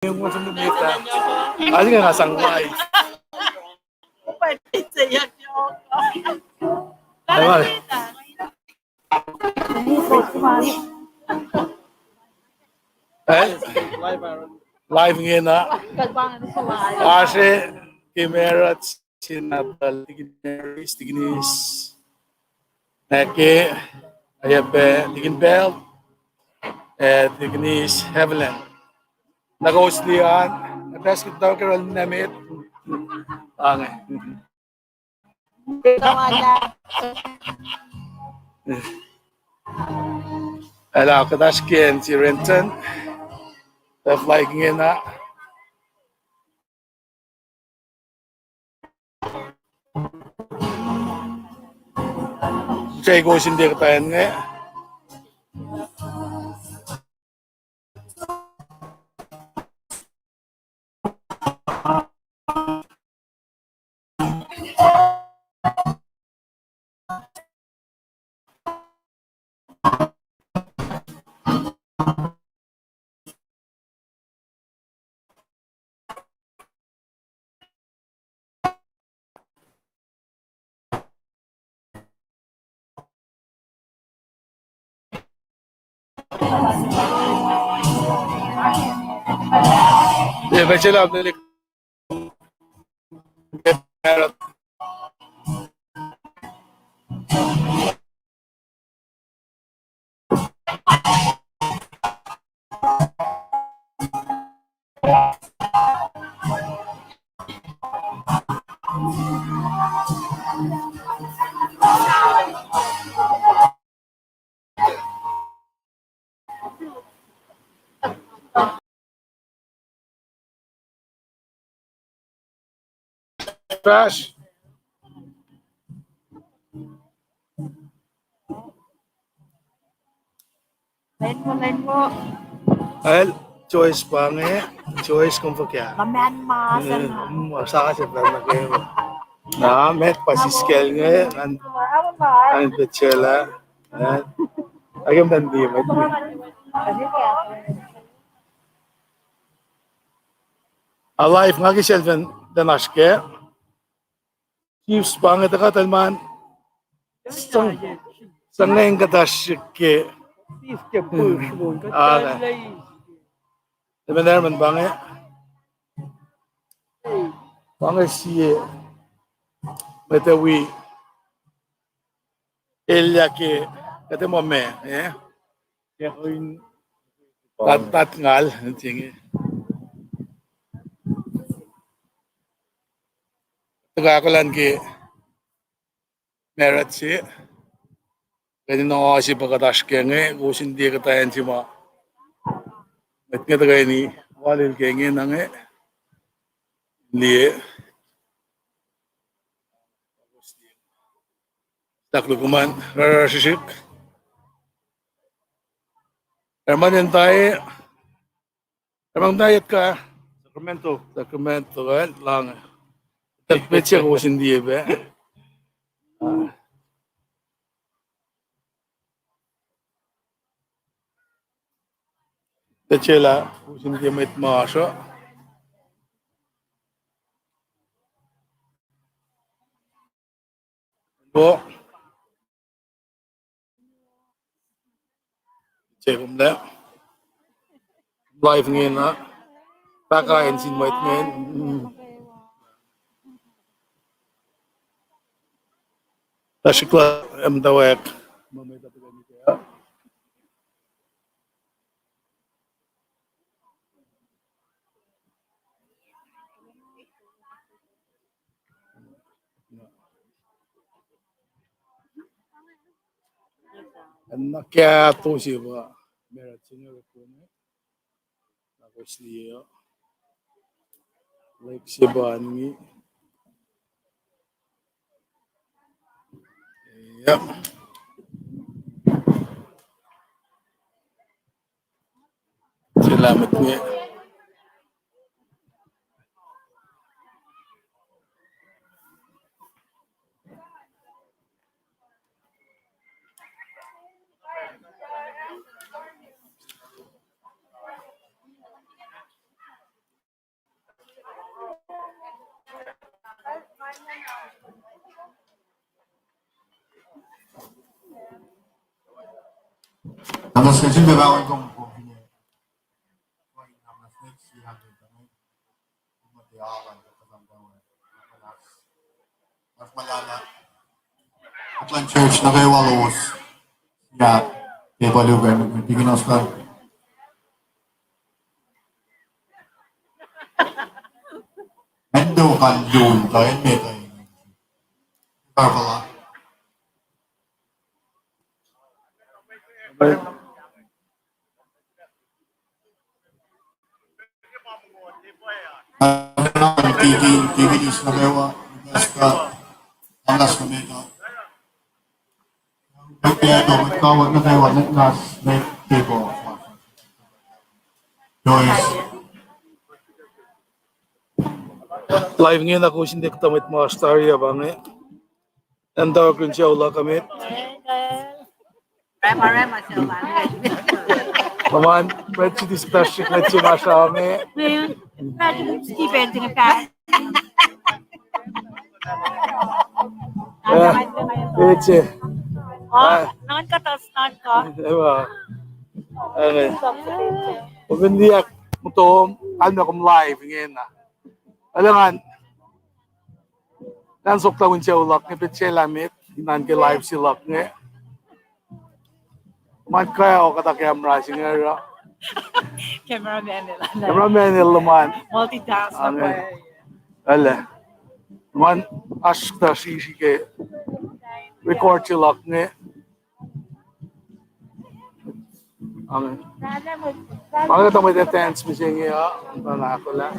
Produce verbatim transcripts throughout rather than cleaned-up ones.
Asinga nga sang live. Eh? Live inge na. Oasr ke marut sin Apel, Tikin Maris, Tikinis Nake, oacyacpac Tikin Pal, ac Tikinis Evelyn. Na kowos liye an, na paskit tau ke rol na met. Ange. Ela kuhtasrihk in si Renton. Left like inge na. Sai kowos in tiac kuhtuh acn inge. Fahsr. Lenmo, lenmo. El, Joyce pa inge, Joyce kom fuhkah? Nga man ma, eh, saka se pa nuh ke. Na met pa siskacl inge, ngan, ngan petsela. Eh, akem dan di met. Alive, nga ke sel fan, fan oasr ke. Chiefs pa inge tuhkuh tahl man. Sang, sang ngan kuhtasrihk ke. Chiefs ke push mon. Amen, amen, pa inge. Pa inge sie. Mete wi. Elyah ke, kuht ac muh ma, eh? Tat, tat ngal, inge. Tuhkuh ahkolah ke marut se. Keni na se pa kuhtasrihk ke inge, kowos in tiac kuhtuh acn se ma. Met inge tuhkweni, walil ke inge na inge. Liye. Taklukuman, rara srihsrihk. Erman entai, erman entai etka. Sacramento. Sacramento, eh, lang. Tak petse ko sin die be. Tetsela, usin ke met masr uh. Bo. Check um lah. Live inge na. Paka in sin mwet men. Tashikla em tawek. An na kahto se pa merat se inge. Na kos liye uh. Lake se pa inge. Yep. Selamet inge. Atas ke sifilpac pahngon kom kom fin acn. Kuh in na mas next year ke tame. Kom muhta ala ke kasam tawe. Atas. Mas malala. Atlan church nuh kwewa lowos. Ya, ke palu ke tikin osta. Endo kan lun ta en me ta. Karpala. Tikin, tikin is nuh kwewa, Nebraska, Thomas Mameta. Kawak nuh kwewa, Nicholas, Nick, Table. Joyce. Live inge na kusin tek tamit ma stari abang eh. Enda kun siaulah kamit. Rema, rema, siaulah. Come on, let's see this plastic, let's see masha me. Let's keep it in the past. Eh, let's see. Oh, ah. Non ka tas, non ka. Ewa. Amen. Open the act, mutom, kalmac kom live inge na. Alangan. Nan sokta win se ulak nge pet se lamet, inan ke live se luck nge. Man kaya o kata camera se inge ra. Cameraman el. Cameraman el luman. Multitask. Amen. Ele. Man ask ta si si ke record se luck nge. Amen. Manga ta mwet dance mihsenge uh, na kola.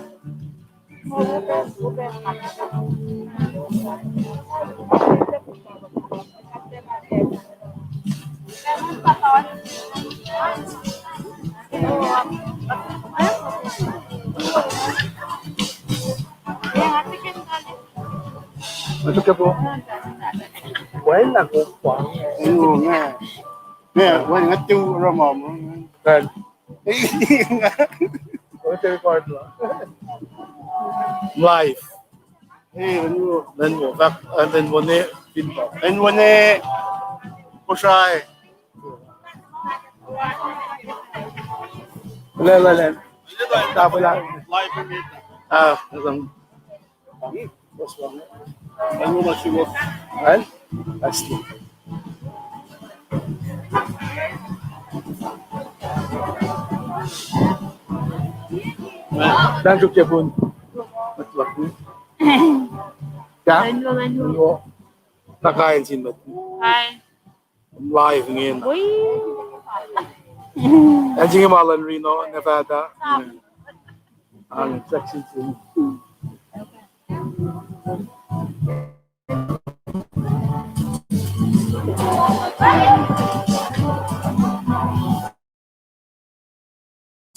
Atuh ke po. Wal na ko pa. Ayun nga. Nga, wal nga tu ramam. Kan. Ote record la. Live. Eh, anu. Len mo, fak, ah, len mo ne, pin pa. Len mo ne, Kosrae. Len, len, len. Tapos lang. Live. Ah, lang. Well, that's it. Dan tuk ke pun. Matwak ni. Ya? Nakain sin mat. Hi. Live ingena. Oi. Acn se inge ma luhn Reno, Nevada. Ang section sin.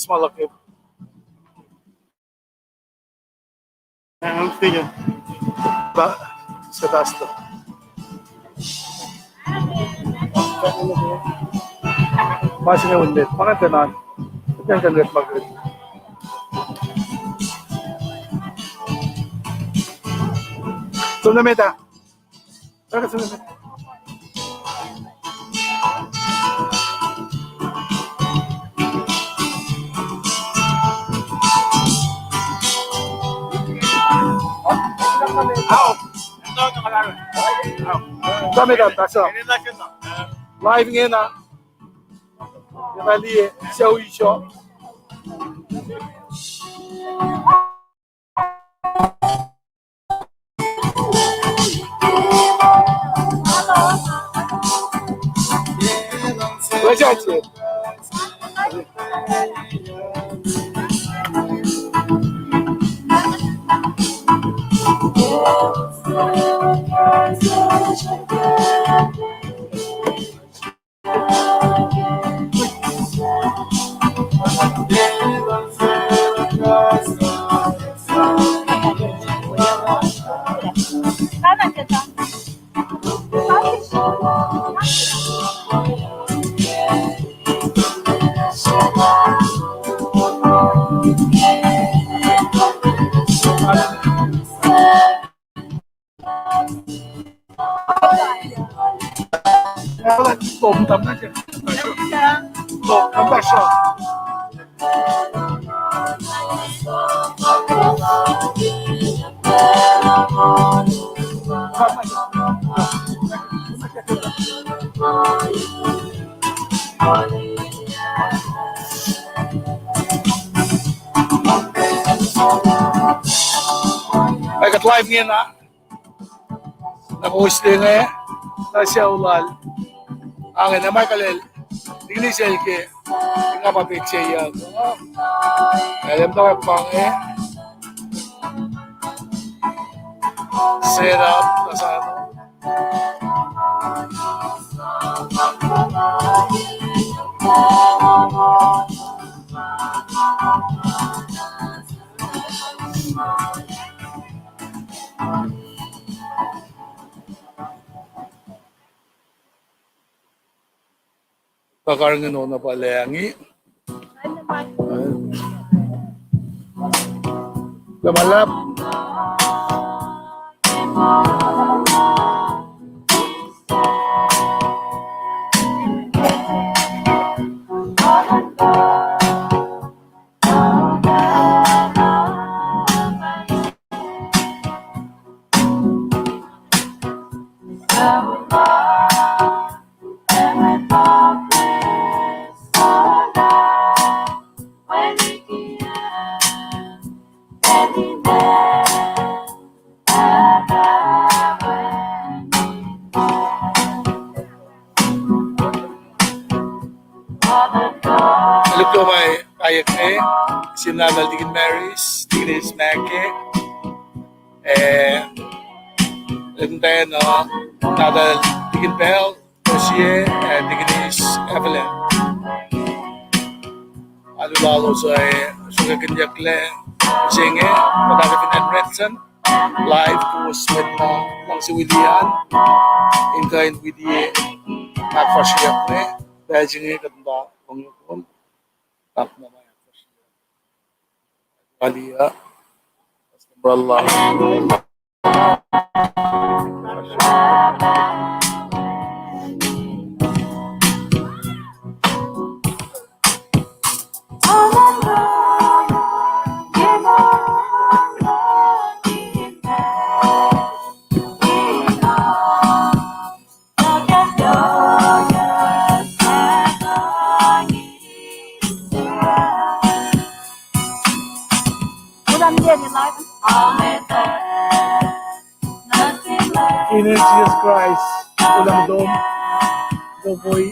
Smalak. Ba, sa taas to. Ma se inge un met, ma nga tenan. Tenan kan met ma krit. Som na meta. Kami kan tasa. Live ingena. Nga liye, sou isio. Ac kuht live ingena. Na kowos inge, na sucu lal. Ange na ma kalel. Tikini sel ke. Nga pa pek se ya. Elem na pange. Set up, kasano. Kakarihngihn ona pa langi. Lumalap. Luklo ma kaiyuck inge, sihm na lal Deacon Maris, Deaconess Mackay, eh, lihptacna, na lal Deacon Pal, Josie, eh, Deaconess Evelyn. Alu lalos uh, eh, sruhkakihnyucklac, se inge, muhta ke fin acn Redson. Live kowos mwet ma luhngse wilian, in kuh in wiliye, ahkfahsryeyuck me, pacl se inge kuht muhta lohng yohrohl, ahkma ma ahkfahsryeyuck. Aliyah, Pastor Brother. Inen Jisus Kraist, kuloh ma tom, kuloh.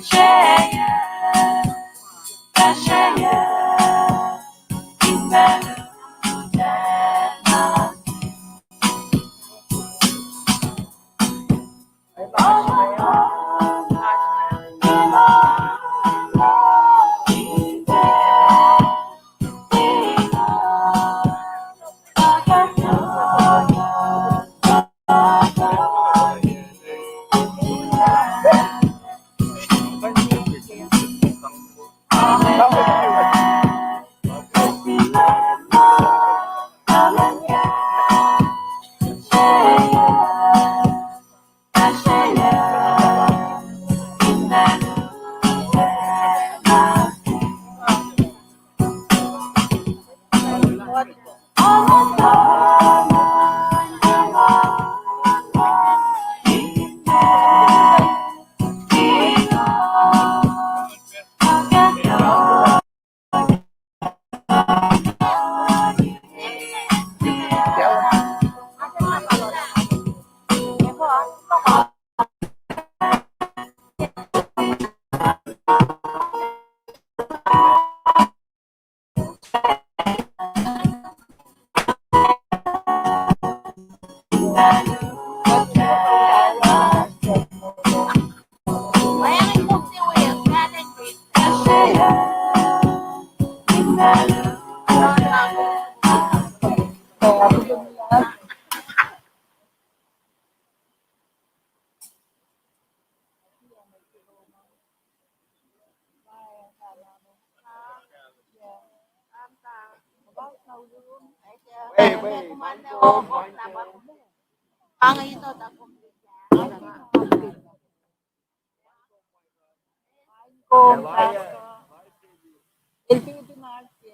El tutu na ke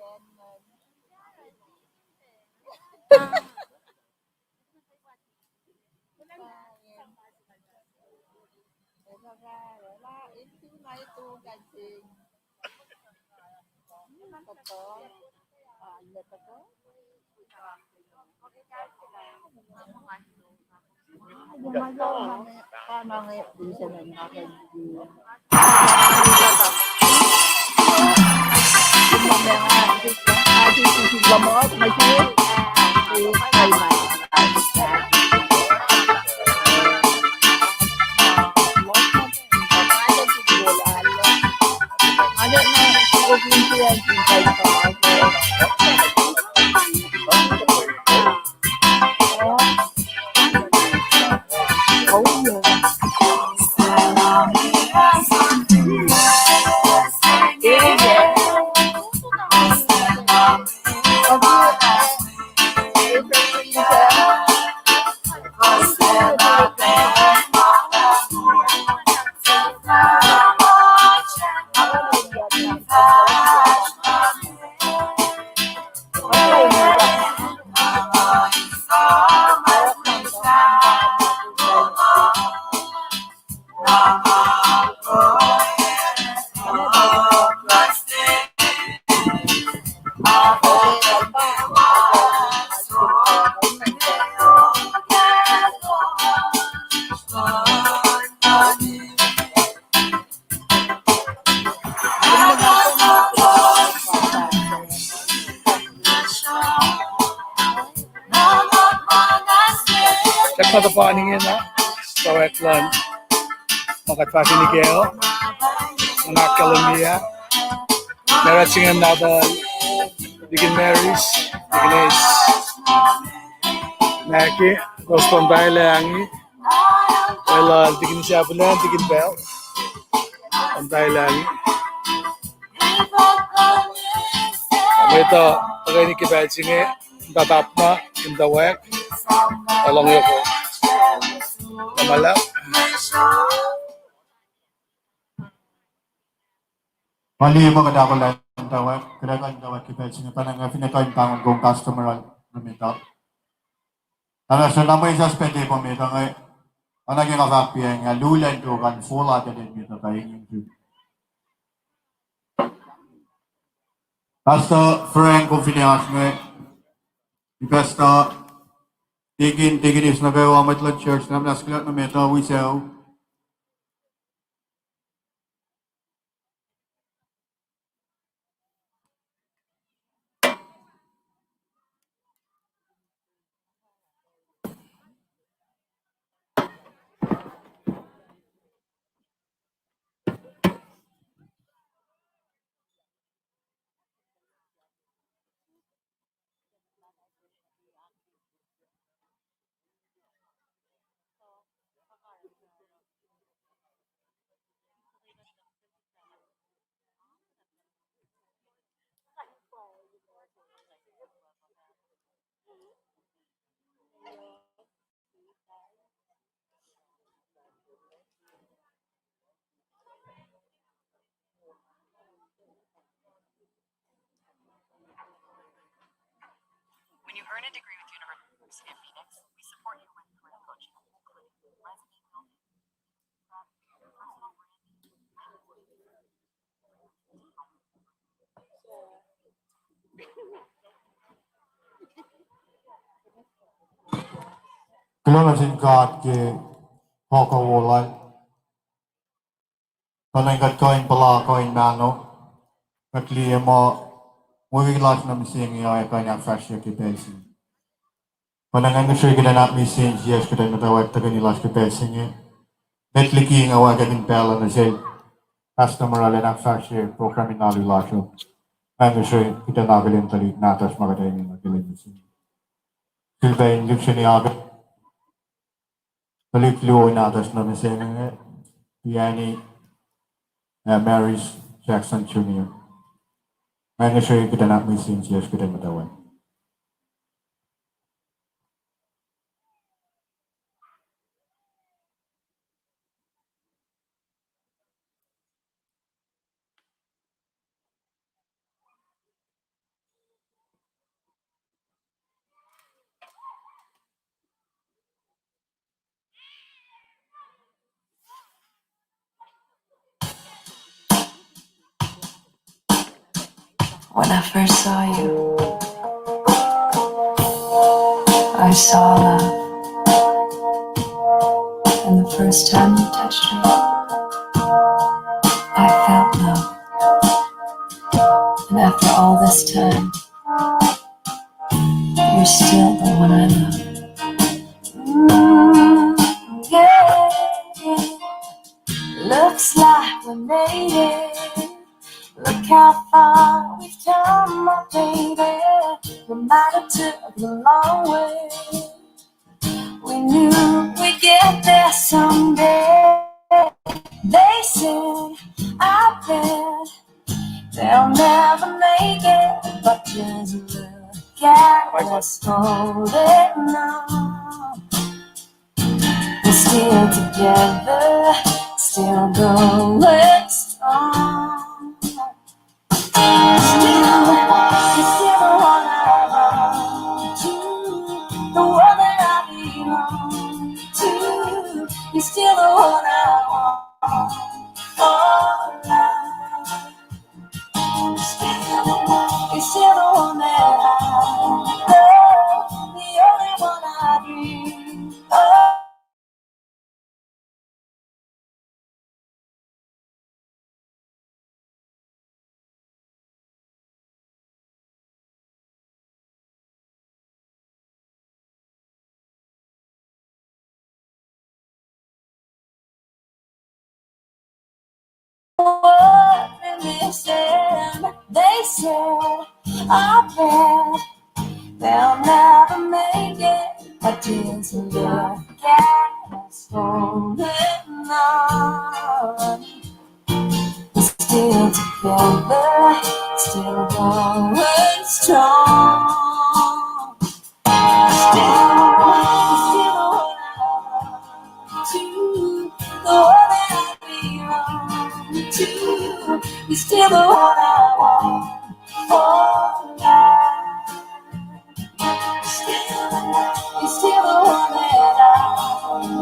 Sahp na tuhpan ingena, tuh eklac ma kuht fahsrweni kac uh, nuhnak kahlwem ah. Merach se ingena tuh Deacon Maris, Deaconess Mackie, Roston Tailangi, el uh, Deacon Sabulan, Deacon Bell, Roston Tailangi. Mwet uh tuhkweni ke pacl se inge, muhta tapna, in the work, along yoko. Tamuhlwel. Mani ma kuht ahkolah in the work, kuht ahkolah in the work ke pacl se inge, pa na nga finne kuh in pahngon kom Pastor Mural nuh met uh. Tamuhlwel, na mwe sasuc pacl tepuh met uh inge, oacna ke nga fahk pacna, luhlen to kan fola taclen met uh pa ingin tu. Pastor Frank, kom finne oasr inge, Pastor, Deacon, Deaconess nuh kwewa, mwet luhn church, na muhnahs kuloh nuh met uh, wi sucu. When you earn a degree with University of Phoenix, we support you with career coaching, including resume building, prep, personal branding, and more. Kuloh nuh sin God ke kuh wo lal. Kuh in kuht kuh in puhla kuh in mahno, kuht liye muh mwe wik lasr nuh mihsenge uh ac kuh in ahkfahsrye ke pacl se inge. Kuh in ngihsre kuht in ahkmihsye insiyacsr kuht in muhtwacwacack tuhkweni lasr ke pacl se inge. Met liki nga wacngihn pacl uh nuh sel Pastor Mural in ahkfahsrye program in alu lasr uh. Ngihsre kuht in akihlen tuhlihk nahtuhsr ma kuht enenuh ke lwen mihsenge. Sulpac in lihksreni akihlen tuhlihk luo nahtuhsr nuh mihsenge, Piani ac Maris Jackson Junior. Ngihsre kuht in ahkmihsye insiyacsr kuht in muhtwacwacack. When I first saw you, I saw love. And the first time you touched me, I felt love. And after all this time, you're still the one I love. Mm, yeah. Looks like we made it. Look how far we've come, my baby. We might have took the long way. We knew we'd get there someday. They said, I bet they'll never make it, but just look at us holding on. We're still together, still going strong. Still, you're still the one I run to, the one that I belong to. You're still the one I want for life. You're still the one that I love, the only one I dream of. What they said, they said, I bet they'll never make it, but just look at us holding on. We're still together, still going strong. Still, still the one I run to, the one that I belong to. You're still the one I want for life. Still, you're still the one that I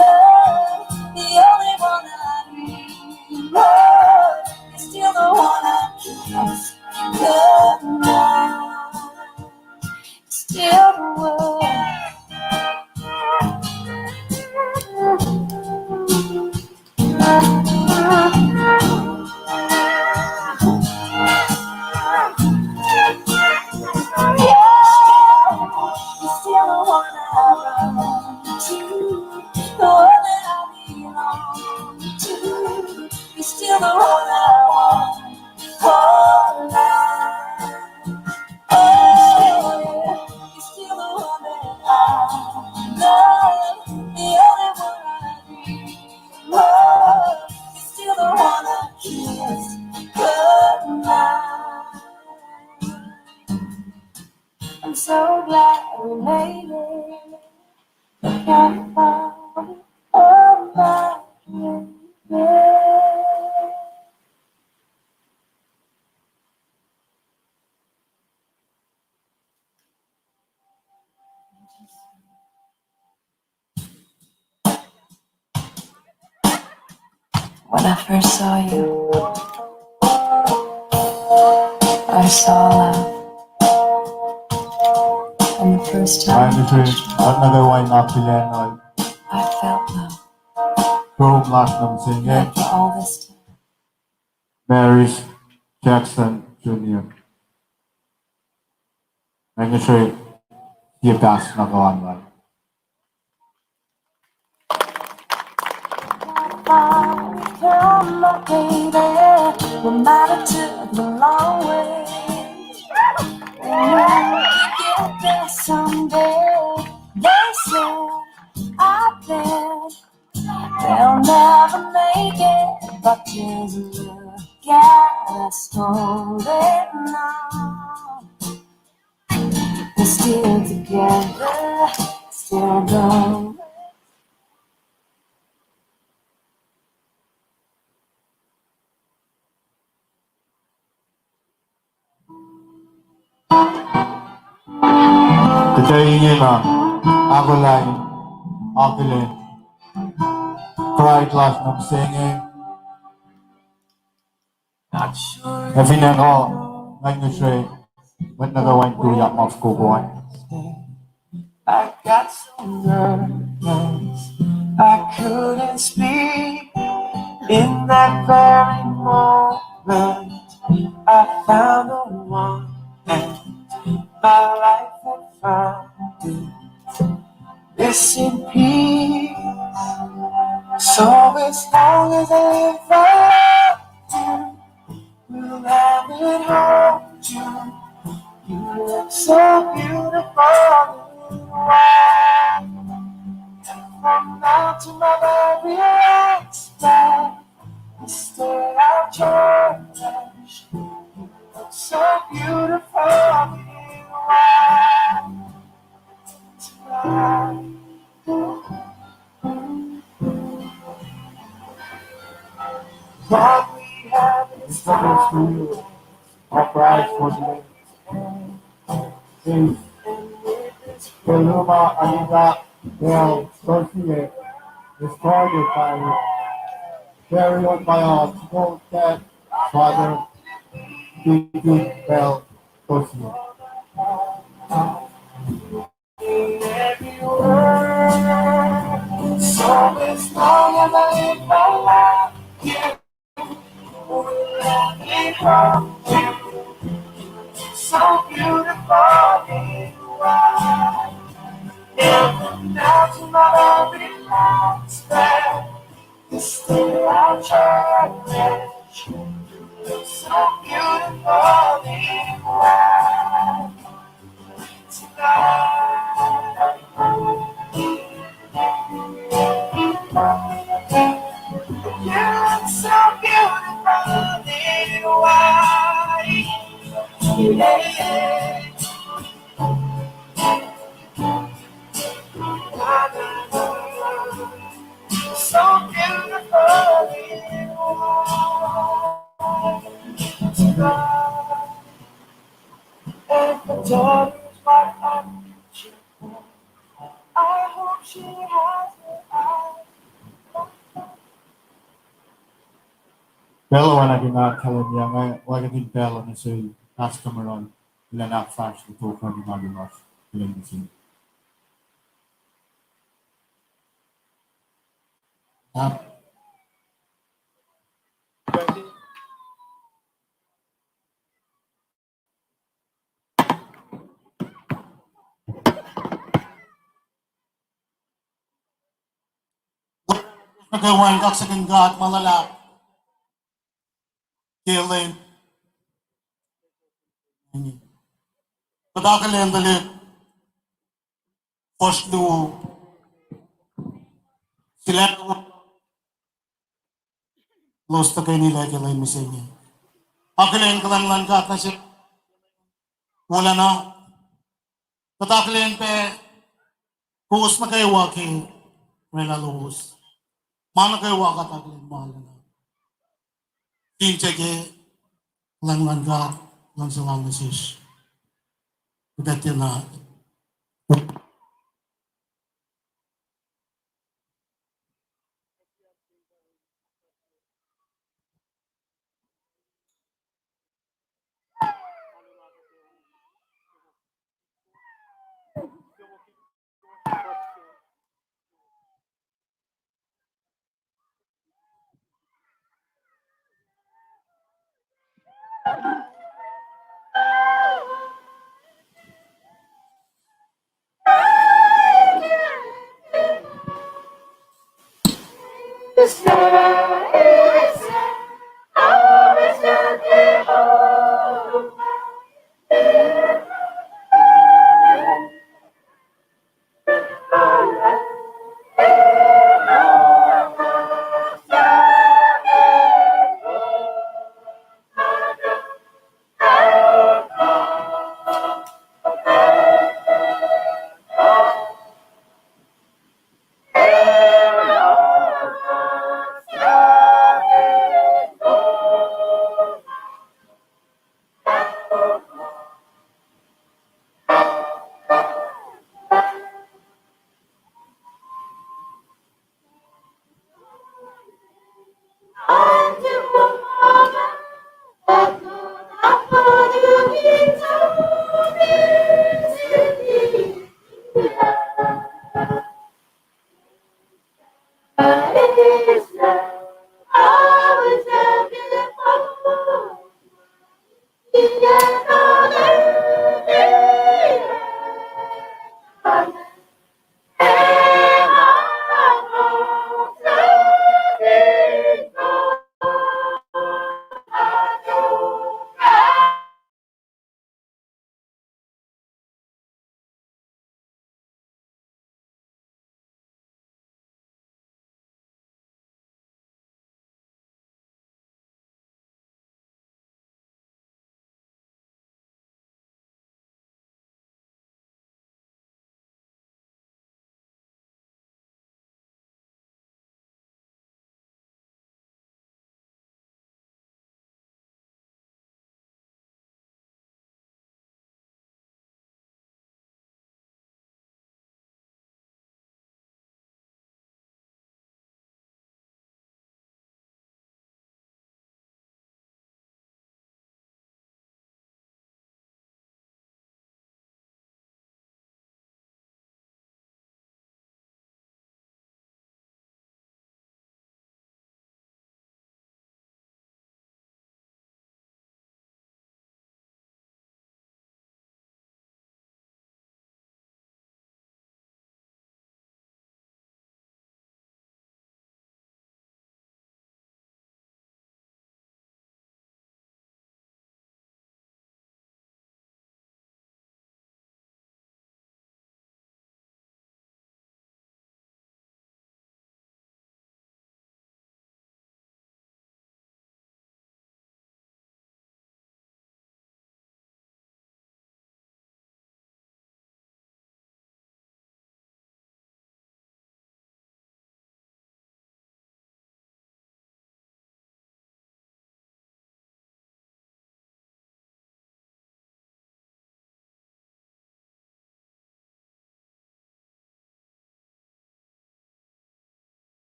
love, the only one I dream of. You're still the one I kiss goodnight. Still the one. You're still the one I run to, the one that I belong to. You're still the one I want for life. Oh, you're still the one that I love, the only one I dream of. You're still the one I kiss goodnight. I'm so glad we made it. Can't find all my way. When I first saw you, I saw love. And the first time I touched you, I felt love. Kom lasr nuh mihsenge. After all this time. Maris Jackson Junior. Nga ngihsre sie pahs na kalan lal. Come on, baby, we might have took the long way. We might get there someday. They said, I bet they'll never make it, but just look at us holding on. We're still together, still going. Kuht ingena ahkolah, akihlen bride lasr nuh mihsenge. Ac finne nga, nga ngihsre Mwet nuh kwewa in tuyak ma fokoko an. I got so nervous, I couldn't speak. In that very moment, I found the one, and my life had found this in peace. So as long as I live, I will have it hold you. You look so beautiful in white. And from now to my very last breath, this day I'll cherish. You look so beautiful in white tonight. What we have in store. All prize for the is Peluma Anita Bell Tosie, escorted by Carrion by our devoted father, David Bell Tosie. So as long as I live, my life will be from you. So beautiful you are. Every night you my very last breath. This day I'll cherish. You look so beautiful in white tonight. You look so beautiful in white. Yeah. So beautiful in white tonight. If the daughter's what I'm reaching for, I hope she has her eyes. Pacl oacna ke nga kahlwem ya inge, oacna ke pacl oacna se Pastor Meron, elan ahkfahsrye tohkohsrah in alu lasr, elan nuh sin. Ap. Nuh kwewa in kaksakihn God ma luhlahp ke lwen. Kuht akihlen tuhlihk fuhsr luo, silahk elos tuhkweni lah ke lwen mihsenge. Akihlen kuhlwacng luhn God nuh sesr. Wolacna, kuht akihlen pac kowos nuh kwewa ke orwaclah lowos. Ma nuh kwewa kuht akihlen ma lana. Fin tiac ke kuhlwacng luhn God, luhngse lal nuh sesr, kuht ac tiacna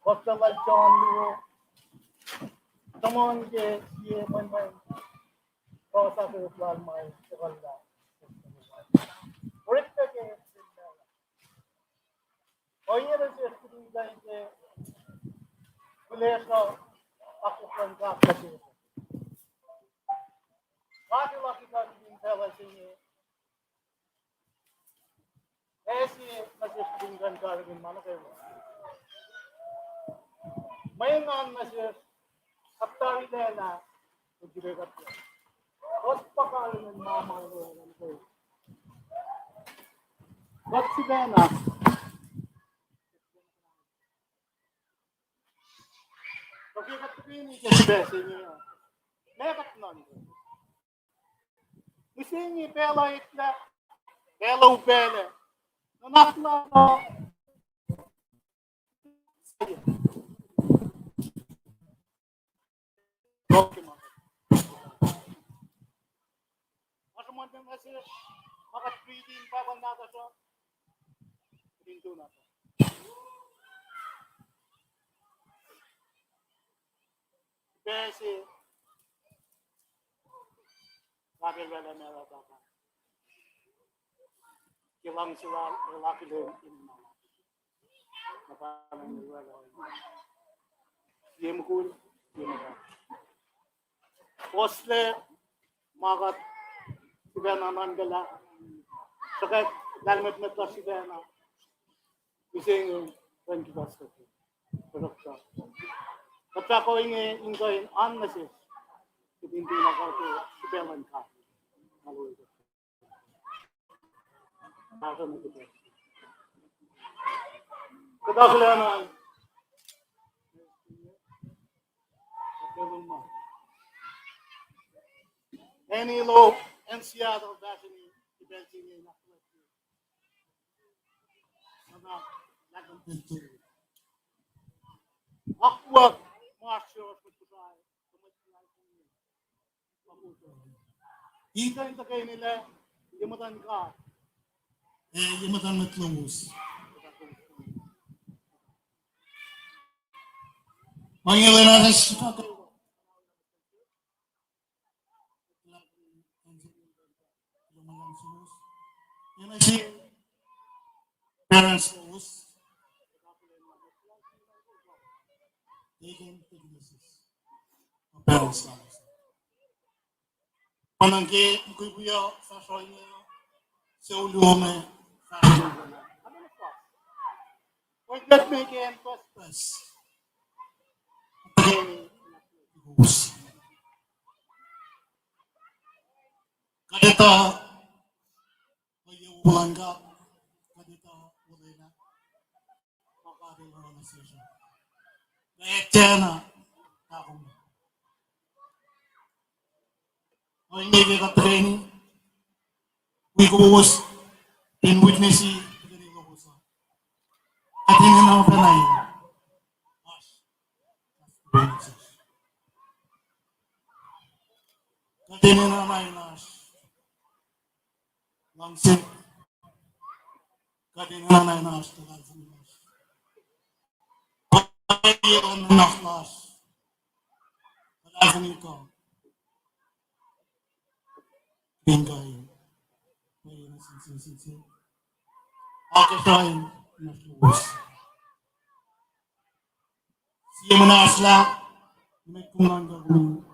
Kuhtuh lal John luo. Tuhmon ke sie mwenmwen kuh sahflah lal ma ekuhllah. Orekma ke Ohinge nuh sesr kuht in kuh in kuloh, akwuck luhn God nuh sesr. God El ac kuh in pacl se inge. Ase nuh sesr kuht in kuh in karihngihn ma nuh kwewa. Mwe engan nuh sesr, kuht tarilacna, kuht in kuht. Kuht pa karihngihn ma ma nuh kwewa. Kuht sifacna. Kuht ke kuht tuhkweni ke sifac se inge. Meac kuht nuhnkuh? Mihsenge pacl uh eklac, pacl uh upaclac. Nuhnak lal uh. Ma sruhmuhn nuh sesr, ma kuht riti in Bible nahtuhsr uh, kuht in tu na. Sifac se, God El oraclah ma luhlahp. Ke luhngse Lal, El akihlen in ma luhlahp. Na pa na El oraclah. Sie mukul, sie muhtwacn. Puhslac, ma kuht sifacna nuhnkuhlah, sruhkwack lahlmwetmwet lasr sifacna. Mihsenge, thank you, Pastor. Kuht fahk ohinge in kuh in oan nuh sesr. Kuht in tiacna kuh ke sifacna in God. Hallelujah. Kuht akihlen Annie Low, N C R of Bethany, Bethany, akwuck, Marshall, Ita in tuhkweni lah, ye muhtuhn God. Eh, ye muhtuhn mwet lowos. Ma inge lwen ah, parents lowos. They can take message. Parents lowos. Panan ke kuibuya fahsruh inge, se uluonge fahsruh. Oek let me ke en pes pes. Kuht etuh, ohiyac wo luhn God, kuht etuh, wolacna. Ma God El oruh nuh sesr. Nga etuh na, takom. Ohinge ke kuht tuhkweni, wi kowos, in witness-i, tuhkweni lowos uh. Kuht enenuh pacna in. Oasr. Kuht enenuh na in oasr. Luhngse. Kuht enenuh na in oasr luhlahlfongi lasr. Pwacye luhn nuhnak lasr. Luhlahlfongi kuh. Fin kuh in. Pwacye nuh sin, sin, sin, sin. Akacsruhi nuh suwos. Sie muhnahslah, met kom nuhnkuh kom.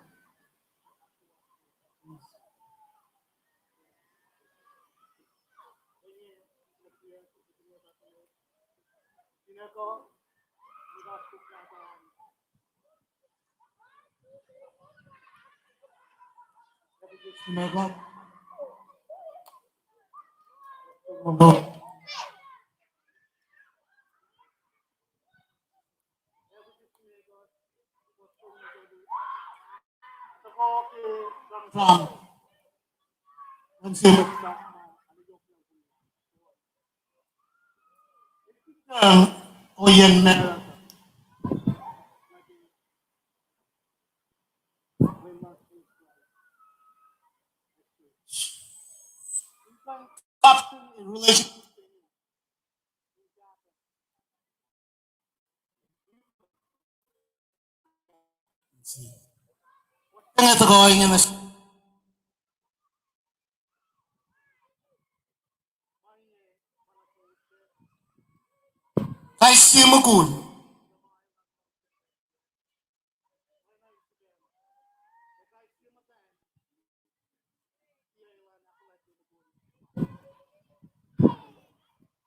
Relationship. Inge tuhkuh inge nuh kais sie mukul.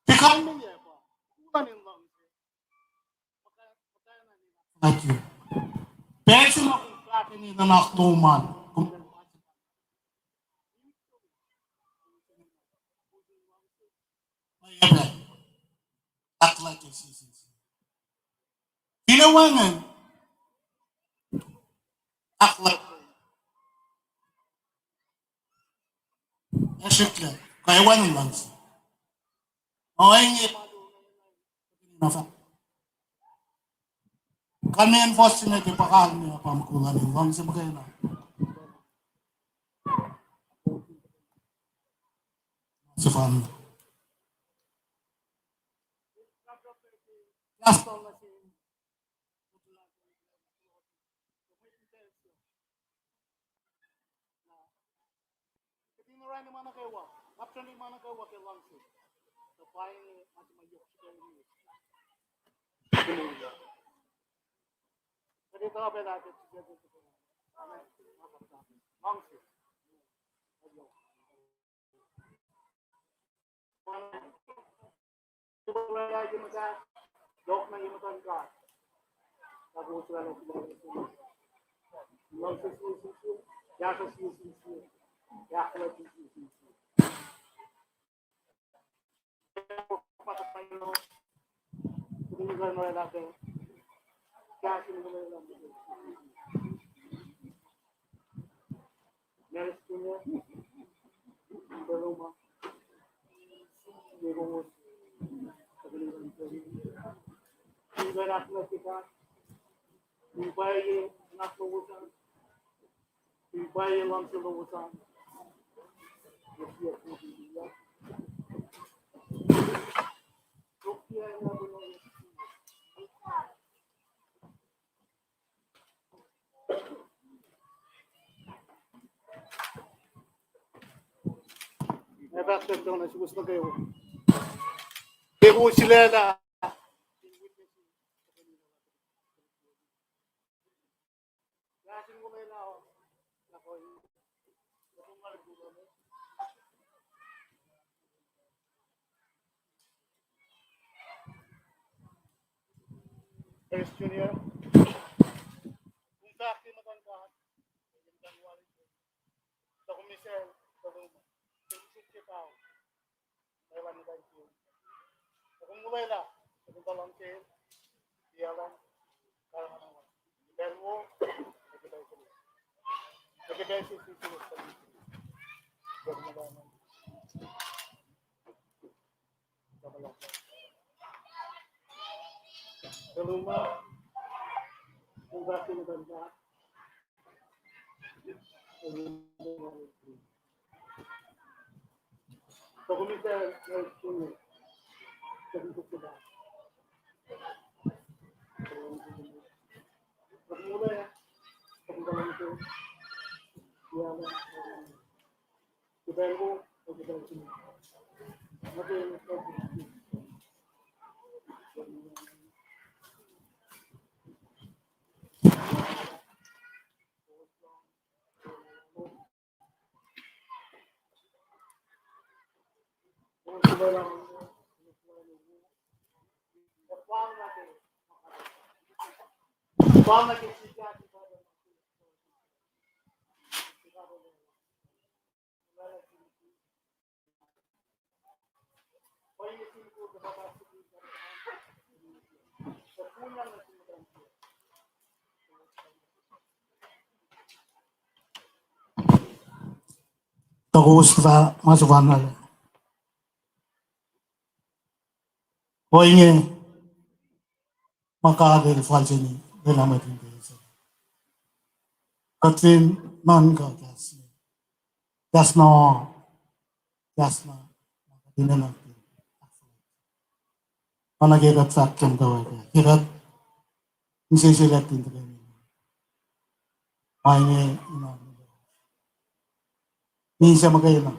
Tiac kalmac pa, kuh in luhngse. Ac pacl se ma kom fahk nuhnak lom an, kom ac pac ahklah ke sie sin sie. Finne wacngihn, ahklah. Ac srihklac, kuh in wacngihn luhngse. Ohinge, kalmacn fuhs se inge tiac pa kalmac pa mukul an in luhngse muhkwena. Sefanna. Kuht in orani ma nuh kwewa, kapsreni ma nuh kwewa ke luhngse. Tuh pa inge ma se ma yohk srihpac. Luhngse. Ac fahk pac nuh suwos nuh kwewa. Ke kowos sulaclah. Harris Junior, kom fahk ke muhtuhn God, tuh kom mihsenge, tuh kom, kom suk ke pao, tuh kom molwelah, tuh kom tuh luhngse, tiac elan karihngihn. Pacl wo, ke pacl wo, ke pacl wo. Tuh kowos fah ma sefanna lah. Ohinge ma God El fal seni lwelah mwet in pacl se. Kuht fin nuhnkuh kahs, kahs na, kahs na, ma kuht in nuhnkuh. Oacna ke kuht fahk ke muhtwacwacack, ke kuht insese latin tuhkweni. Ma inge, misac muhkwena.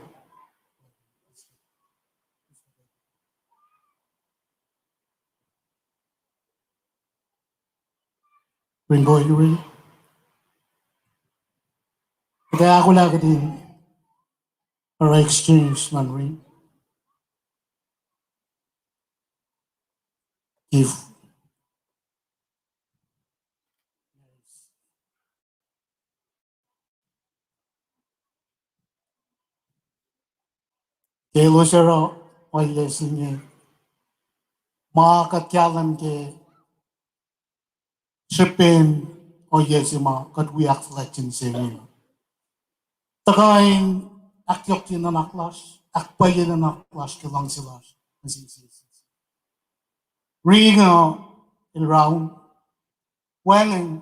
Ring ko iri. Kuht ac ahkolah kuht in oruh exchange luhn ring. If ke elos oruh ohiyac se inge, ma kuht kahlwem ke srihpen ohiyac se ma kuht wi ahkfuhlwactye se inge, tuhkuh in ahkyohkye nuhnak lasr, ahkpwacye nuhnak lasr ke luhngse lasr nuh sin Jisus. Ring uh el raun, wacngihn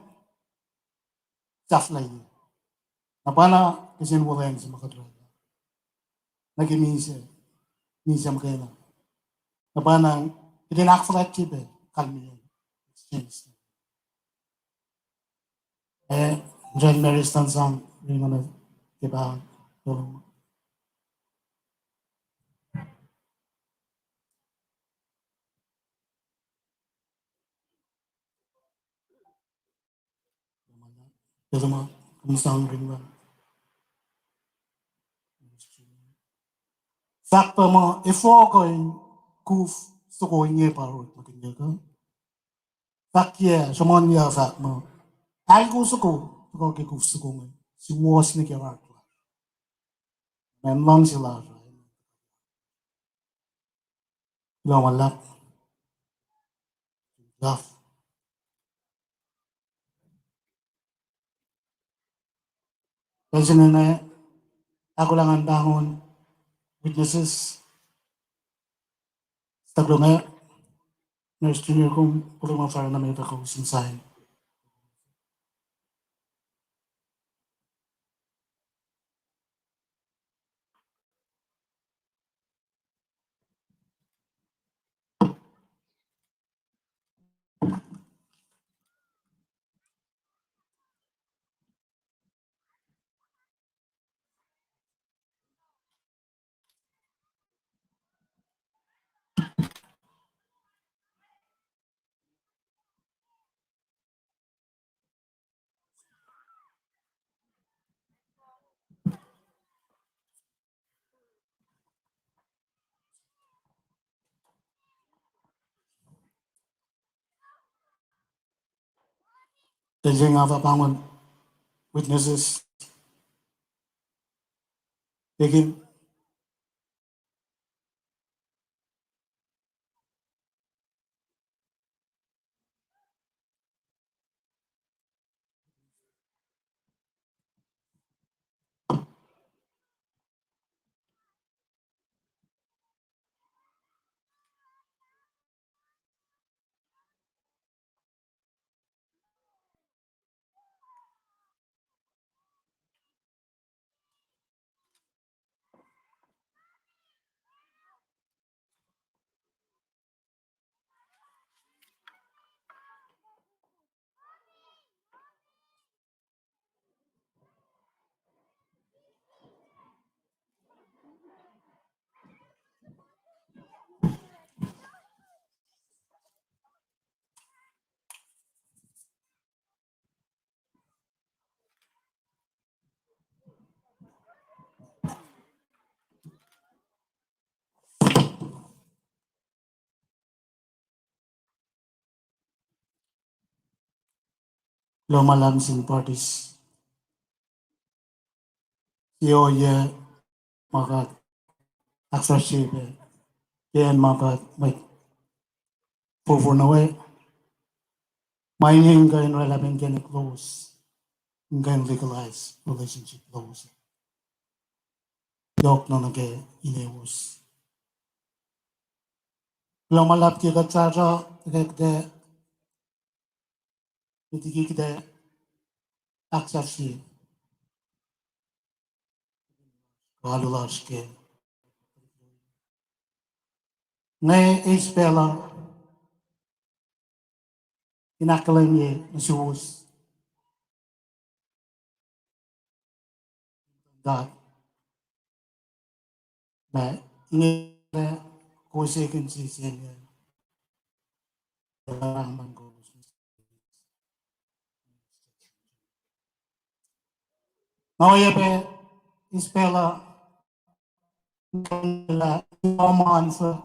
sahflahiyac. Na pa na kihsen wolacna se ma kuht oraclah nuh ke misac, misac muhkwena. Na pa na kuht in ahkfuhlwactye pac kalmeyacn exchange. Eh, John Maristan sang ring uh nuh ke pahng. Kuh ma kom sang ring uh. Fahk pac muh efuh kuh in kuf soko inge pa orekmakihnyuck uh. Fahk yac, sruhmuhnyuck fahk muh, alko soko tuhkuh ke kuf soko inge, suwohs nuh ke orekma, ma luhngse lasr. Kuloh ma luhlahp. Love. President, eh, ahkolah ngan pahngon witnesses. Stuck long, eh, Nurse Junior, kom, kom ma fire na me ta ko sin sign. Tenseng afa pangon witnesses. Tekin. Loma lam sin parties. Sio ye makat aksarsip ke en makat mwet forfor nuwe. Ma inge in kuh in oraclah pac in kena close, in kuh in legalize relationship laws. Yohk na nuh ke inewos. Loma lap ke kuht sasra, ke kuht, ke tiki kuht ahksahfye alu lasr ke. Nge eis pacl uh in ahkkahlwemye nuh suwos God. Na inge kowos ekin sie sene. Nga oacyacpac eis pacl uh, lah ma suc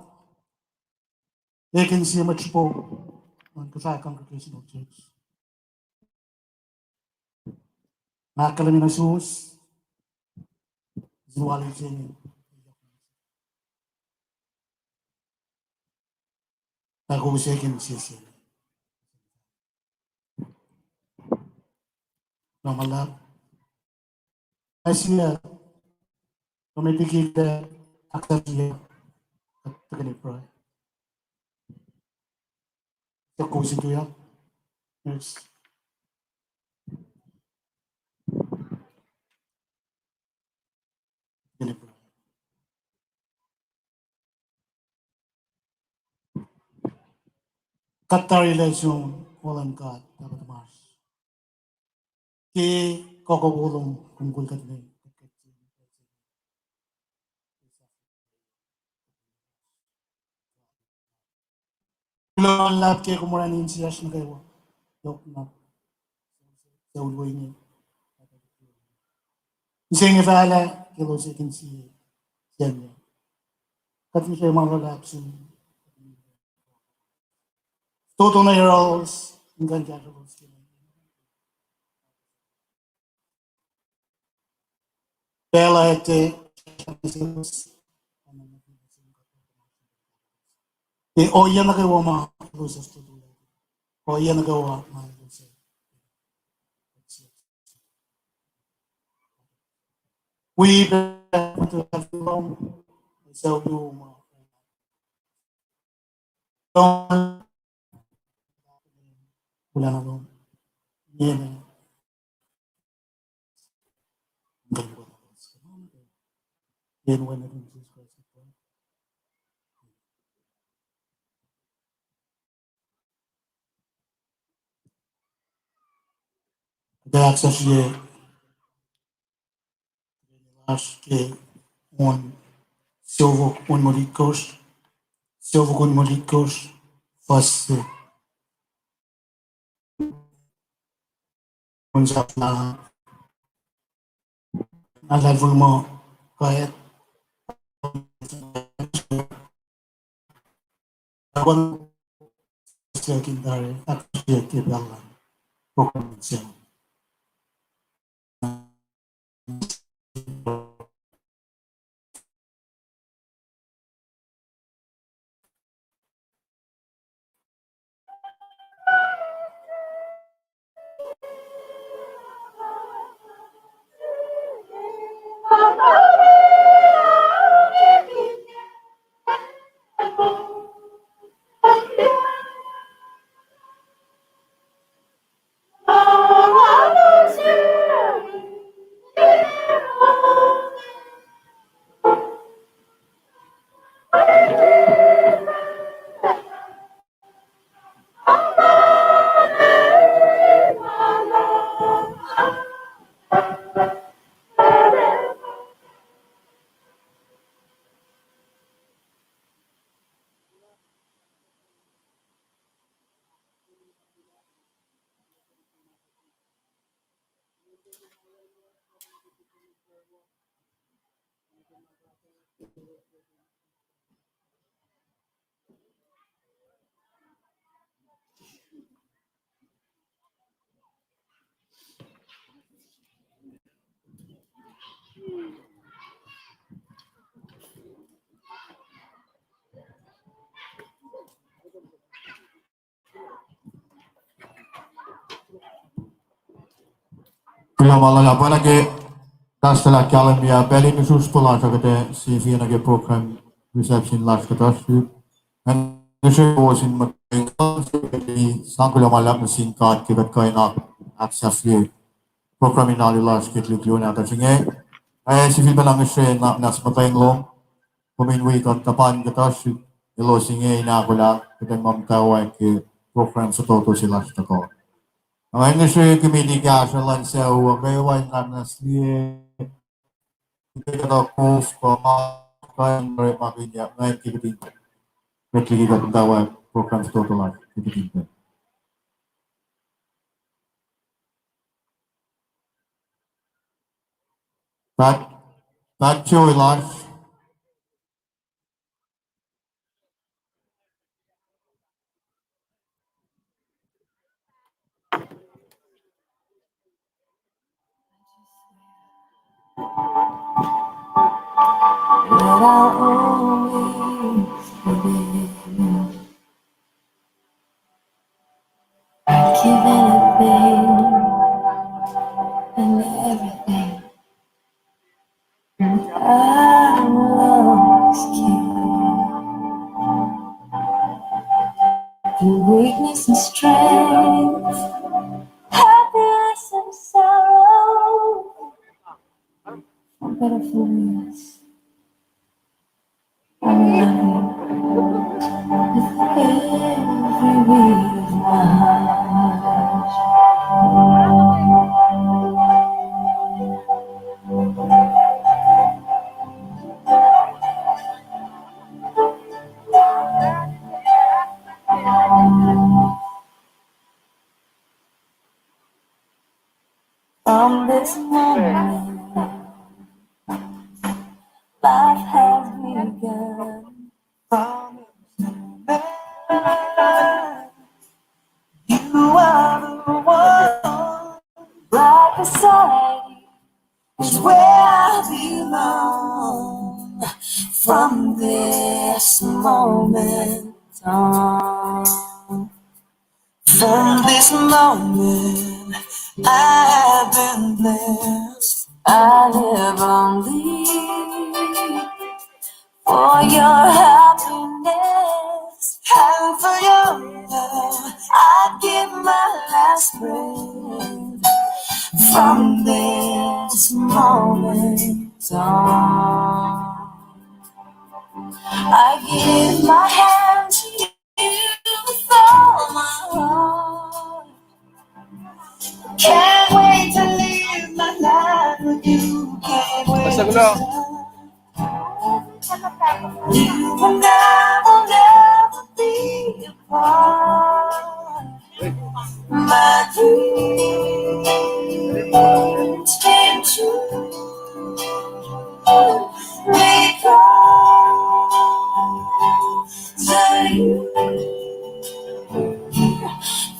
ekin sie mwet sruok luhn Kosrae Congregational Church. Nga ahkkahlwemye nuh suwos, sin wal se inge, na kowos ekin sie sene. Na ma luhlahp, ac sie, kom in tikila ahksahfye, kuht tuhkweni pruhe. Tuh kowos in tuyak. Yes. Tuhkweni pruhe. Kuht tarilac sum, O Leum God, Pahpah tuhmasr, ke kuh kuh wo lom kom kol kuht me. Kuloh ma luhlahp ke kom oruh insiyacsr nuh kwewa, yohk na sucu inge. Mihsenge fahlah ke elos ekin sie sene. Kuht ngihsre ma luhlahp sum. Fototo nuh yohrohlos, in kuh in kahsrwelos ke pacl uh, ke ohiyac nuh kwewa ma elos fototo, ohiyac nuh kwewa ma elos wi pac, sucu ma Kuht ahksahfye lasr ke on, siofok onngoul itkohsr, siofok onngoul itkohsr, fuhs se. On sahflah, na lahlfon muh kaet. Akwuck se ke tari, ahksahfye ke pacl luhn program se. Kuloh ma luhlahp, pacna ke kahsruh lah kahlwem ah, pacl in isus puhla kuht ac sifacna ke program reception lasr kuhtuh srihk. Ac nuh sesr wo sin muhtweng sang kuloh ma luhlahp nuh sin God ke kuht kuh in ahksahfye program in alu lasr ke tuhlihk luo nahtuhsr inge. Ac sifilpacna ngihsre na, na muhtweng lom, kom in wi kuht tuhpan kuhtuh srihk, elos inge in ahkolah kuht in muhtwacwacack ke program fototo se lasr tuhkuh. Ac ngihsre committee kahsruh luhn sucu uh kwewa in nahtuhsr liye Kuht ac kof kuh ma kain orekmakihnyuck ingacn ke kihtin kuht. Met liki kuht muhta ke program se total an ke kihtin kuht. Pat, Pat Joe Elash. That I'll always be there. I'd give anything and everything, and I will always give. Through weakness and strength, happiness and sorrow, I'm better for this. I love you with every beat of my heart. From this moment, life has begun. From this moment, you are the one. Right beside you is where I belong. From this moment on, from this moment, I have been blessed. I live only for your happiness and for your love. I give my last breath. From this moment on, I give my hand to you with all my heart. Can't wait to live my life with you. Can't wait to stop. You and I will never be apart. My dreams came true because of you.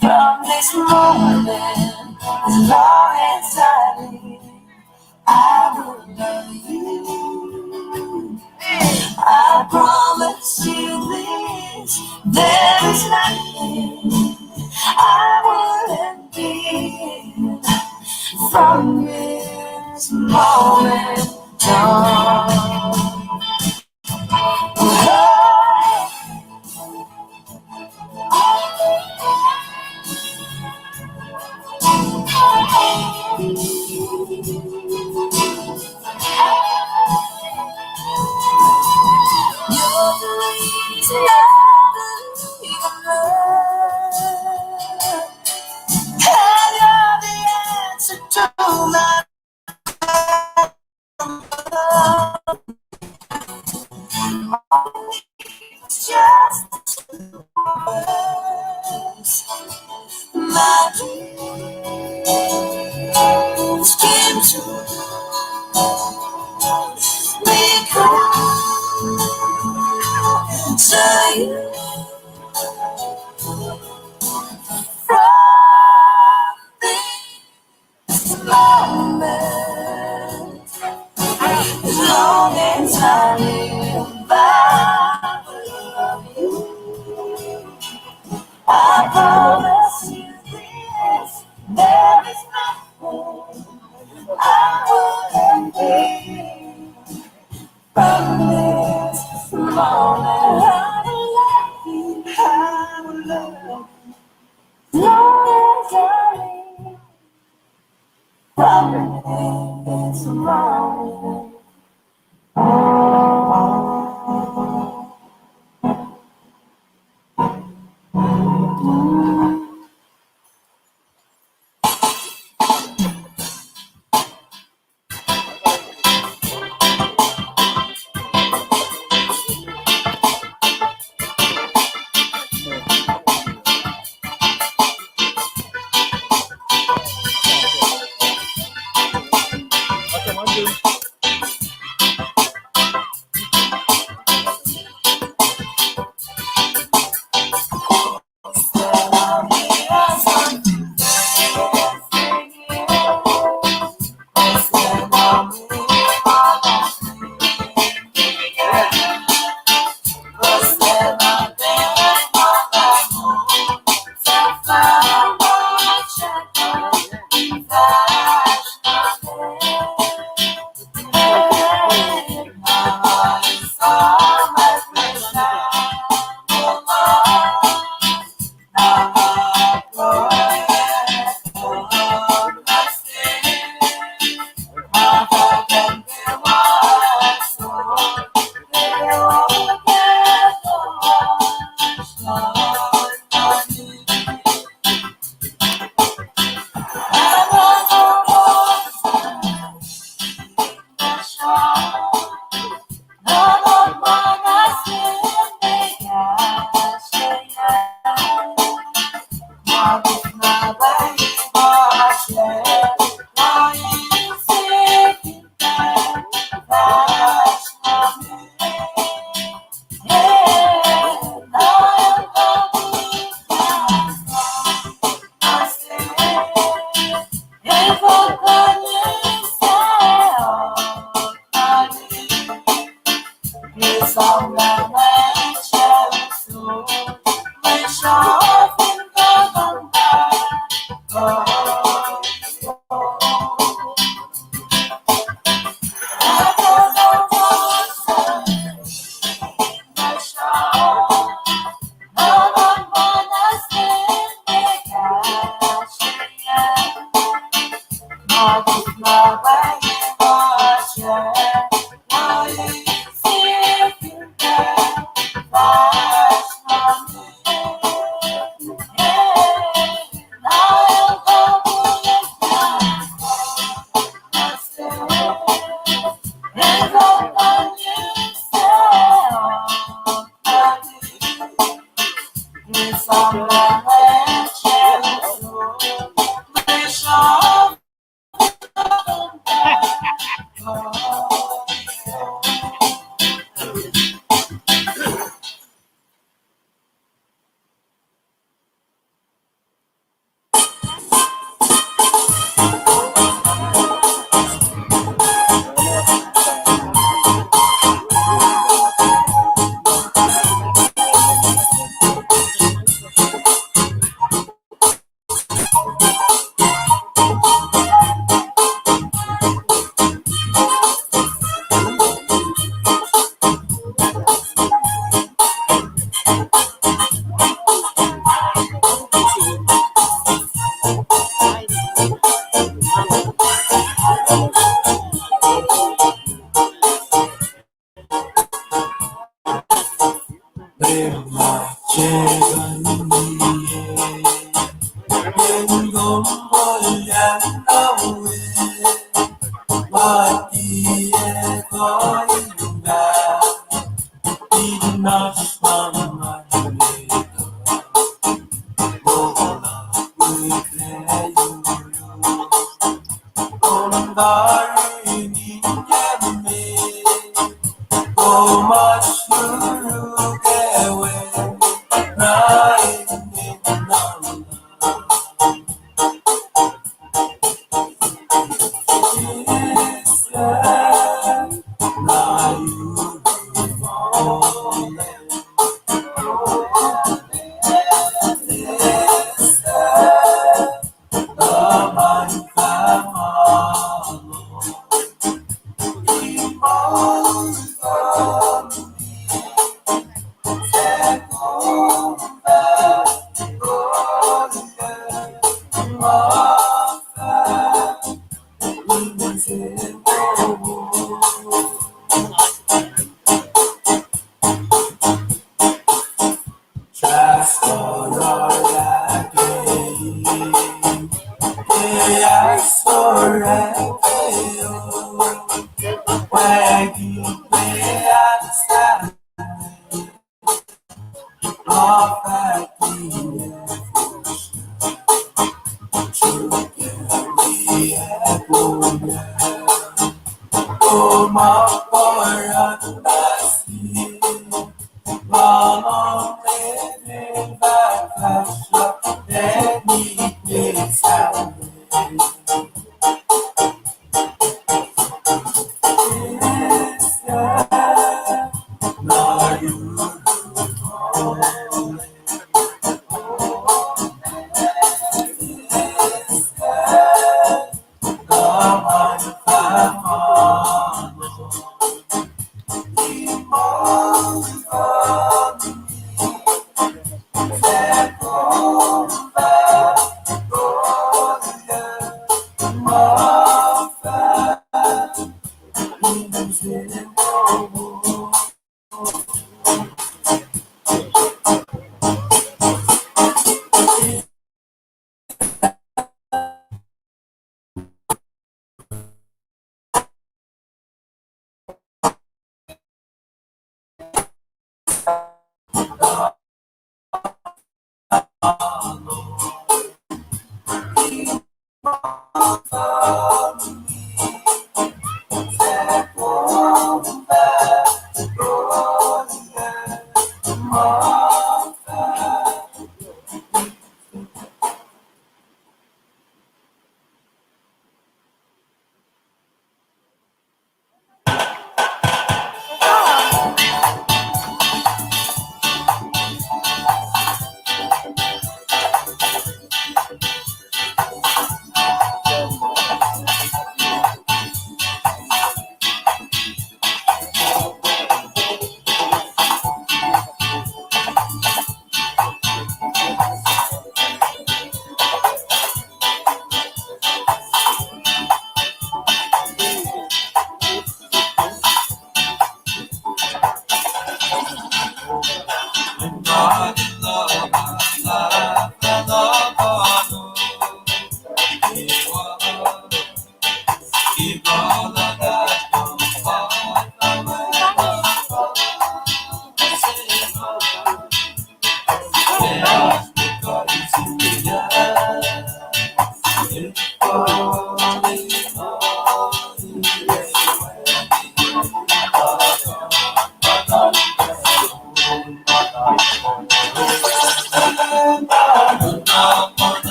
From this moment, as long as I live, I will love you. I promise you this, there is nothing I wouldn't give from this moment on. You're the reason I believe in love. And you're the answer to my Just two words. My dreams came true because of you. From this moment, as long as I live, I will love you. I promise you this, there is nothing I wouldn't give from this moment. I will love you. I will love you. As long as I live. From this moment.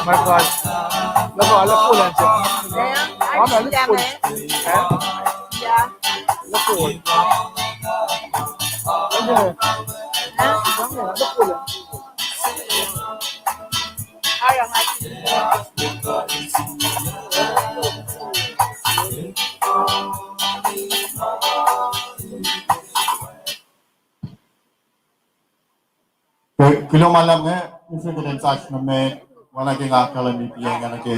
My God. Lako, lako lang siya. Mama, lako. Ha? Lako. Ano? Lako lang. Kuloh ma luhlahp inge, mihsenge kuht in fahsr nuh met, oacna ke nga kahlwem ip inge nuh ke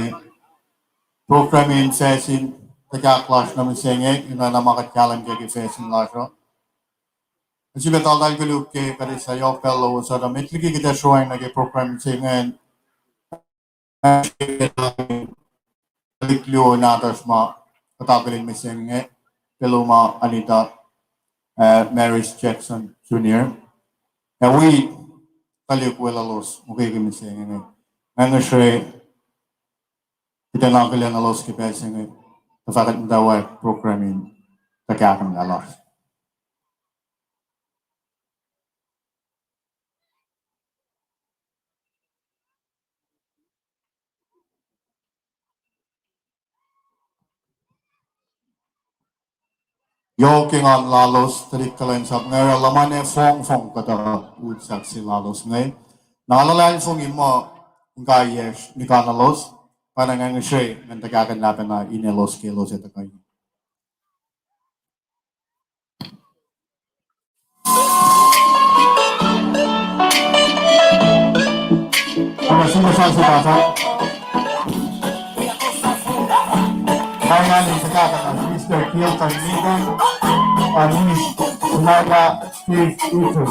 program in facsin, tuhkahk lasr nuh mihsenge, in oacna ma kuht kahlwem ke ke facsin lasr uh. Ac sifilpac tahfonglac koluk ke kuht eis yohk pacl lowos uh, met liki kuht ac sroacng nuh ke program se ingacn, tuhlihk luo nahtuhsr ma kuht akihlen mihsenge, pacl uh ma Anita, uh, Maris Jackson Junior. Ac wi tuhlihk weluhlos mukwikwi mihsenge inge. Nga ngihsre kuht in akihlen elos ke pacl se inge, tuhfah kuht muhtwacwacack program in tuhkahkihn lalos. Yohk engan lalos, tuhlihk kuhlwacnsap inge, oruh luhman ac fongfong kuhtuh utyak se lalos inge. Na luhlahlfongi muh inkaiyacsr nikanelos, pa na nga ngihsre ngan tuhkahkihn lah pacna in elos ke elos ac tuhkuh. Finally, Mister Gilbert Megan and Miss Sinaya Steve Ito.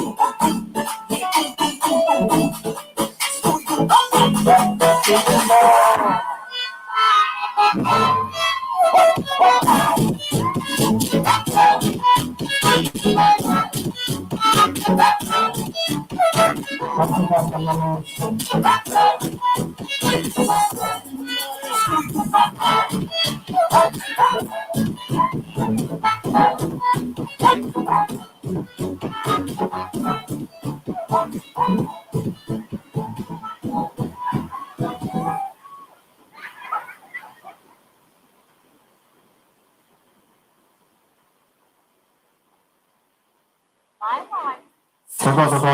Soko, soko.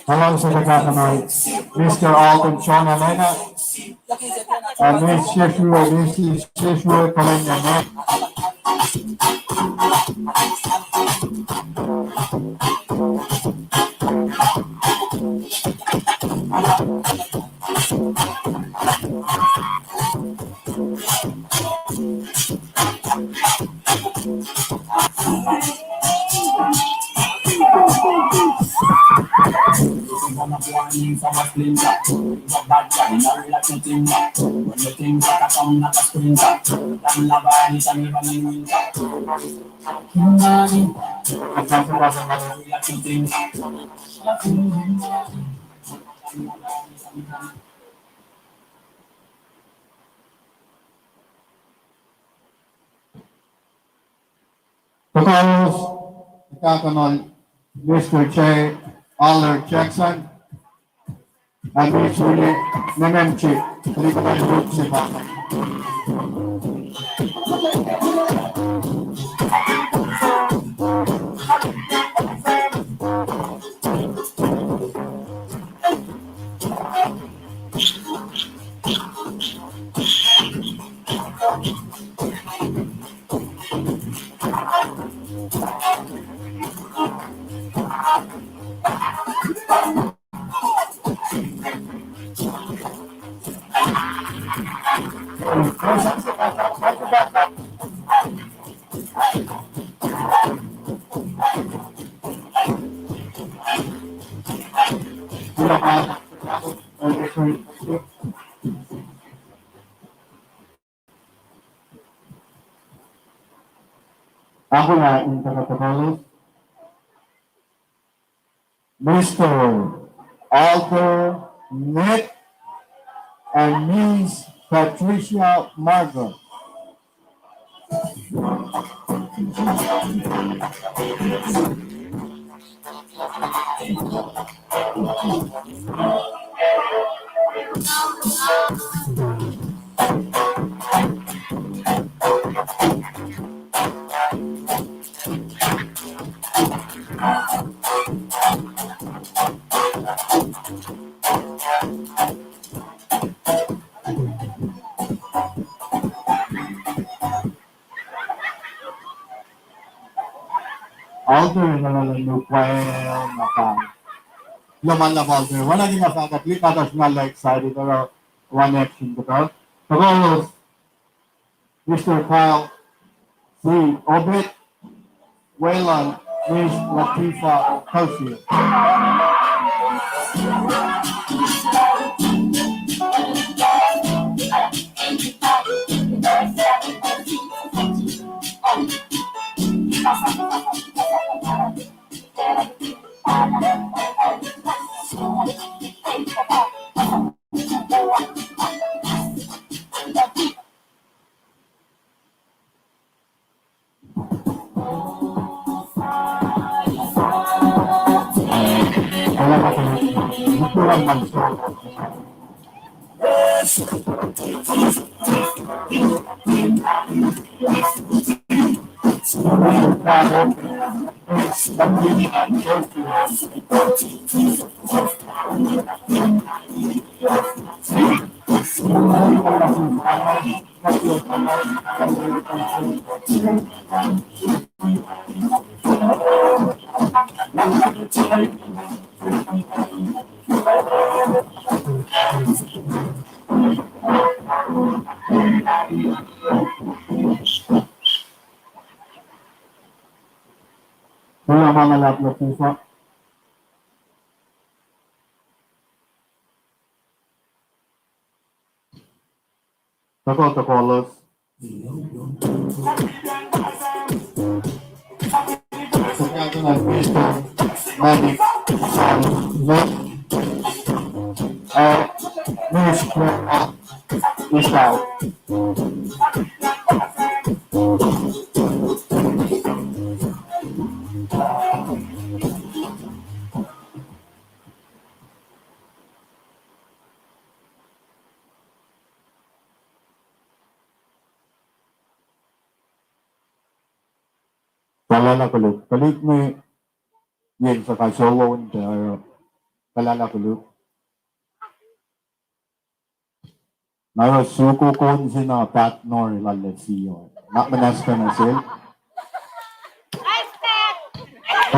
Hello, soko, Mister Alton John Elena. Ame sesru, ame sesru, Kalenya. Tuh kowos, tuh kowos, Mister J. Aller Jackson, and Miss Willie Nemenchik. Ahkolah in tuhkuh tohkohlos, Mister Alder Nick and Miss Patricia Margot. Alder, nga lana nu pwacye na pa. Kuloh ma luhlahp Alder. Oacna ke nga fahk ah, tuhlihk nahtuhsr nga lah excited, oruh one action kuhtuh. Tohkohlos, Mister Kyle C. Obed, weluhl Miss Latifa Kosir. Kuloh ma luhlahp Latifa. Tuhkuh, tuhkuhlos. Suhkahkuhna Mister Manik, uh, Mister Isao. Kalala koluk. Koluk me yen suhkahsolo in te, uh, kalala koluk. Na oruh sukokon se na Pat Nor lal Lefio. Na muhnahs pacna sel.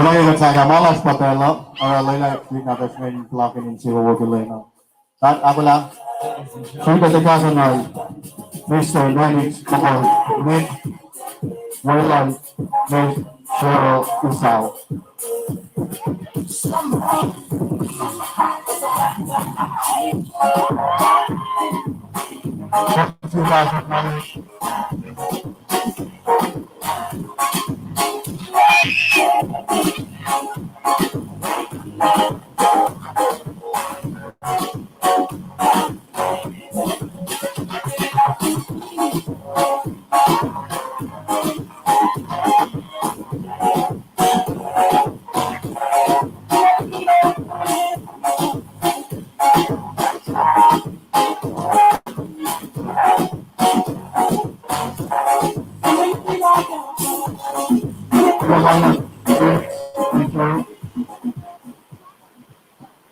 Oruh kuht sahk ah ma lasr pa pacl uh, oruh lwelah tuhlihk nahtuhsr inge in puhlakihn insewowo ke lwen uh. Pat, ahkolah. Srihpac tuhkahkuhnuhl Mister Lennox Mokol, Nick, weluhl Miss Cheryl Isao.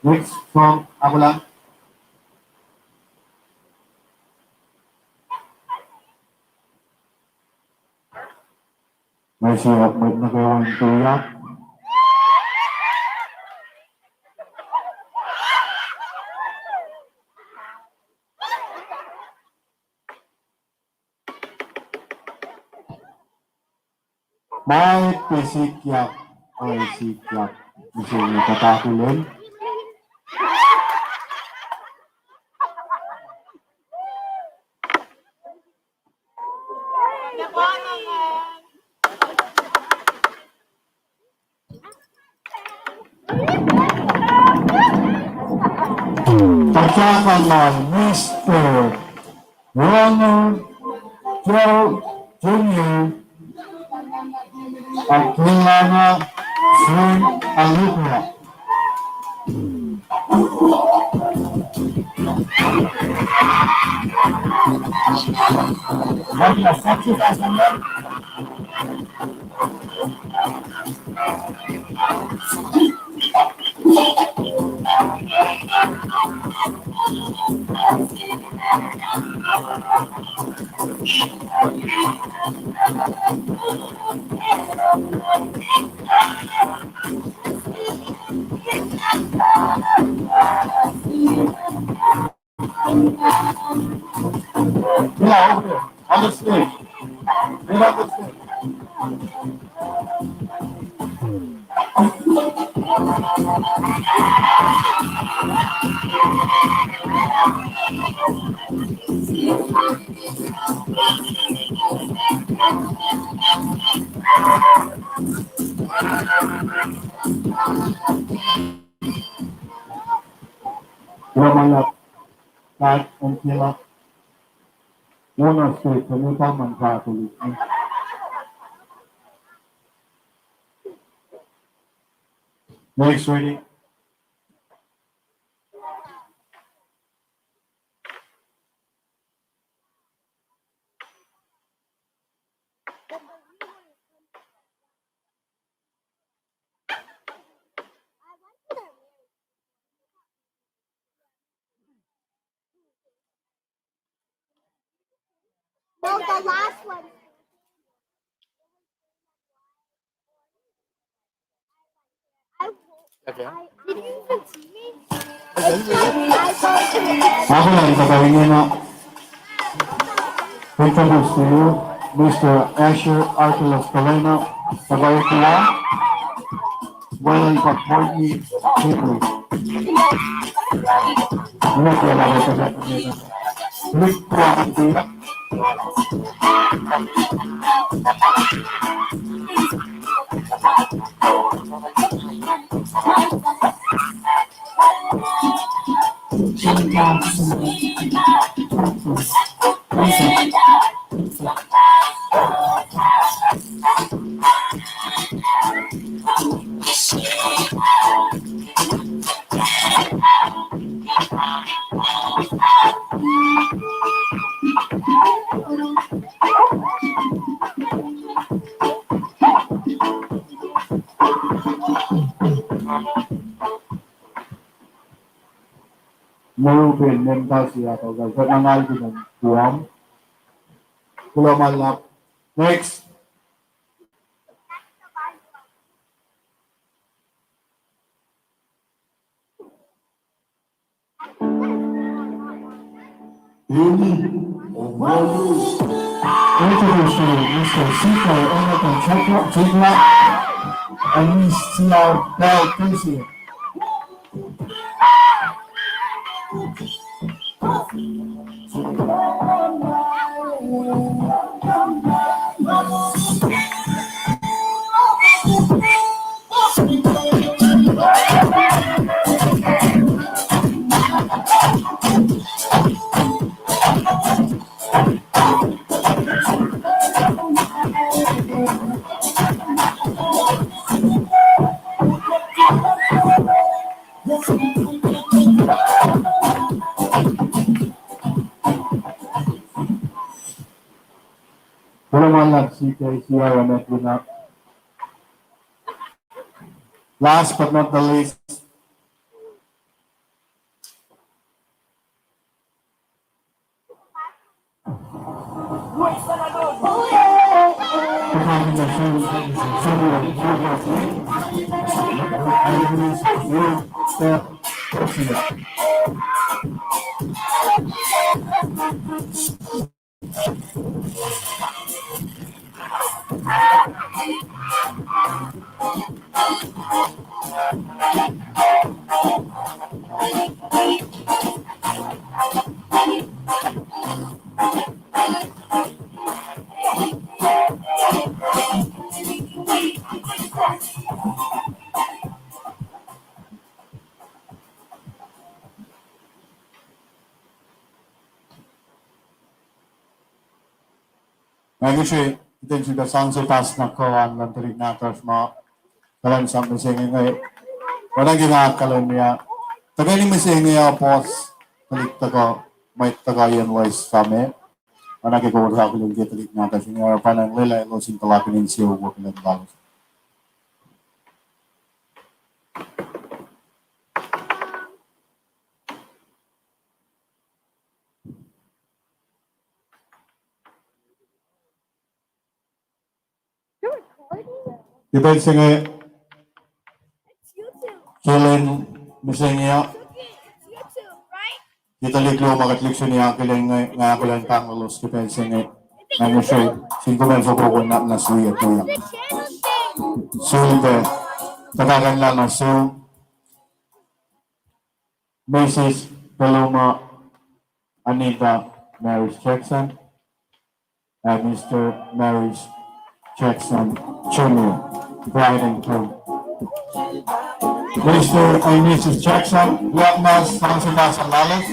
Next from Akola. Ma se mwet nuh kwewa in tuyak. Ma pa sikyak, pa sikyak, mihsenge kuht akihlen. Pahkah lal Mister Ronald Joe Junior, Akilana Srin Alipra. Kuloh ma luhlahp, Pat Ongkila, Ouna State, Tamupa Manfatolik. Next reading. No, the last one. Okay. Aku na ita pa ingena. Introduce to you, Mister Asher Archelaus Kalena, Tabaikula, Wayland Park, Courtney, Henry. Ini adalah Tabaikula. Mweun Memtasi Atoka, kuht na ngal kinan Guam. Kuloh ma luhlahp. Next. Introduce to you, Mister Sika Onatan Chikla, Chikla, and Miss Tia Bell Casey. Kuloh ma luhlahp, C K C R M F, you know. Last but not the least, Nga ngihsre kuht in sifilpac sang se pahs na kuh an luhn tuhlihk nahtuhsr ma kuhlwacnsap mihsenge inge. Oacna ke nga ahkkahlwemye, tuhkweni mihsenge uh puhs tuhlihk tuhkuh, mwet tuhkuh yen loes same. Oacna ke kowos akihlen ke tuhlihk nahtuhsr inge, oruh pa nga lwelah elos in puhlakihn insiyac wo kuhlwacnsap. Ke pacl se inge, ke lwen mihsenge uh, ke tuhlihk luo ma kuht lihksreni akihlen inge, nga akihlen pahng lalos ke pacl se inge. Nga ngihsre sin kom in fokoko na, na sui ac tuyak. Sulpac, tuhkahkuhnlah nuh sum, Mrs Paloma Anita Maris Jackson, ac Mr Maris Jackson Junior, bride and groom. Mr and Mrs Jackson, luhk mas sang se pahs lalos.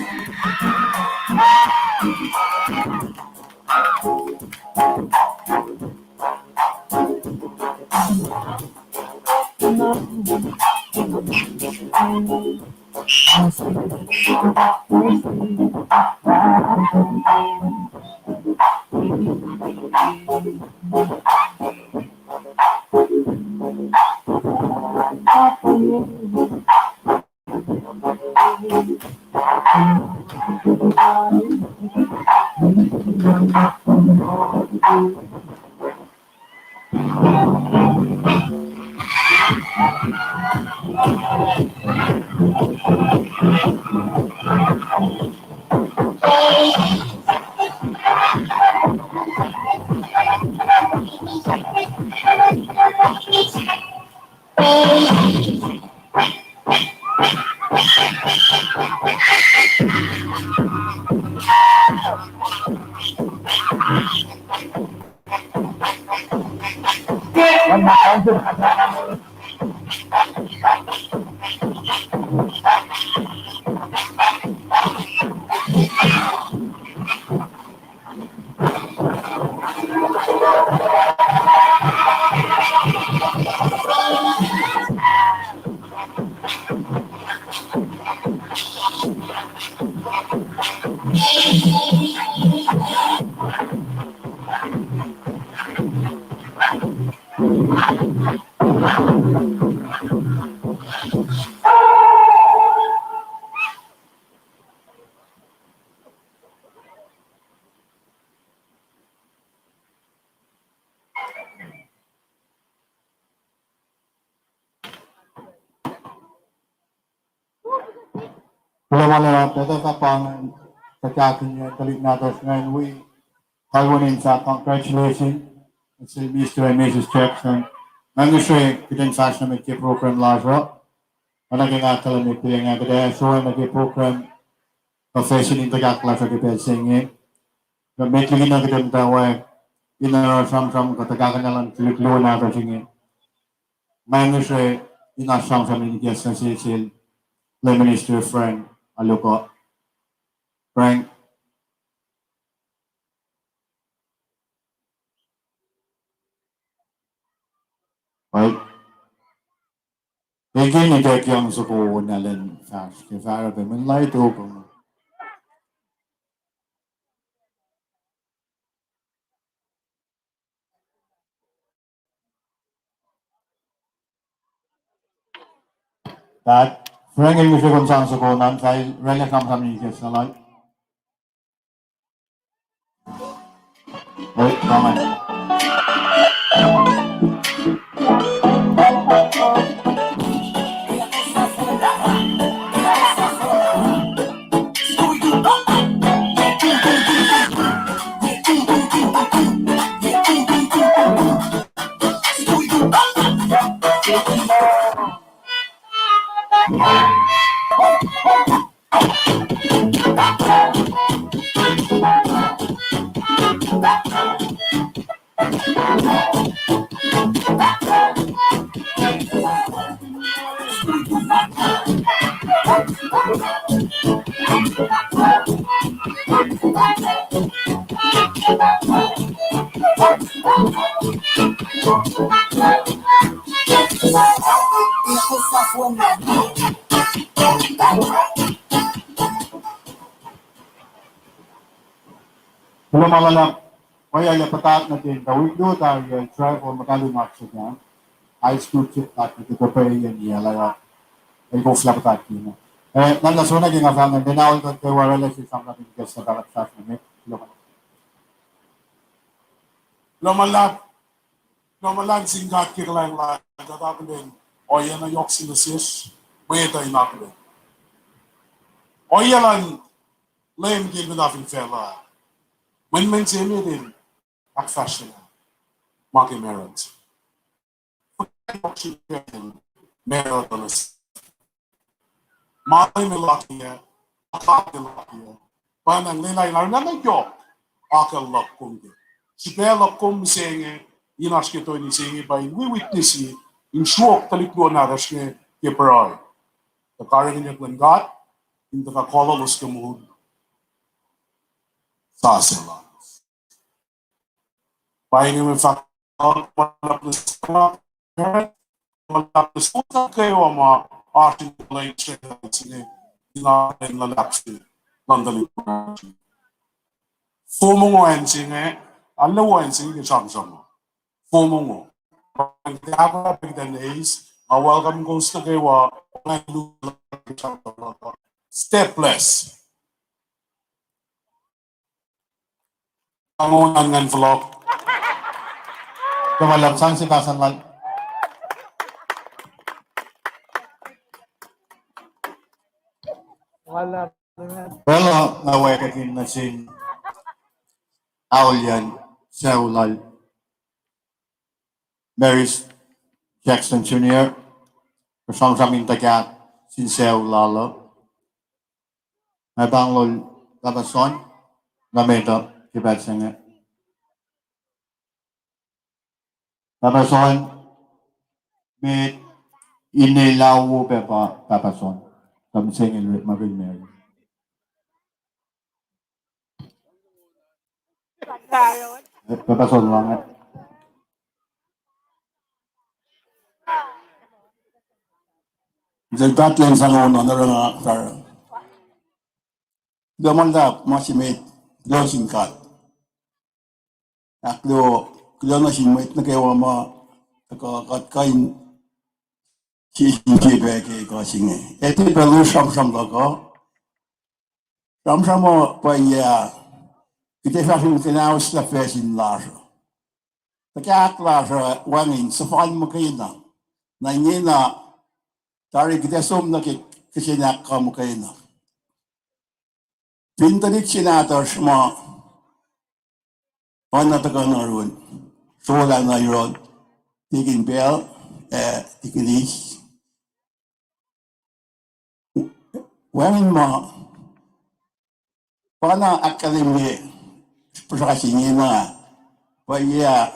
Kuloh ma luhlahp, etuh fah pa ingacn, tuhkahkihnyuck tuhlihk nahtuhsr ingacn wi kalweni in fahk congratulations nuh sel Mr and Mrs Jackson. Nga ngihsre kuht in fahsr nuh met ke program lasr uh. Oacna ke nga ahkkahlwemye, kuht ac sroang nuh ke program kuh facsin in tuhkahk lasr uh ke pacl se inge. Kuh met liki na kuht in muhtwacwacack in oruh sramsram kuh tuhkahkihn luhn tuhlihk luo nahtuhsr inge, nga ngihsre in oasr sramsram in ikacslah sel, sel Lay Minister Frank Aluko. Frank. Right. Eke in ikack yang soko na lwen fahsr ke fahsr pac mweyen light open. That, Frank, el ngihsre kom sang soko na, fal oraclah sramsram in ikacslah lal. Wait, comment. Kuloh ma luhlahp, ohiyac lah puhtat nuh ten, tuh wik luo tari el travel muhta luhn oxygen. Ice cube chip tat ke kuhpeye niyacl uh, el koflah puhtat kina. Eh, na lah soenna ke nga fahk ngan, then I'll go to where else is something just about that minute. Kuloh ma luhlahp. Kuloh ma luhlahp sin God ke kuhlwacng lal, kuht akihlen ohiyac na yohk sin nuh sesr, mwe etuh in akihlen ohiyac luhn Leum ke el muhta fin facluh. Mwenmwen se met in ahkfahsryelah ma ke marriage. Marriage. Ma me luhk uh, ma luhk uh, pa na lwelah in arulacna yohk akucl luhk kom ke. Srihpac luhk kom mihsenge, in oasr ke toeni se inge pa in wi witness, in sruok tuhlihk luo nahtuhsr inge ke pruhe. Tuh karihngihnyuck luhn God in tuhkuh kololos ke moul sasuc lalos. Pa inge mwe fahk, ma luhlahp nuh suwos, ma luhlahp nuh suwos kwewa ma oasr in kuhlwacnsap se inge, in luhlahp se luhn tuhlihk. Fomongo acn se inge, arlac wo acn se inge ke sramsram. Fomongo. Nga welcome kowos nuh kwewa, nga lu-, Stepless. Angon an ngan fohlohk. Kuloh ma luhlahp sang se kasan lal. Well, uh, nga wacngihn nuh sin auliyak sucu lal Maris Jackson Junior, sramsram in tuhkahk sin sucu lal uh. Nga pahngon Pahpah Son, nga met uh ke pacl se inge. Pahpah Son, met, ine lawo pac pa Pahpah Son. Kom se inge orekmakihn Mary. Pahpah Son, lange. Kuloh ma luhlahp, ma se met, kuloh sin God. Ahkluo, kuloh nuh sin mwet nuh kwewa ma tuhkuh kuht kuh in sisi pac ke ekuh se inge. Etuh pac sramsram luhk uh. Sramsram uh pa yac, kuht ac fahsr in kuhnaoslah facsin lasr uh. Tuhkahk lasr uh wacngihn suhfal muhkwena. Na ingena tari kuht ac som nuh ke kihsen ahkkweye muhkwena. Fin tuhlihk se nahtuhsr ma oacna tuhkuh nuh yurin, sola nuh yurin, tikin pacl, ah, tikin eis. Wacngihn ma pa na ahkkahlwemye puhsra se ingena, pa yac,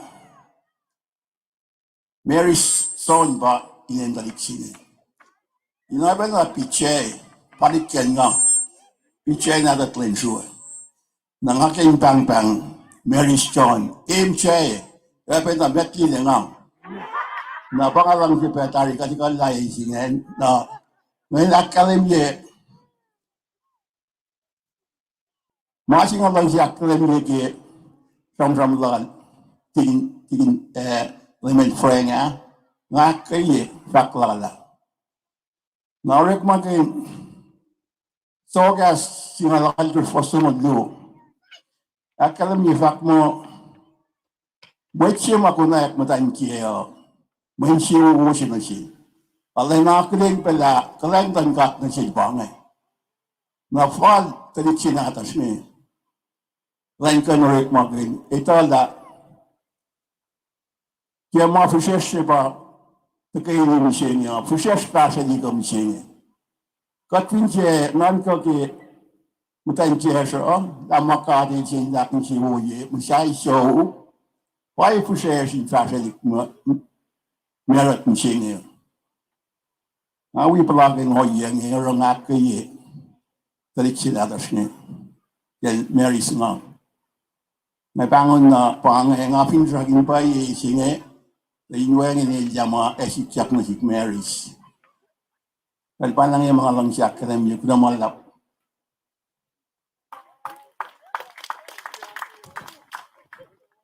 Mary Son pa inen tuhlihk se inge. Ina pacna P J, palik ke nga, P J nahtuhl Lensrue. Na nga ke in pahngpahng Mary John, M J, oacpacna met liki nga. Na pa nga luhngse pac tari kuht ekuhllah eis ingacn, na nga in ahkkahlwemye ma se nga luhngse ahkkahlwemye ke sramsram lal tikin, tikin, ah, Leman Frank ah, nga ahkkweye fahk lal ah. Na orekmakihn Soakas singucul alkosr fuhs longoul luo. Ahkkahlwemye fahk muh, mwet se ma konwacack muhtwacn kiyacl uh, mwe insewowo se nuh sel. Arulacna akihlen pac lah kuhlwacng luhn God nuh sel pa inge. Na fal tuhlihk se nahtuhsr inge, kuhlwacng kuh in orekmakihn, etuh lah ke ma fihsracsr se pa tuhkweni mihsenge uh, fihsracsr fahsrwelihk uh mihsenge. Kuht fin tiac nuhnkuh ke muhtwacn kiyacl uh, lah ma God El sang lah insewowo, muhsahi sucu, pa fihsracsr in fahsrwelihk ma, marut mihsenge. Nga wi puhlakihn ohiyac inge, oruh nga ahkkweye tuhlihk se nahtuhsr inge, ke Mary se inge. Nga pahngon na pa inge, nga finsrak in pwacye se inge, Tuh in wacngihn elyah ma ac sikyak nuh sihk Maris. Kal pa na nge ma nga luhngse ahkkahlwemye, kuloh ma luhlahp.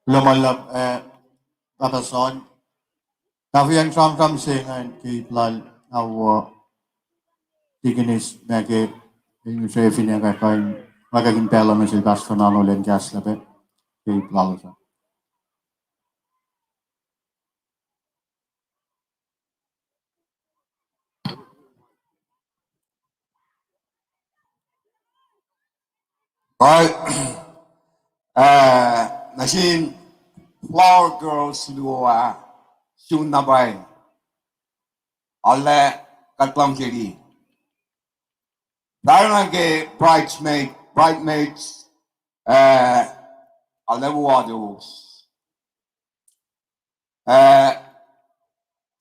Kuloh ma luhlahp, eh, Pahpah Son. Tahfweacng sramsram se ingacn ke ip lal, ah, Tikinis Meke, in se finne kuh in, ma kuh in pacl nuh sel Pastor Nano len kahs lapac ke ip lalos an. Kal, ah, nuh sin flower girls luo ah, sun na pwacye. Arlac kuht luhngse liki. Pahpah nuh ke bridesmaid, bridesmaids, ah, arlac wotowos. Ah,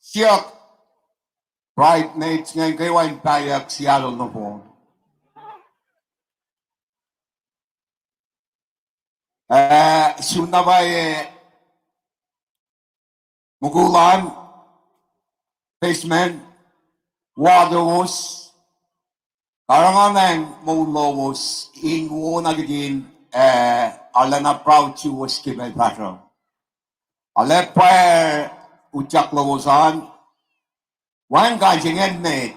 siyuck bridesmaids ingacn kwewa in pahyuck Seattle nohfohn. Ah, sun na pwacye, mukul an, businessman, wotowos, karihngihn moul lowos in wona kihtin, ah, arulacna proud suwos ke pacl fahsruh. Arlac pwacr utyak lowos an, wacngihn kain se ingacn met.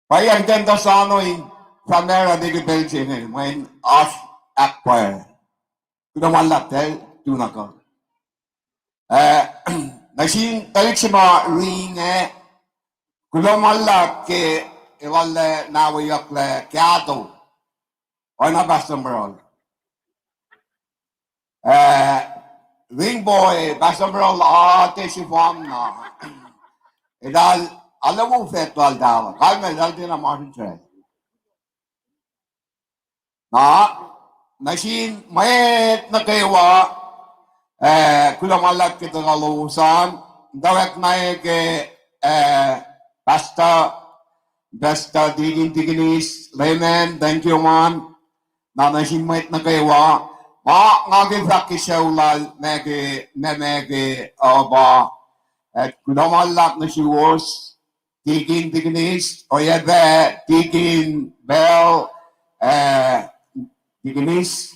Pwacye, kuht in tuh soano in famera ke pacl se inge, mweyen oasr ahkpwacr. Kuloh ma luhlahp, tuh nuh kuh. Ah, nuh sin tuhlihk se ma ring ah, kuloh ma luhlahp ke elos arlac nahweyucklac kahto. Oacna Pastor Merol. Ah, ring boy, Pastor Merol, ah, tiac sifacna. Eltahl, arlac wo fahk lal tala. Kalmac eltahl tiacna masrinsral. Na, nuh sin mwet nuh kwewa, ah, kuloh ma luhlahp ke tuhkuh lowos an, tuh recognize ke, ah, Pastor, Pastor Deacon, Deaconess, Layman, thank you, man. Na nuh sin mwet nuh kwewa, ma nga ke fahk ke sucu lal, ma ke, ma, ma ke, uh, pa, ah, kuloh ma luhlahp nuh suwos, Deacon, Deaconess, oacyacpac Deacon Bell, ah, Deaconess,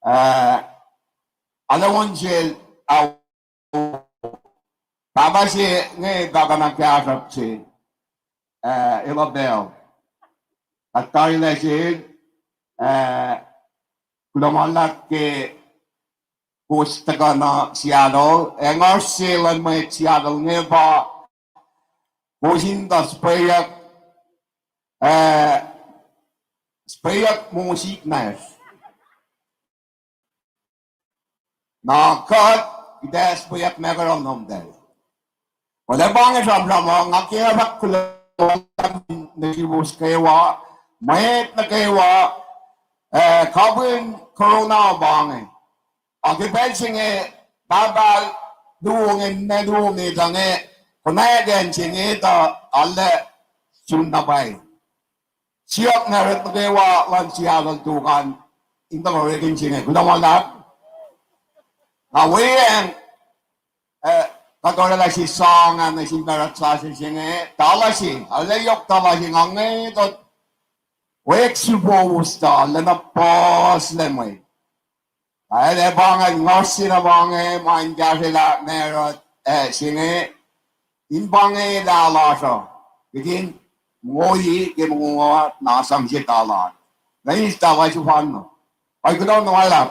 ah, arlac on sel, ah, pahpah se inge, pahpah na kahsruhp se, ah, elos pacl. Kuht tarilac sel, ah, kuloh ma luhlahp ke kowos tuhkuh nuh Seattle, ac nga se luhn mwet Seattle inge pa kowos in tuh srihpeyuck, ah, srihpeyuck moul sikyak. Na kuht, kuht ac srihpeyuck ma kuh in nuhnkuh. Kuht ac pa inge sramsram uh, nga ke fahk kuloh nuh suwos kwewa, mwet nuh kwewa, ah, kapihn corona pa inge. Ac ke pacl se inge, pahpah luo inge, ninac luo inge tuh inge, konwacack acn se inge tuh arlac sun na pwacye. Siyuck na orekma nuh kwewa luhn Seattle tok an, in tuhkuh orekma se inge, kuloh ma luhlahp. Na weacng, ah, kuht oraclah sie sang ah nuh sin marut sasuc se inge, tala se, arlac yohk tala se, nga inge tuh wek sifowos tuh arlacna puhslac mwe. Ac lah pa inge, nga se na pa inge, ma in kahsrwelah marut, ah, se inge, in pa inge lah lasr uh, kihtin moli ke mongo na sang sie tala. Na in tala sifacna. Ac kuloh na ma luhlahp.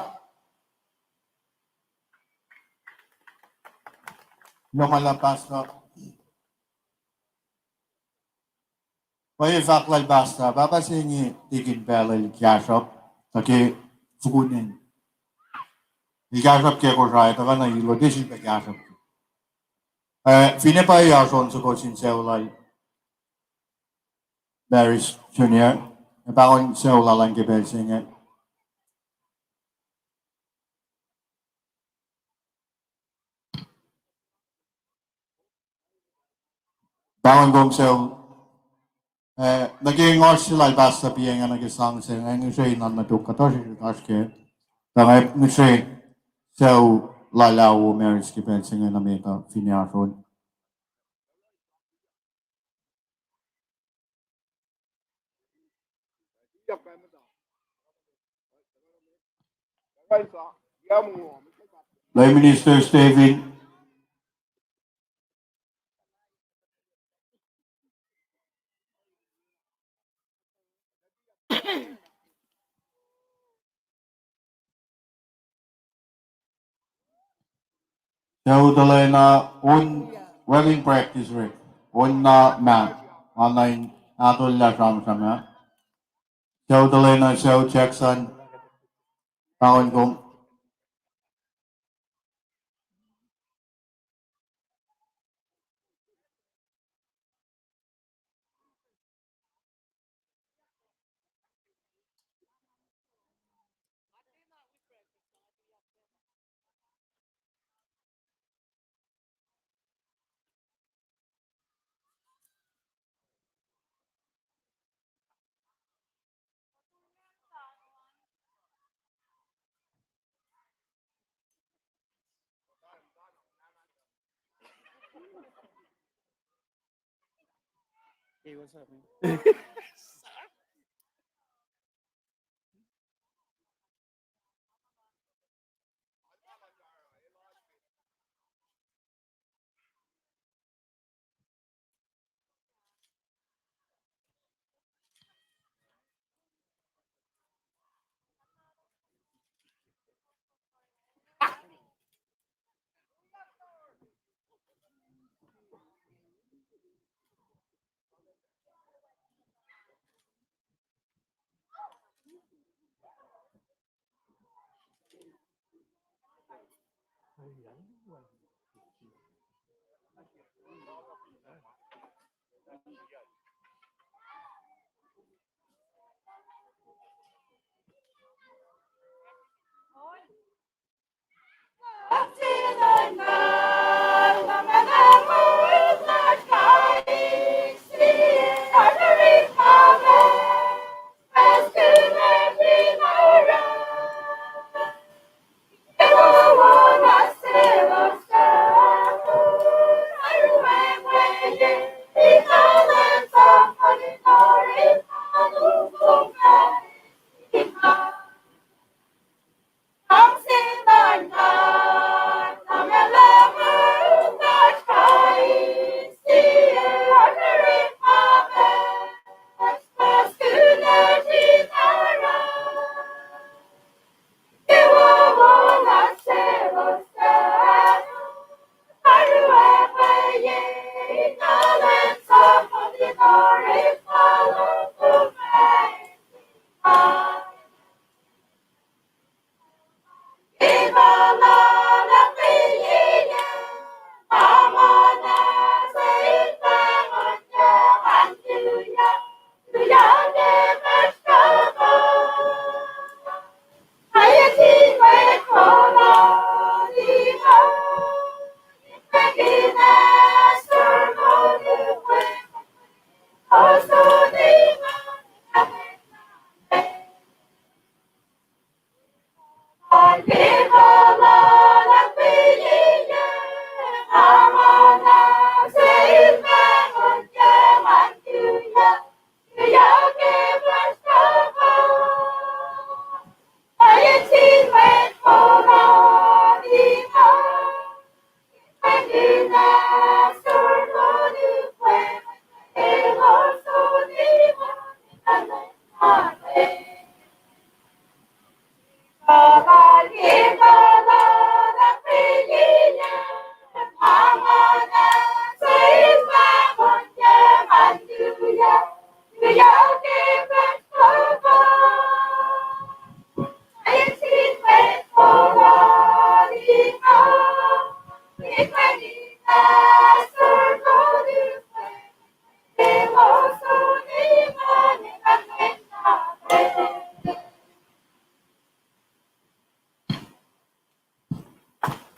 Kuloh ma luhlahp, Pastor. Pwacye fahk lal Pastor, pahpah se inge tikin pacl el kahsruhp, tuh ke fukun in el kahsruhp ke Kosrae, tuhkuh nuh Ilo, tiac sifilpac kahsruhp. Ah, finne pwacye oasr on soko sin sucu lal Maris Junior, ac pahngon sucu lal an ke pacl se inge. Pahngon kom sucu, ah, nuh ke ngohsr se lal Pastor Pieng ah nuh ke sang se inge, ngihsre in nuhnuh tok kuhtuh srihsrihk oasr ke, tuh nga ngihsre sucu Lal Ao Marist ke pacl se inge na met uh fin oasr on. Lay Minister Stephen. Sucu tuhlacna, on wacngihn practice rek, on na ma, ma na in atollah sramsram ah. Sucu tuhlacna, sucu Jackson, pahngon kom. Hey, what's up, man?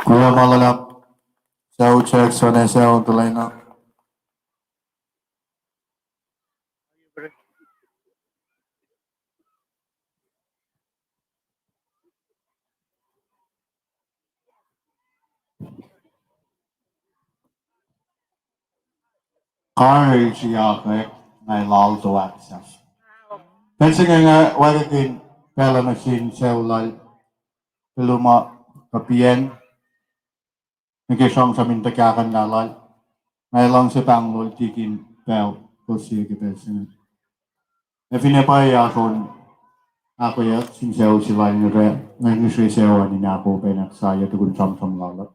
Kuloh ma luhlahp, Sucu Jackson ac Sucu Delena. Karihngihn siyuck, nga elos lalto ahksahfyelah. Pacl se inge nga wacngihn pacl uh nuh sin sucu lal Peluma kuh Pian, nuh ke sramsram in tuhkahkuhnlah lal. Nga luhngse pahngon lal Tikin Pal, kowos sie ke pacl se inge. Ac finne pwacye oasr on ahkoeyuck sin sucu se lal, nga ngihsre sucu an in ahkoo pacna sahyac tukun sramsram lal uh.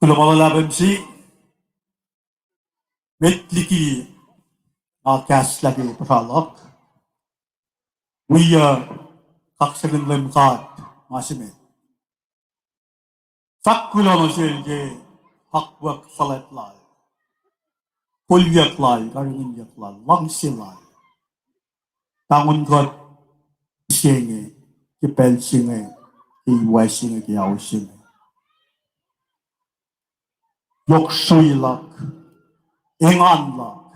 Kuloh ma luhlahp, M C. Met liki nga kahslah ke puhsra luhk, wi, uh, kaksakihn Leum God ma se met. Fahk kuloh nuh sel ke akwuck fuhlwact lal, kolyuck lal, karihngihnyuck lal, luhngse lal, pahngon kuht se inge, ke pacl se inge, ke iwac se inge, ke ao se inge. Yohk sui luhk, engan luhk.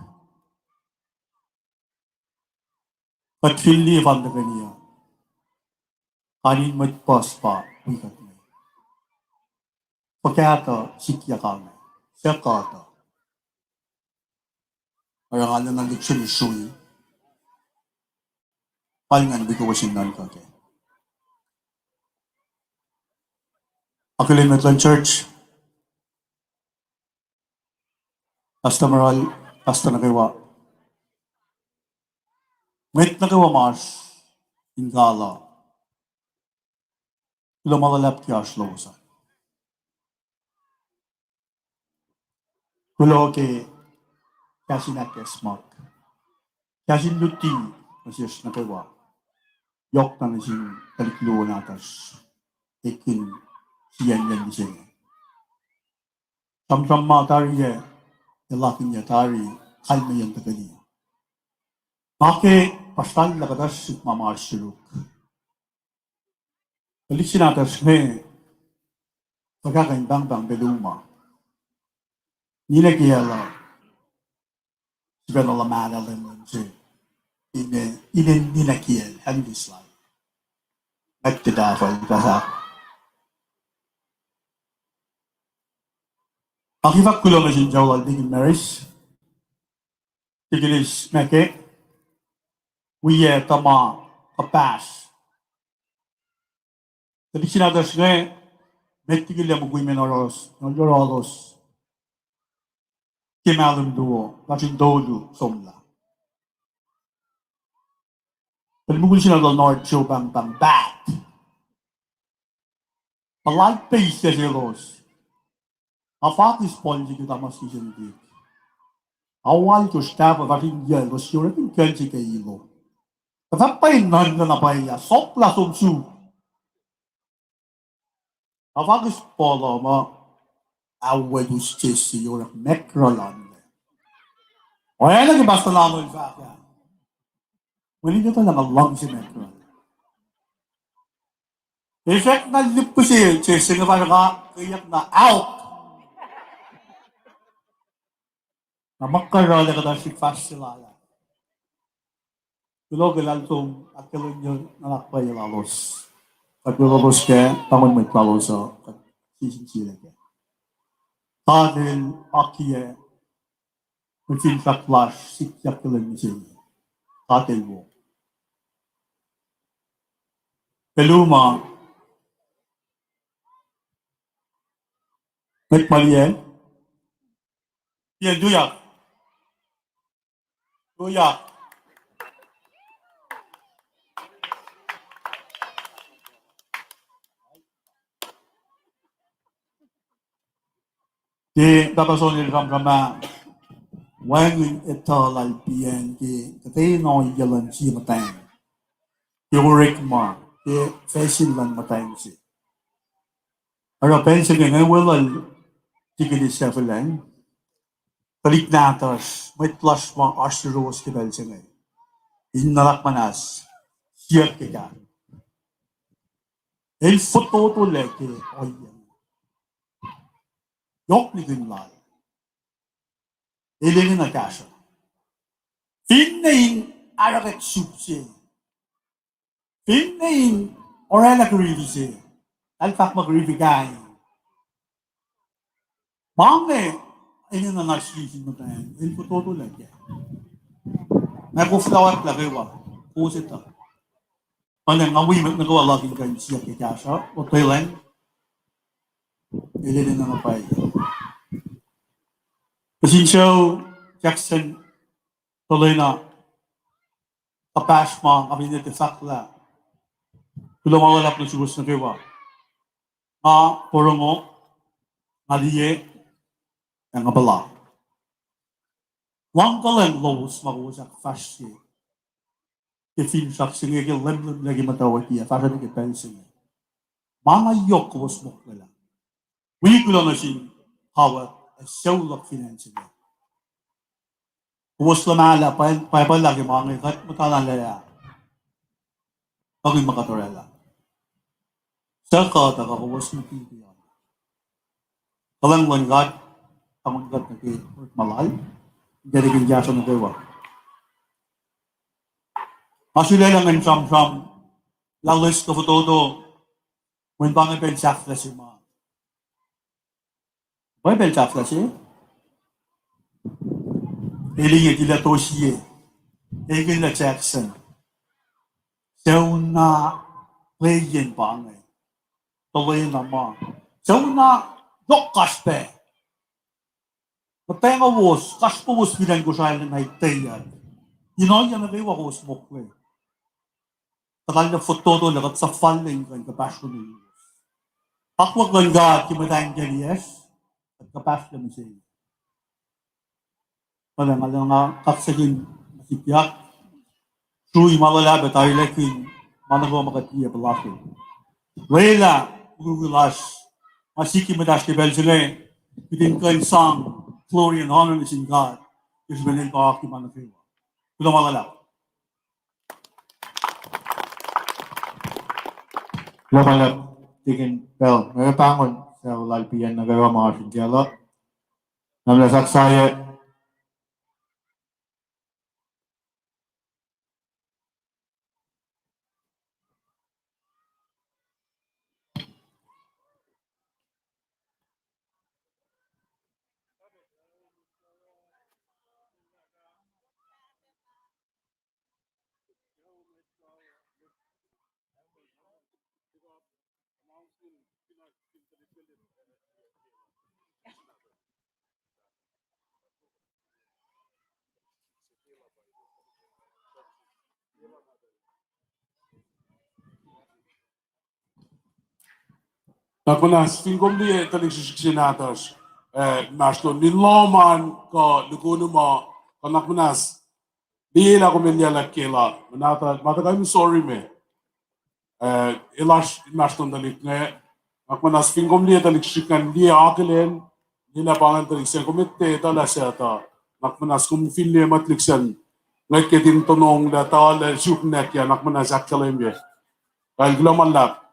Kuht fin liye fan tuhkweni uh, kain in mwet puhs pa wi kuht inge. Fuhkah tuh sikyak inge, suc kuht uh. Oruh nga nuhnak sel sui, pal ngan wi kowos in nuhnkuh kac. Akihlen mwet luhn church, pastor Mural, pastor nuh kwewa, mwet nuh kwewa ma oasr in kal uh, kuloh ma luhlahp ke oasr lowos an. Kuloh ke kahs in ahkacsmak, kahs in luti nuh sesr nuh kwewa, yohkna nuh sin tuhlihk luo nahtuhsr, ekihn siyacnyacn mihsenge. Sramsram ma tari ac, ac lakihnyac tari, kalmeyacn tuhkweni. Nga ke pasrallah kuhtuh srihk ma ma oasr yuruk. Tuhlihk se nahtuhsr inge, fuhkah kuh in pahngpahng Peluma. Ninac kiyacl uh, sifacna luhmahlah lwen se. Ine, ine ninac kiyacl, handles lal. Ngwet tuh tahfuh, tuh sahk. Nga ke fahk kuloh nuh sin sucu lal Deacon Maris, Deaconess Meke, wiyac tuhma kuhpahsr. Tuhlihk se nahtuhsr inge, met liki lah mukul me yohrohlos, yohrohlos ke mahlwem luo, lasr in tolu somlah. Pacl mukul se na tuh North Shore pahngpahng bat. Puhlaik pac islah selos. Nga fakihs Paul se ke tamas kihsen tik. Awal kosr tahfuh fahsr in yac elos yorek in kuh in srihke ilo. Tuhfah pwacye nuhnkuh na pwacye, soklah som suk. Nga fakihs Paul uh muh, awetus Jesse yorek mackerel an. Oacna ke pastor Lamo el fahk ah, mwet in etuh lah nga luhngse mackerel. Esack na lihpihse Jesse inge fahsr ah, keyuck na out. Na ma kuhruh lah kuhtuh srihk fahsr se lal ah. Kuloh ke lahlmwetmwet, ahkkahlwemye nuhnak pwacye lalos. Kuht weluhlos kac, pahngon mwet lalos uh, kuht sisin sie kac. God El akiyac mwe finsrak lasr sikyak ke lwen mihsenge. God El wo. Peluma. Mwet ma liyacl. Tiac tuyak. Tuyak. Ke Pahpah Son el sramsram ah, wacngihn etuh lal Pian ke kuhtwena ohiyac luhn sie muhtwacn, ke orekma, ke facsin luhn muhtwacn se. Oruh pacl se inge nga weluhl Deaconess Sefileng, tuhlihk nahtuhsr, mwet lasr ma oasr yuruwos ke pacl se inge, in nuhnak muhnahs, siyuck ke kahs. El fototolac ke ohiyac, yohk nihkihn lal. El enenuh kahsruh. Finne in arlac suk se, finne in oraclah kirifi se, el fahk muh kirifi kain. Ma inge, enenuh na sri sin muhtwacn, el fototolac kac. Nga koflah oacklah kwewa, kowos etuh. Pwacnwacng nga wi mwet nuh kwewa luhk in kuh in siyuck ke kahsruh, otwelah, el enenuh na pwacye. Nuh sin sucu Jackson, tuhlena, kuhpahsr ma nga finne tiac fahklah. Kuloh ma luhlahp nuh suwos nuh kwewa. Nga porongo, nga liye, ac nga puhla. Luhngkuhlwacng lowos ma kowos ahkfahsrye ke finsrak se inge ke lwemlwemlah ke muhtwacwacack ac fahsrweni ke pacl se inge. Ma na yohk kowos moklwelah. Wi kuloh nuh sin kawuck ac sucu luhk fin acn se inge. Kowos luhmahlah, pwacpaclah ke ma inge kuht muhtana lah, puhkihn ma kuht orwaclah. Suc kuh tuh kuh kowos muti ke an. Kuhlwacng luhn God, tangon kuht nuh ke orekma lal, in kuht in kahsruh nuh kwewa. Ma sulaclah ngan sramsram, lalos kuh fototo, mweyen pa inge pacl sahflah se ma. Pacl sahflah se. El inge tilac tohsiye. Ekihn lah Jackson. Sucu na pwacye pa inge. Tuhlena ma. Sucu na yohk kasrpac. Muhtwacngowos, kasrpowos fin acn Kosrae lun na etweyuck. In ohiyac nuh kwewa kowos mokle. Kuht arlac fototo lah kuht suhfal in kuh in kuhpahsr lowos. Akwuck luhn God ke mwet ahnkacliyacsr, kuht kuhpahsrlac mihsenge. Pwacnwacng nga kaksakihn ma sikyak, srui ma luhlahp ac tarilackin ma nuh kwewa ma kuht liye puhlasr. Lwelah mukwikwi lasr ma sikyak ke mwet oasr ke pacl se inge, kihtin kuh in sang glory and honor nuh sin God, ke srihpen el pa oaki ma nuh kwewa. Kuloh ma luhlahp. Kuloh ma luhlahp, Deacon Pell. Mwe pahngon suc lal Pian nuh kwewa ma oasr in kacluh. Namlah saksaya. Nuhnak muhnahs, fin kom liye tuhlihk srihsrihk se nahtuhsr, eh, inmahsrlon in lohm an kuh lukunu ma, kuh nuhnak muhnahs, liye lah kom elyah lah kela, ma tuhkuh, ma tuhkuh in sorry me. Eh, elasr inmahsrlon tuhlihk inge, nuhnak muhnahs fin kom liye tuhlihk srihsrihk ingacn liye akihlen, liye lah pa ingacn tuhlihk se kom etuh lah suc tuh, nuhnak muhnahs kom fin liye ma tuhlihk sacn, ngwet kihtin tonong lah tuh lah suk nwacklah, nuhnak muhnahs ahkkahlwemye. Kal kuloh ma luhlahp.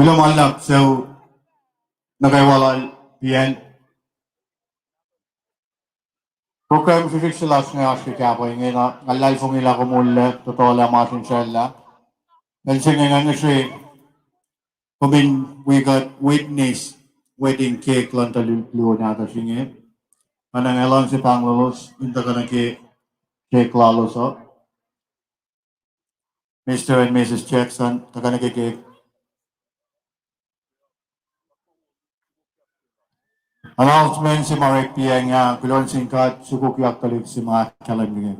Kuloh ma luhlahp suc nuh kwewa lal Pian. Program srihsrihk se lasr inge oasr ke kahpah inge, na nga luhlahlfongi lah kom moul lac, tohtohlah, masrinsracllah. Pacl se inge nga ngihsre kom in wi kuht witness wedding cake luhn tuhlihk luo nahtuhsr inge. Nga na nga luhngse pahnglolos in tuhkuh nuh ke cake lalos uh. Mister and Missus Jackson, tuhkuh nuh ke cake. Announcement se ma orek piacng ah, kuloh nuh sin God, sukokyak tuhlihk se ma ahkkahlwemye.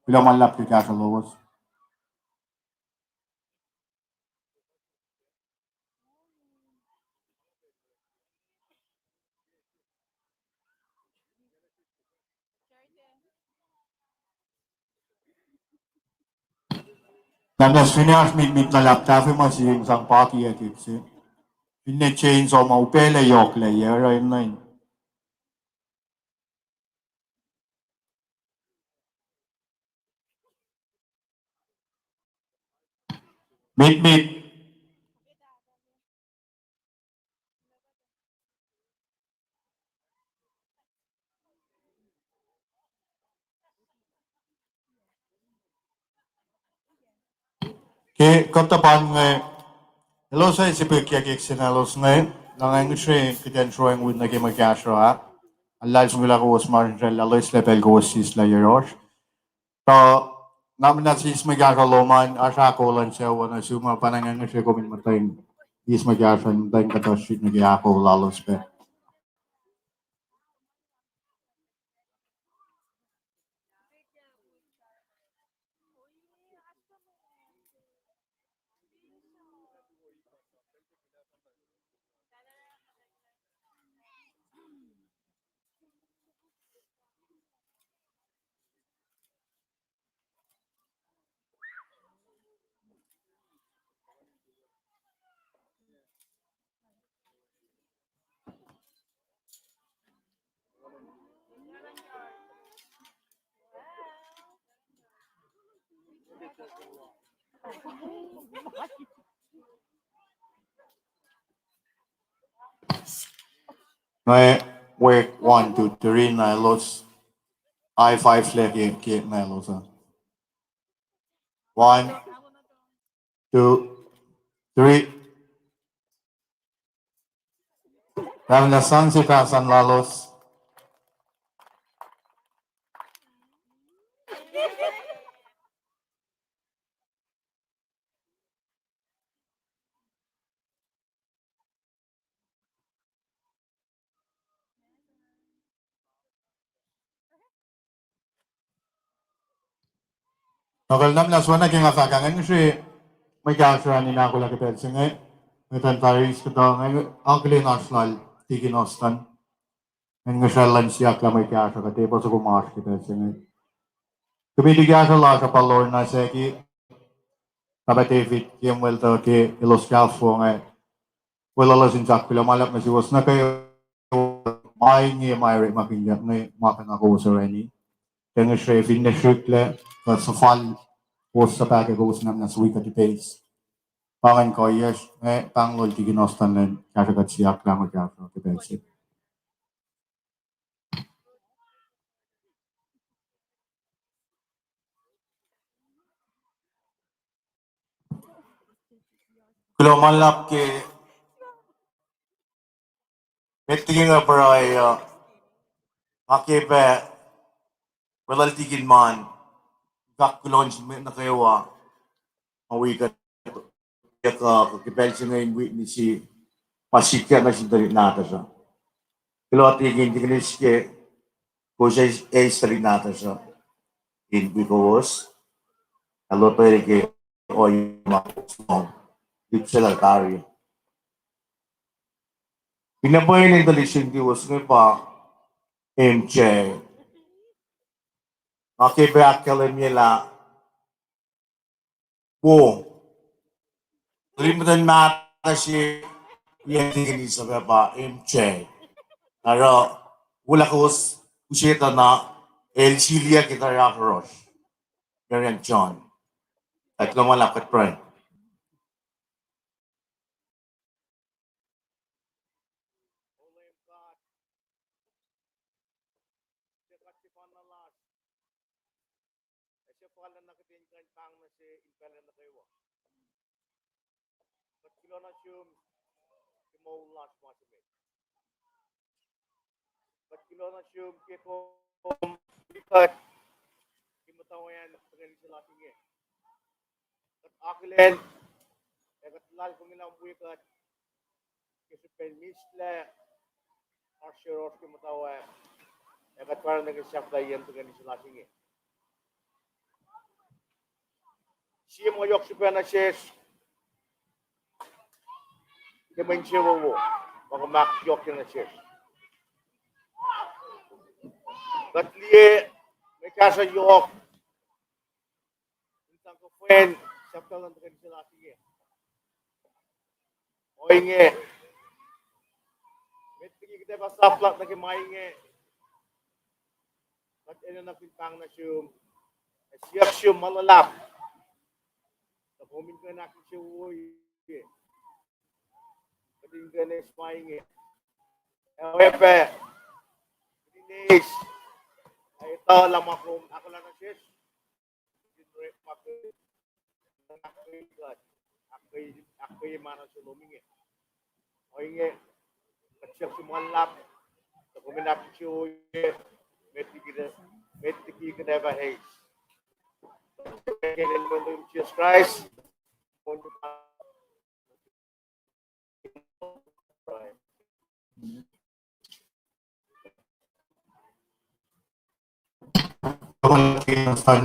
Kuloh ma luhlahp ke kahsruh lowos. Tahmtahel, finne oasr mitmit luhlahp, tahfuh ma sie in sang pakiyac cake se. Finne chainsaw ma upaclac yohklac, yac oruh in nuh in. Mitmit. Ke kuhtuh pa inge, elos ac sifilpac kiyac cake se nahtuhlos inge, na nga ngihsre kuht in sroacng wi nuh ke mwe kahsruh ah. Nga luhlahlfongi lah kowos masrinsracllah, loeslac pacl kowos sislah yohrohsr. Tuh nga muhnahs eis mwe kahsruh lom an, oasr ahkoo luhn sucu uh nuh sum uh, pa nga ngihsre kom in muhtweng eis mwe kahsruh, muhtweng kuhtuh srihk nuh ke ahkoo lalos pac. Nga wek one, two, three na elos high five lac ke, ke na elos ah. One, two, three. Tahmtahel, sang se fahsr an lalos. Nuh kacl na muhnahs oacna ke nga fahk ah, nga ngihsre mwe kahsruh an in ahkolah ke pacl se inge, ngetang taris kuhtuh inge, akihlen oasr lal Tikin Ostan. Nga ngihsre luhn siyuck lah mwe kahsruh kuh tepuh soko ma oasr ke pacl se inge. Committee kahsruh lasr uh pa Lorna Seki. Pahpah David, ke mwel tuh ke elos kahsruh inge, weluhlos in sak kuloh ma luhlahp nuh suwos nuh kwewa. Ma inge ma orekmakihnyuck inge, ma kuh na kowos orani. Tiac ngihsre fin ne srihklac, kuht suhfal kowos suhpahk ke kowos nuhnak muhnahs wi kuht ipeis. Pa ingacn kuhiyacsr, inge pahng lal Tikin Ostan lun kahsruh kuht siyuck lah ma kahsruh ke pacl se. Kuloh ma luhlahp ke met liki nga pruhe uh, nga ke pac weluhl Tikin Mahn, fahk kuloh nuh sin mwet nuh kwewa ma wi kuht ke pacl se inge in witness-i, pa sikyak nuh sin tuhlihk nahtuhsr uh. Kuloh Tikin, Tikin Eis ke kowos eis tuhlihk nahtuhsr uh in wi kowos, ac lotwelah ke ohiyac ma kowos lohng, lihpsrelah tari. Finne pwacye in tuhlihk srihn kowos inge pa M J. Nga ke pac ahkkahlwemye lah wo, tuhlihk muhtuhn mahtuh se, wi Tikin Eis uh pa M J. Oruh, wo lah kowos use tuh na, el siliyuck ke tari ahkosr, Reverend John. Kuht kuloh ma luhlahp, kuht pruhe. O Leum God, suc kuht sefanna lasr, ac suc fal na kuht in kuh in pahng nuh se in pacl nuh kwewa. Kuht kuloh nuh sum ke moul lasr ma se met. Kuht kuloh nuh sum ke kom wi kuht ke muhtwacwacack tuhkweni se lasr inge. Kuht akihlen, ac kuht luhlahlfongi lah kom wi kuht ke srihpen mihslac oasr yohrohsr ke muhtwacwacack, ac kuht pruhe nuh ke sahflahiyacn tuhkweni se lasr inge. Sie ma yohk srihpac nuh sesr ke mwe insewowo ma kom ahkyohkye nuh sesr. Kuht liye mwe kahsruh yohk in sang kuhfwen sahflahiyacn tuhkweni se lasr inge. Ohinge, met liki kuht ac fah sahflah nuh ke ma inge, kuht enenuh in pahng nuh sum, ac siyuck sum ma luhlahp, tuh kom in kuh in ahkinsewowoye kuht in kuh in eis ma inge. Ac oacyacpac kuht in eis, ac etuh lah ma kom ahkolah nuh sesr, in orekmakihn, ahkkweye kuht, ahkkweye, ahkkweye ma nuh sum lom inge. Ohinge, kuht siyuck sum ma luhlahp, tuh kom in ahkinsewowoye, met liki, met liki kuht ac fah eis. Ke inen Leum Jisus Kraist.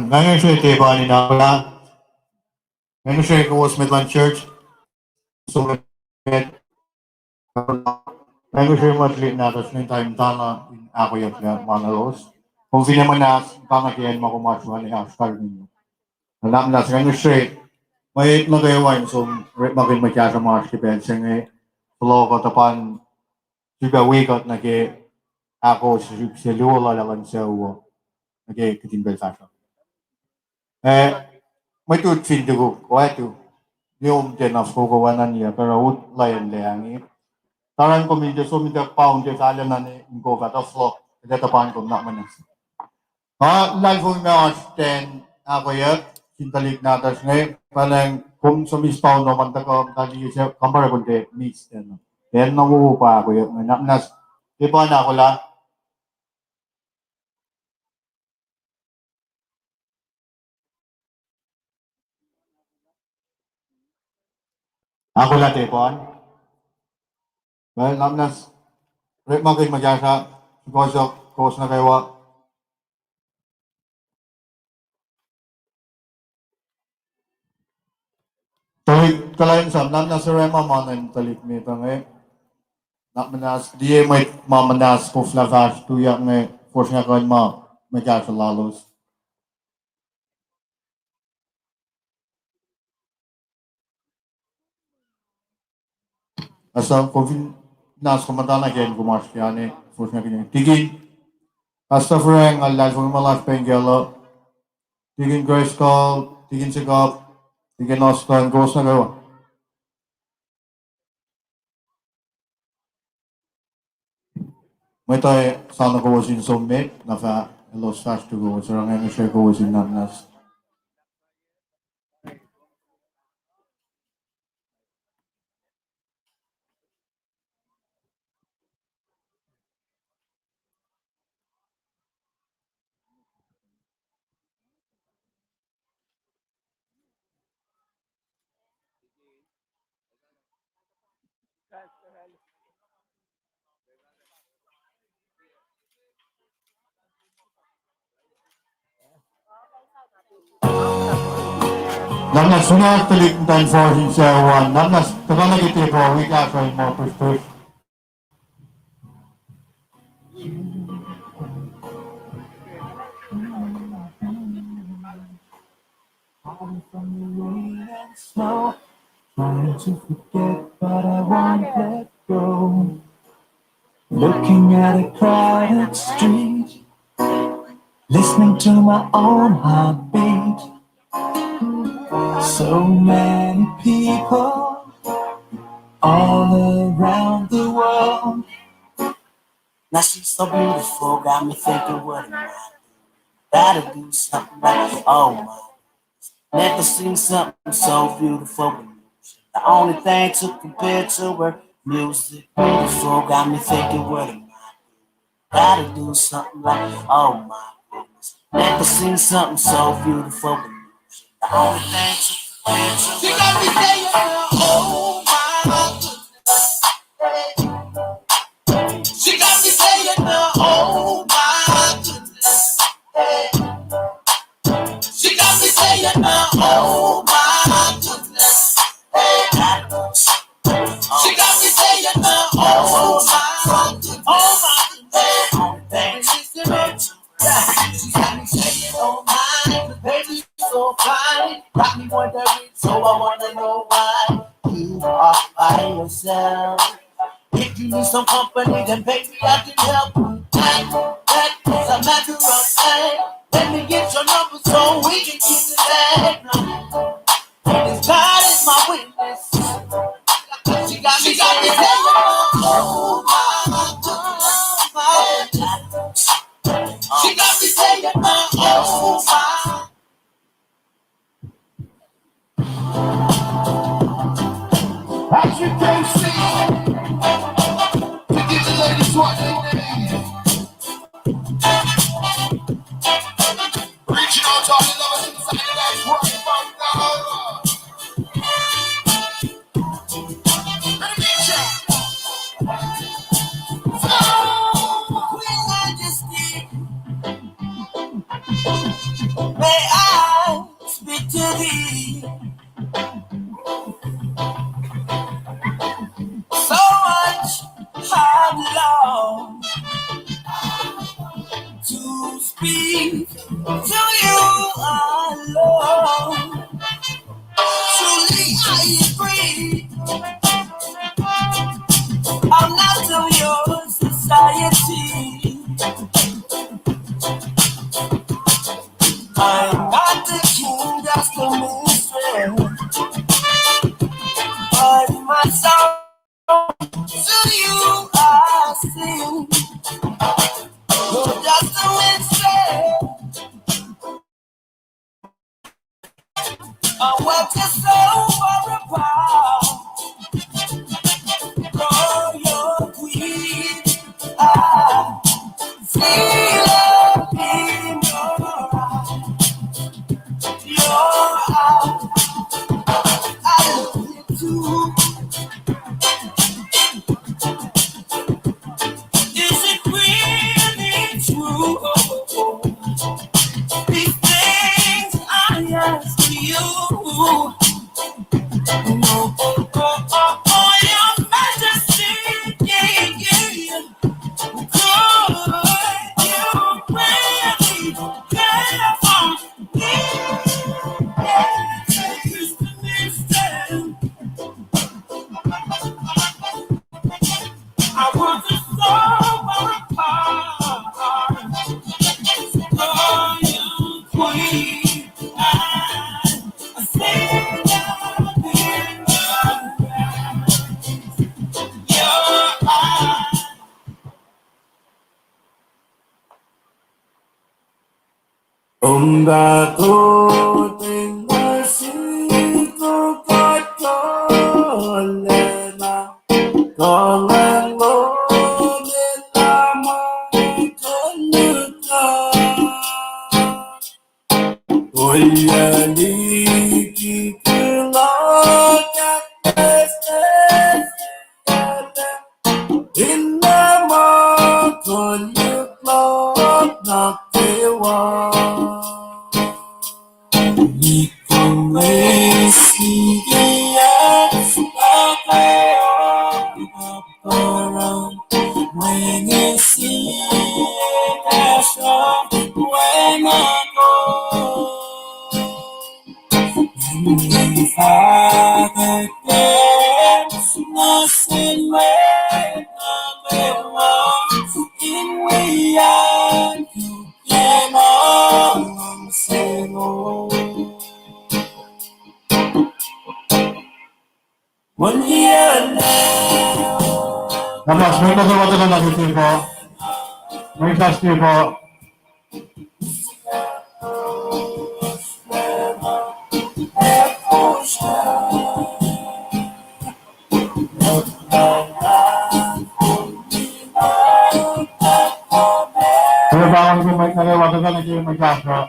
Nga ngihsre tepan in ahkolah, nga ngihsre kowos met luhn church, so met, nga ngihsre mwet lihk nahtuhsr in time tana in ahkoeyucklac ma lalos. Kom finne muhnahs, tana ke acn ma kom oasr we an, oasr karihngihn. Nuhnak muhnahs, nga ngihsre mwet nuh kwewa in som orekmakihn mwe kahsruh ma oasr ke pacl se inge, fohlohkoh tuh pan sifilpac wi kuht nuh ke ahkos srihk se luo lal luhn sucu uh, nuh ke kihtin pacl fahsruh. Eh, mwe lutlut fin tukuk oactu, niom tiacna fokoko oacna niyac, kuh oruh ut laiyen lac inge. Taran kom in tiac som in tuh paun tiac fahla na ne in kof ah, tuh fohlohk, kuht ac tuhpan kom, nuhnak muhnahs. Nga luhlahlfongi ma oasr ten ahkoeyuck sin tuhlihk nahtuhsr inge, pwacnwacng kom som eis paun lom an tuhkuh muhta liye se, kampare kom tiac miss ten. Ten na wowo pa ahkoeyuck inge, nuhnak muhnahs, tepan ahkolah. Ahkolah tepan. Well, nuhnak muhnahs, orekmakihn mwe kahsruh, sukohsohk kowos nuh kwewa. Tuhlihk kuhlwacnsap, nuhnak muhnahs, orekma ma nuh in tuhlihk met inge. Nuhnak muhnahs, liye mwet ma muhnahs koflah fahsr tuyak inge, fosrngah kuh in ma mwe kahsruh lalos. Pastor, kom fin nas kom muhtana ke kom oasr ke ane, fosrngakihn Tikin. Pastor Frank, nga luhlahlfongi muh lasr pacl in kuloh. Tikin Grace Carl, Tikin Jacob, Tikin Austin, kowos nuh kwewa. Mwet uh sana kowos in som met, na fah elos fahsr tu kowos, oruh nga ngihsre kowos in nuhnak muhnahs. Nuhnak muhnahs tuhlihk muhtwacn fuhsr in sucu an, nuhnak muhnahs tuhkuh nuh ke tepuh wik ah kuh in muh pihsrpihsr. Hiding from the rain and snow, trying to forget, but I won't let go. Looking at a crowded street, listening to my own heartbeat. So many people all around the world. Now she's so beautiful, got me thinking, what am I doing? Gotta do something like, oh my. Never seen something so beautiful with music. The only thing to compare to her music. Beautiful, got me thinking, what am I doing? Gotta do something like, oh my goodness. Never seen something so beautiful with music. The only thing to compare to her. She got me saying, oh my goodness. She got me saying, oh my goodness. She got me saying, oh my goodness. She got me saying, oh my goodness. Oh my goodness. She got me saying, oh my, baby, so fine. Got me wondering, so I wanna know why you are by yourself. If you need some company, then baby, I can help you. That, that is a matter of time. Let me get your number so we can get to that. Because God is my witness. She got me, she got me saying, oh my, oh my. She got me saying, oh my. As you can see, we give the ladies what they need. Regional Tony Lovers inside of that world. Let me get you. So, Queen Majesty, may I speak to thee. So much I long to speak to you alone. Truly I agree, I'm not of your society. I am not the king, just a minstrel. But my song to you I sing. You're just a minstrel. I want you so far apart. Royal queen, I feel it in your eyes. Your eyes, I look into Umbato tengma si tu katolena, kalang lomena ma kaluka. Oya liki kuloh kahs, inna ma koluk lom nuh kwewa. Nikum we siki ac pahpah, mwe inge sie kahsruh we na kom. Nahtuhsr, mwet nuh kwewa tuhkuh nuh ke tepuh. Mwet sasuc tepuh. Kuloh pa Nguhn ke mwet nuh kwewa tuhkuh nuh ke mwet sasuc.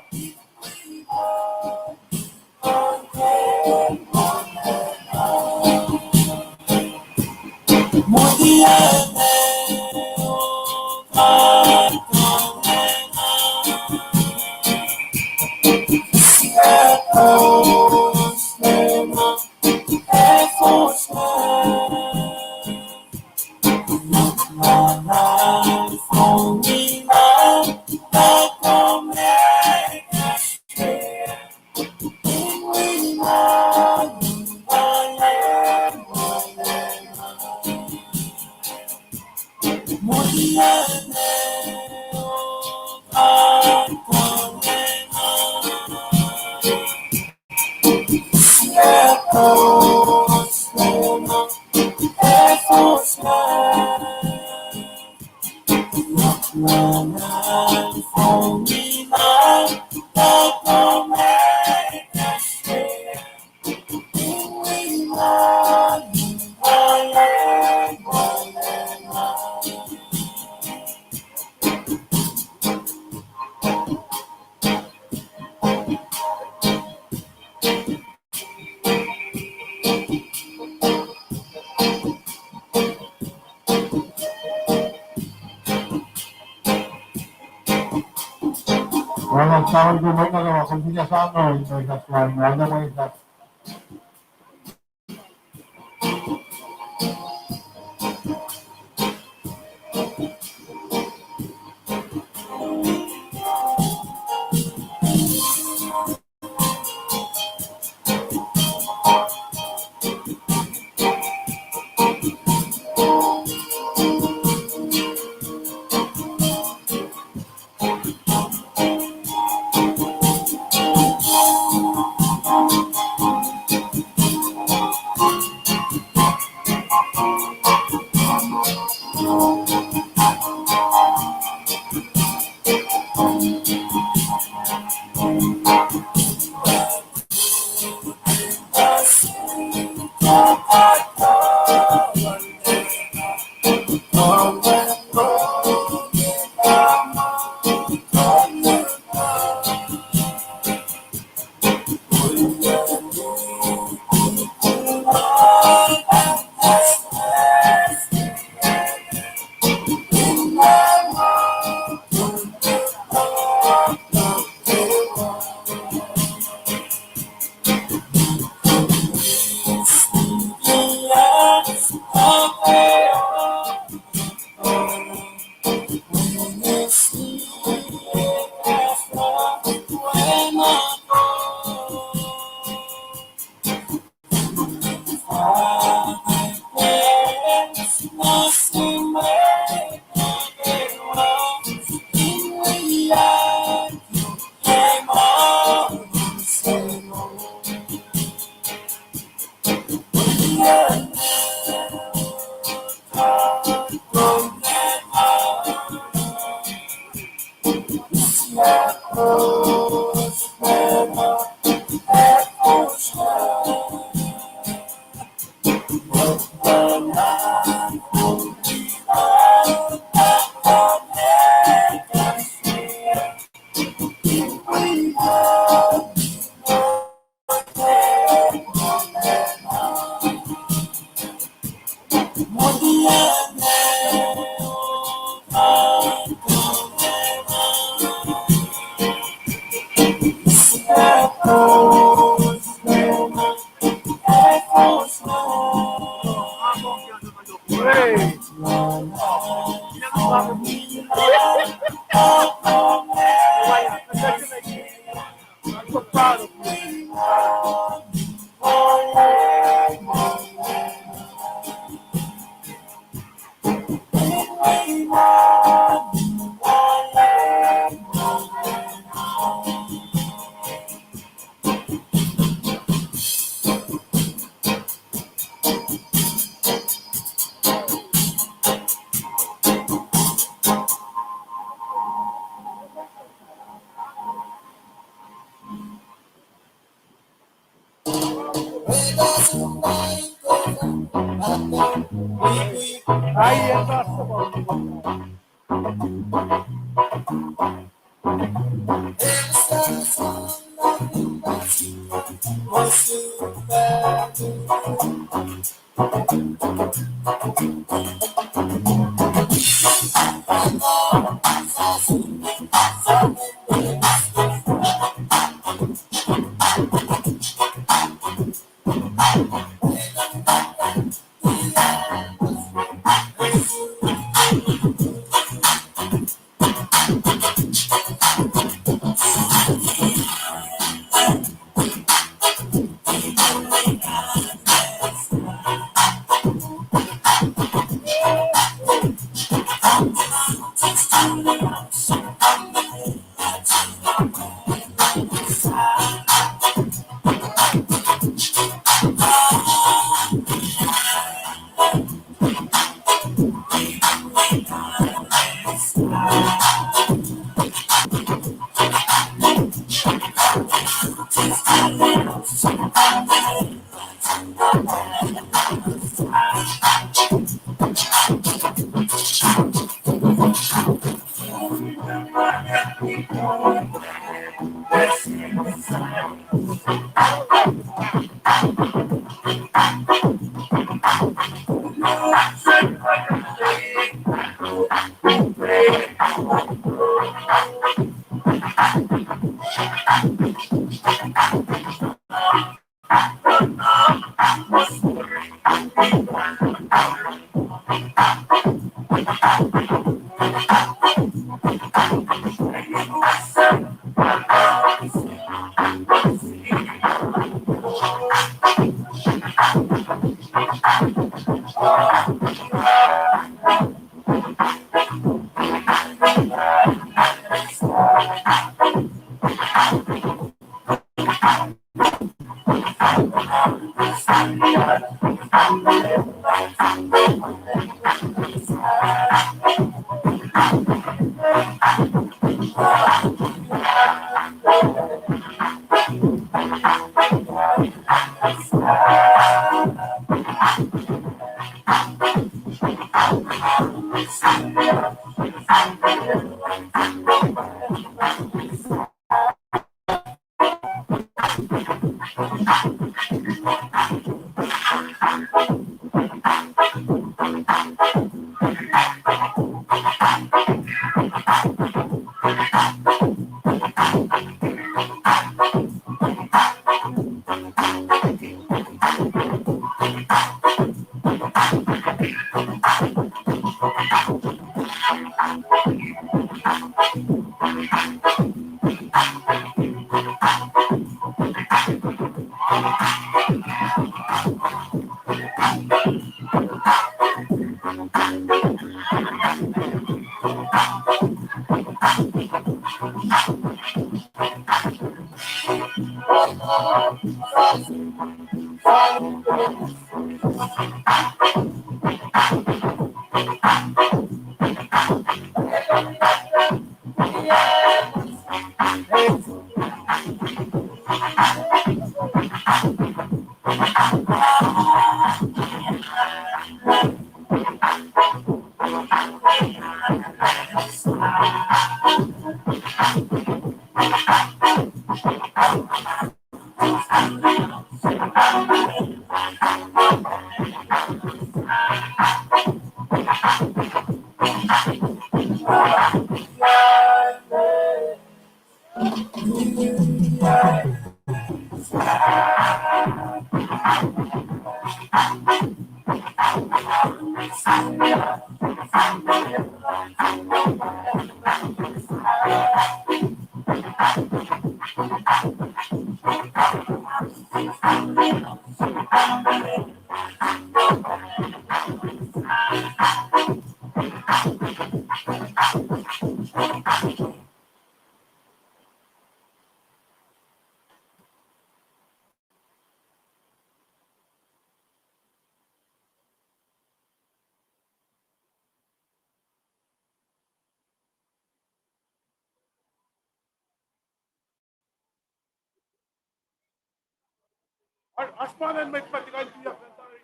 Oasr ma luhn mwet ma tiac kuh in tuyak an tari.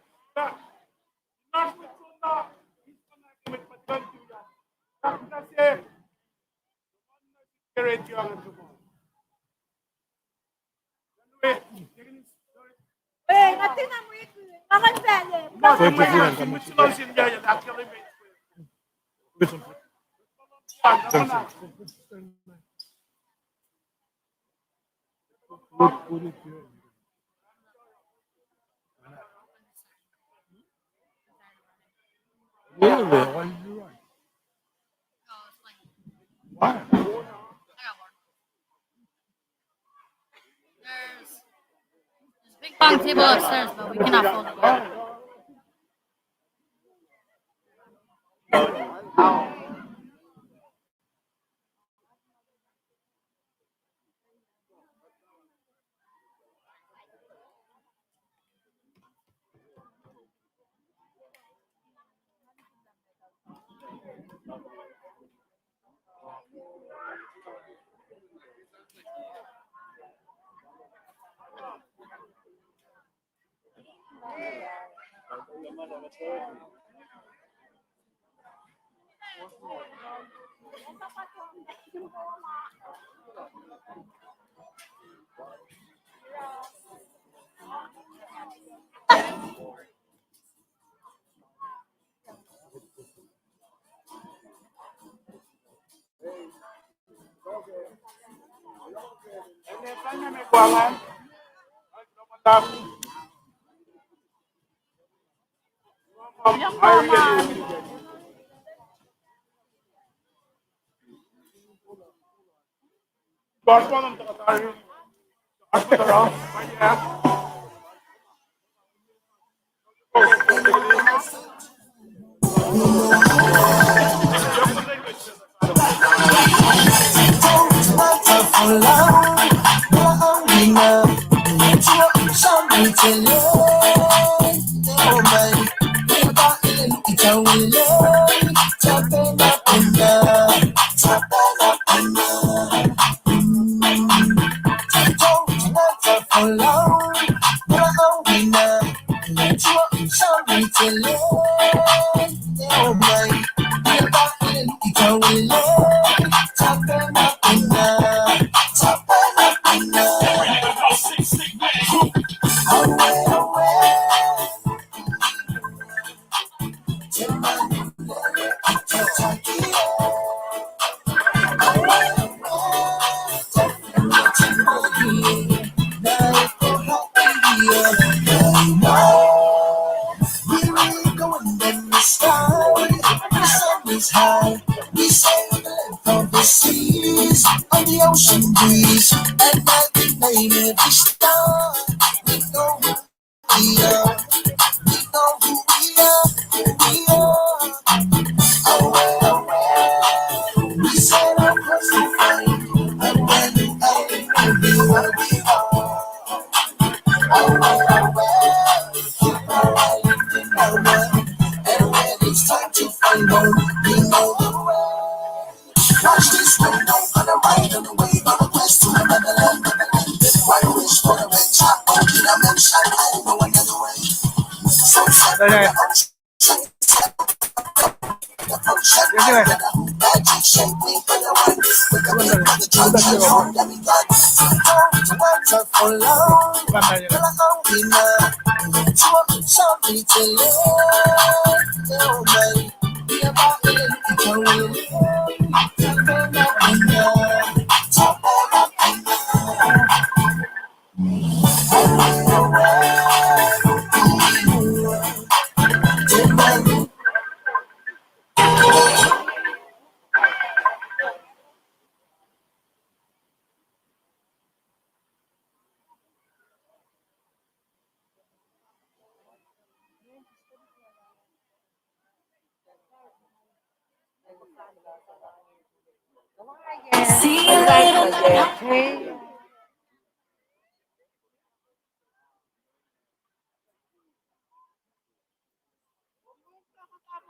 Oasr mwet soenna, eis ma na ke mwet ma tiac kuh in tuyak. Oasr ma se, ke reti angan ke ma. There's, there's ping pong table upstairs, but we cannot fold it yet.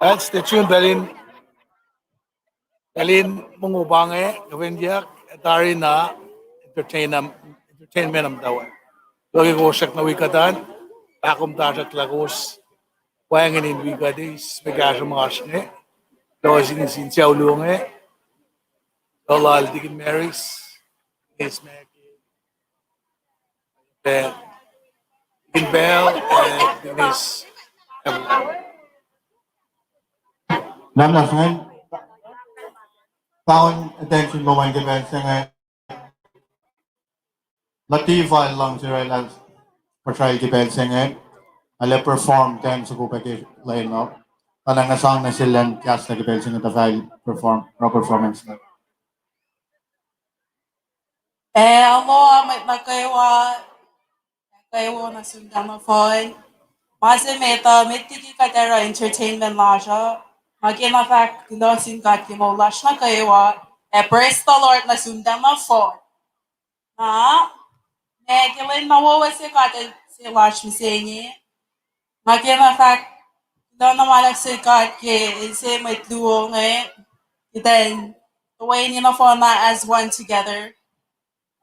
Ac stay tuned, Berlin. Elin mongo pa inge, kihfen yak, tari na entertain am-, entertainment am tawa. Loki kosrak na wi kuhtuh an, pakom tasrak lakos, wangin in wi kuhtuh, is me kahsruh masr inge, losin sin siaulu inge, lolal Deacon Maris, is me Pacl. In pacl, eh, Dennis. Lam na singen. Paun attention lom an ke pacl se inge. Lati fal luhngse oraclah puhsrail ke pacl se inge. Ala perform ten soko pac ke lwen uh. Tuh na nga sang nuh sel an kahs lah ke pacl se inge tuh fal perform, oruh performance na. Eh, amo ah mwet nuh kwewa, nuh kwewa nuh sum tuh nohfohn. Ma se met uh, met liki kuht oruh entertainment lasr uh, nga kena fahk kuloh sin God ke moul lasr nuh kwewa, ac praise the Lord nuh sum tuh nohfohn. Na, ma ke lwen na wowo se God el se lasr mihsenge. Nga kena fahk kuloh na ma luhngse God ke el se mwet luo inge, ke then the way in enough on that as one together.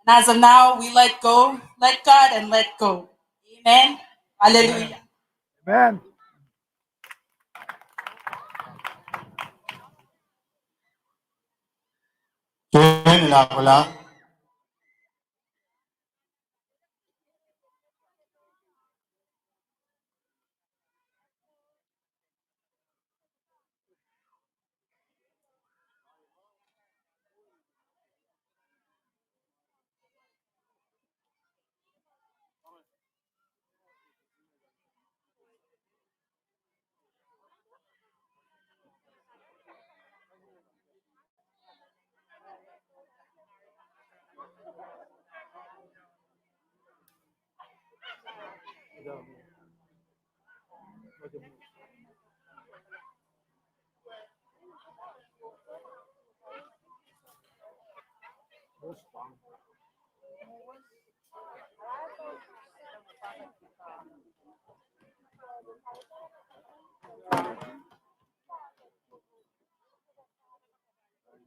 And as of now, we let go, let God and let go. Amen. Hallelujah. Amen. Amen.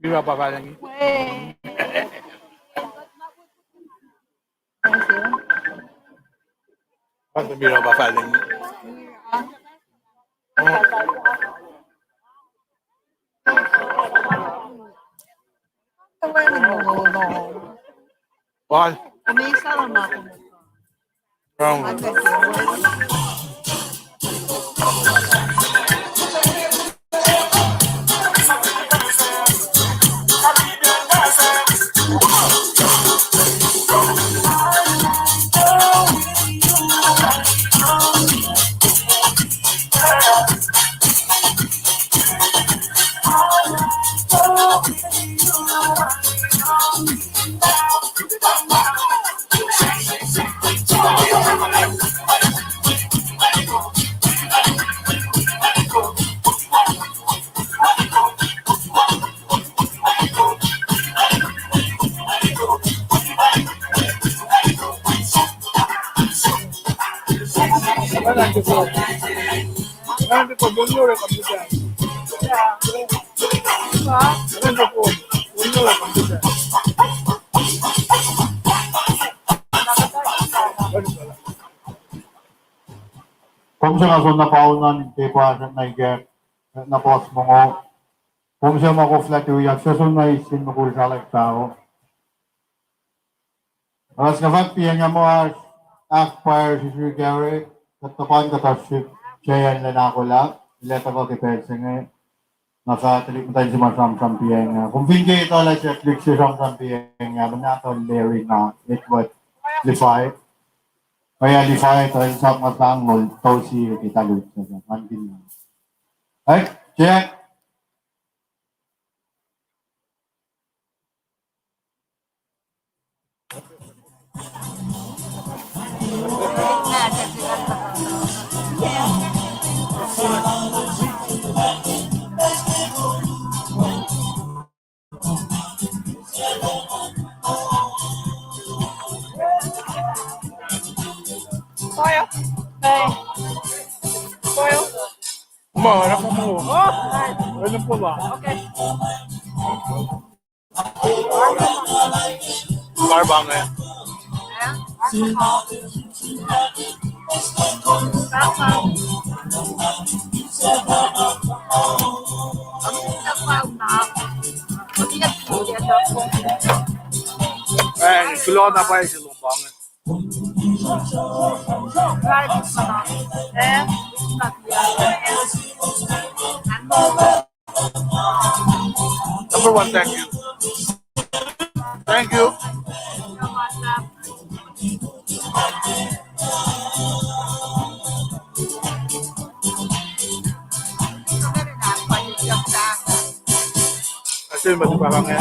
Mira pa fahlngi. Pastor Mira pa fahlngi. Paul. Wrong. Kom se nga som na paonan ke pa sat na ikack na pos mongo. Kom se ma koflah tuyak se som na isin mukul salak tao. Oruh nga fahk piyacng ah muh oasr ahkpwacr srihsrihk ah, kuht tuhpan kuhtuh srihk J N Lenakola, el ac tuhkuh ke pacl se inge. Nga fah tuhlihk muhtwacn se ma sramsram piyacng ah. Kom fin ke etuh lah siyuck lihk se sramsram piyacng ah, mwe nahtuhl Larry na Edward Levi. Ohiyac Levi tuh el sap nga sang lol tosi ke talut se ngan kin. Ac, Jack. Oruh pa muh. Oh, nice. Oruh pa la. Okay. Kar pa inge. Eh, kuloh na pwacye se lom pa inge. Number one, thank you. Thank you. Asin ma tu pa kange.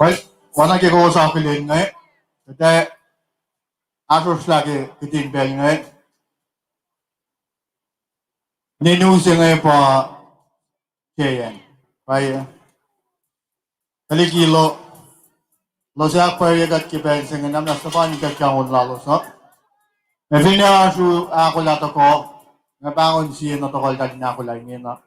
Well, oacna ke kowos akihlen inge, kuht ac ahsrohsrlah ke kihtin pacl inge. Ninu se inge pa J N. Pwacye. Tuhlihk Ilo, elos ac ahkpwacye kuht ke pacl se inge, na muhnahs na pa ituckyang on lalos uh. Ac finne oasr u ahkolah tohkoh, nga pahngon sie na tohkoh eltahl in ahkolah ingena.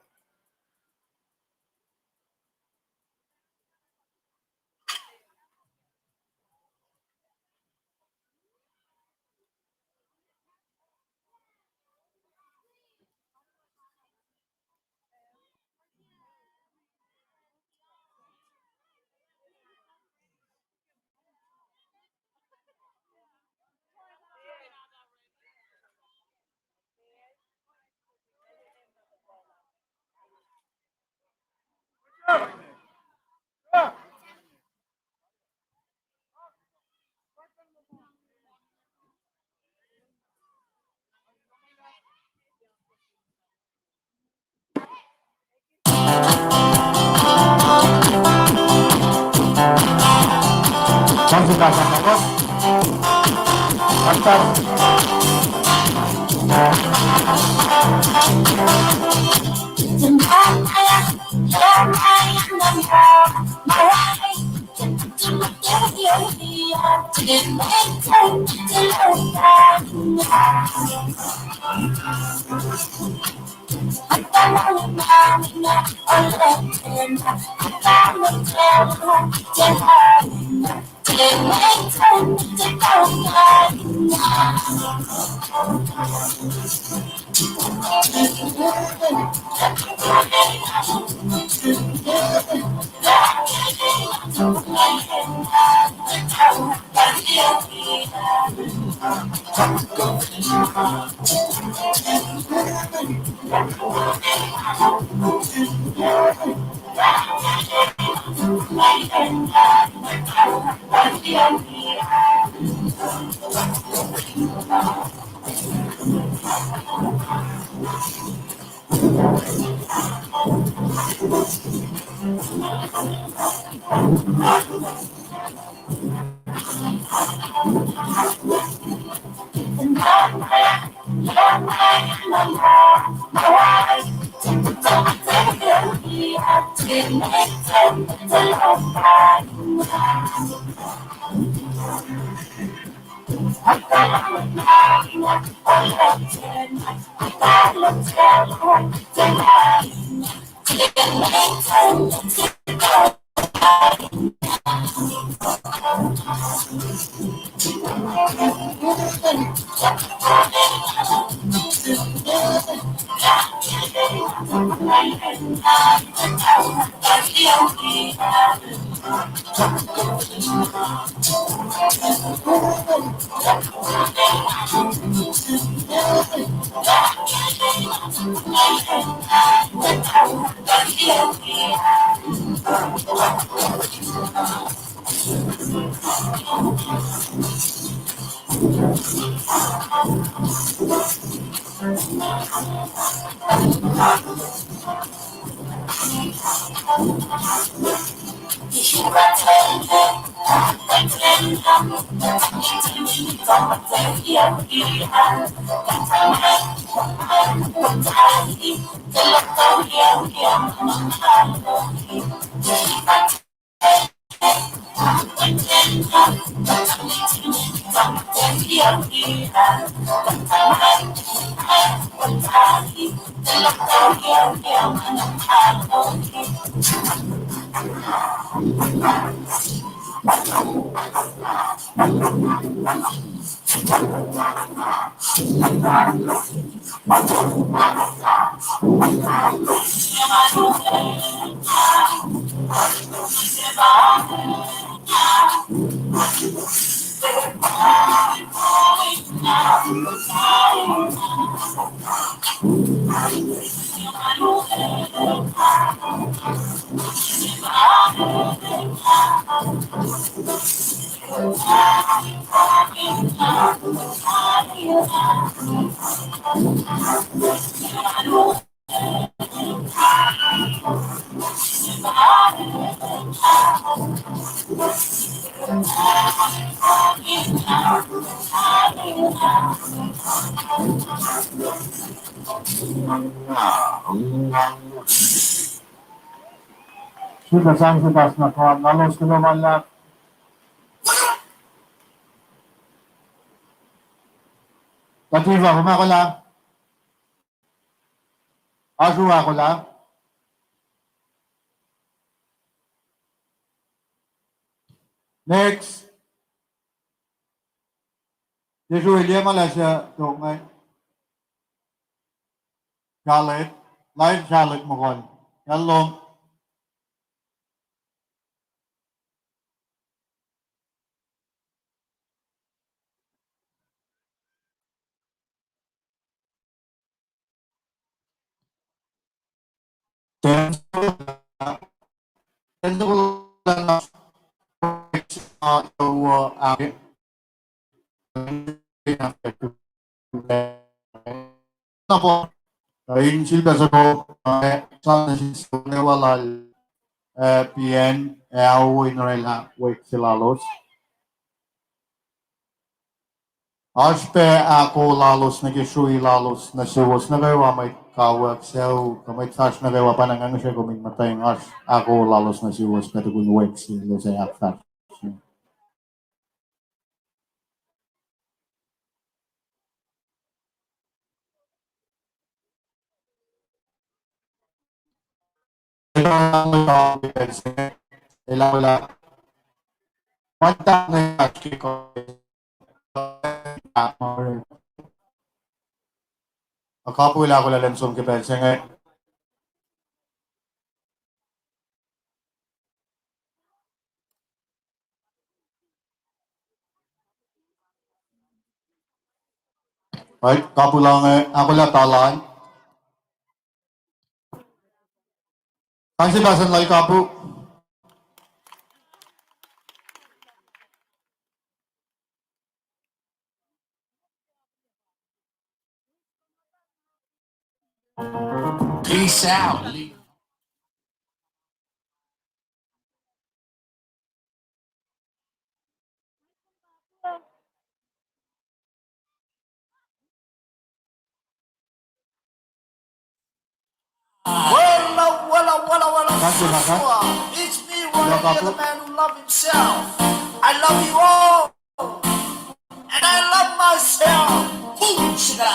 Srihpac sang se tas na kuh, lalos kuloh ma luhlahp. Katifa, pama kola. Asru akola. Next. Tiac sruel ma lah suc tok inge. Charlotte. Live Charlotte mukul. Yalom. Na pa, uh, in sifilpac soko, uh, sa nuh sesr nuh kwewa lal, uh, P N, uh, ao in orwaclah wek se lalos. Oasr pac ahko lalos nuh ke srui lalos nuh suwos nuh kwewa, mwet kawuck sucu, kuh mwet fahsr nuh kwewa, pa na nga ngihsre kom in muhtweng oasr ahko lalos nuh suwos pac tukun wek se elos ac ahkfahsrye. Ac kapwack lah kolacl in som ke pacl se inge. Right, kapwack lah inge, ahkolah talan. Kain se pasan lal kapwack. Peace out. Wala, wala, wala, wala. It's me, Ronnie, the man who love himself. I love you all. And I love myself. Boom, shaka.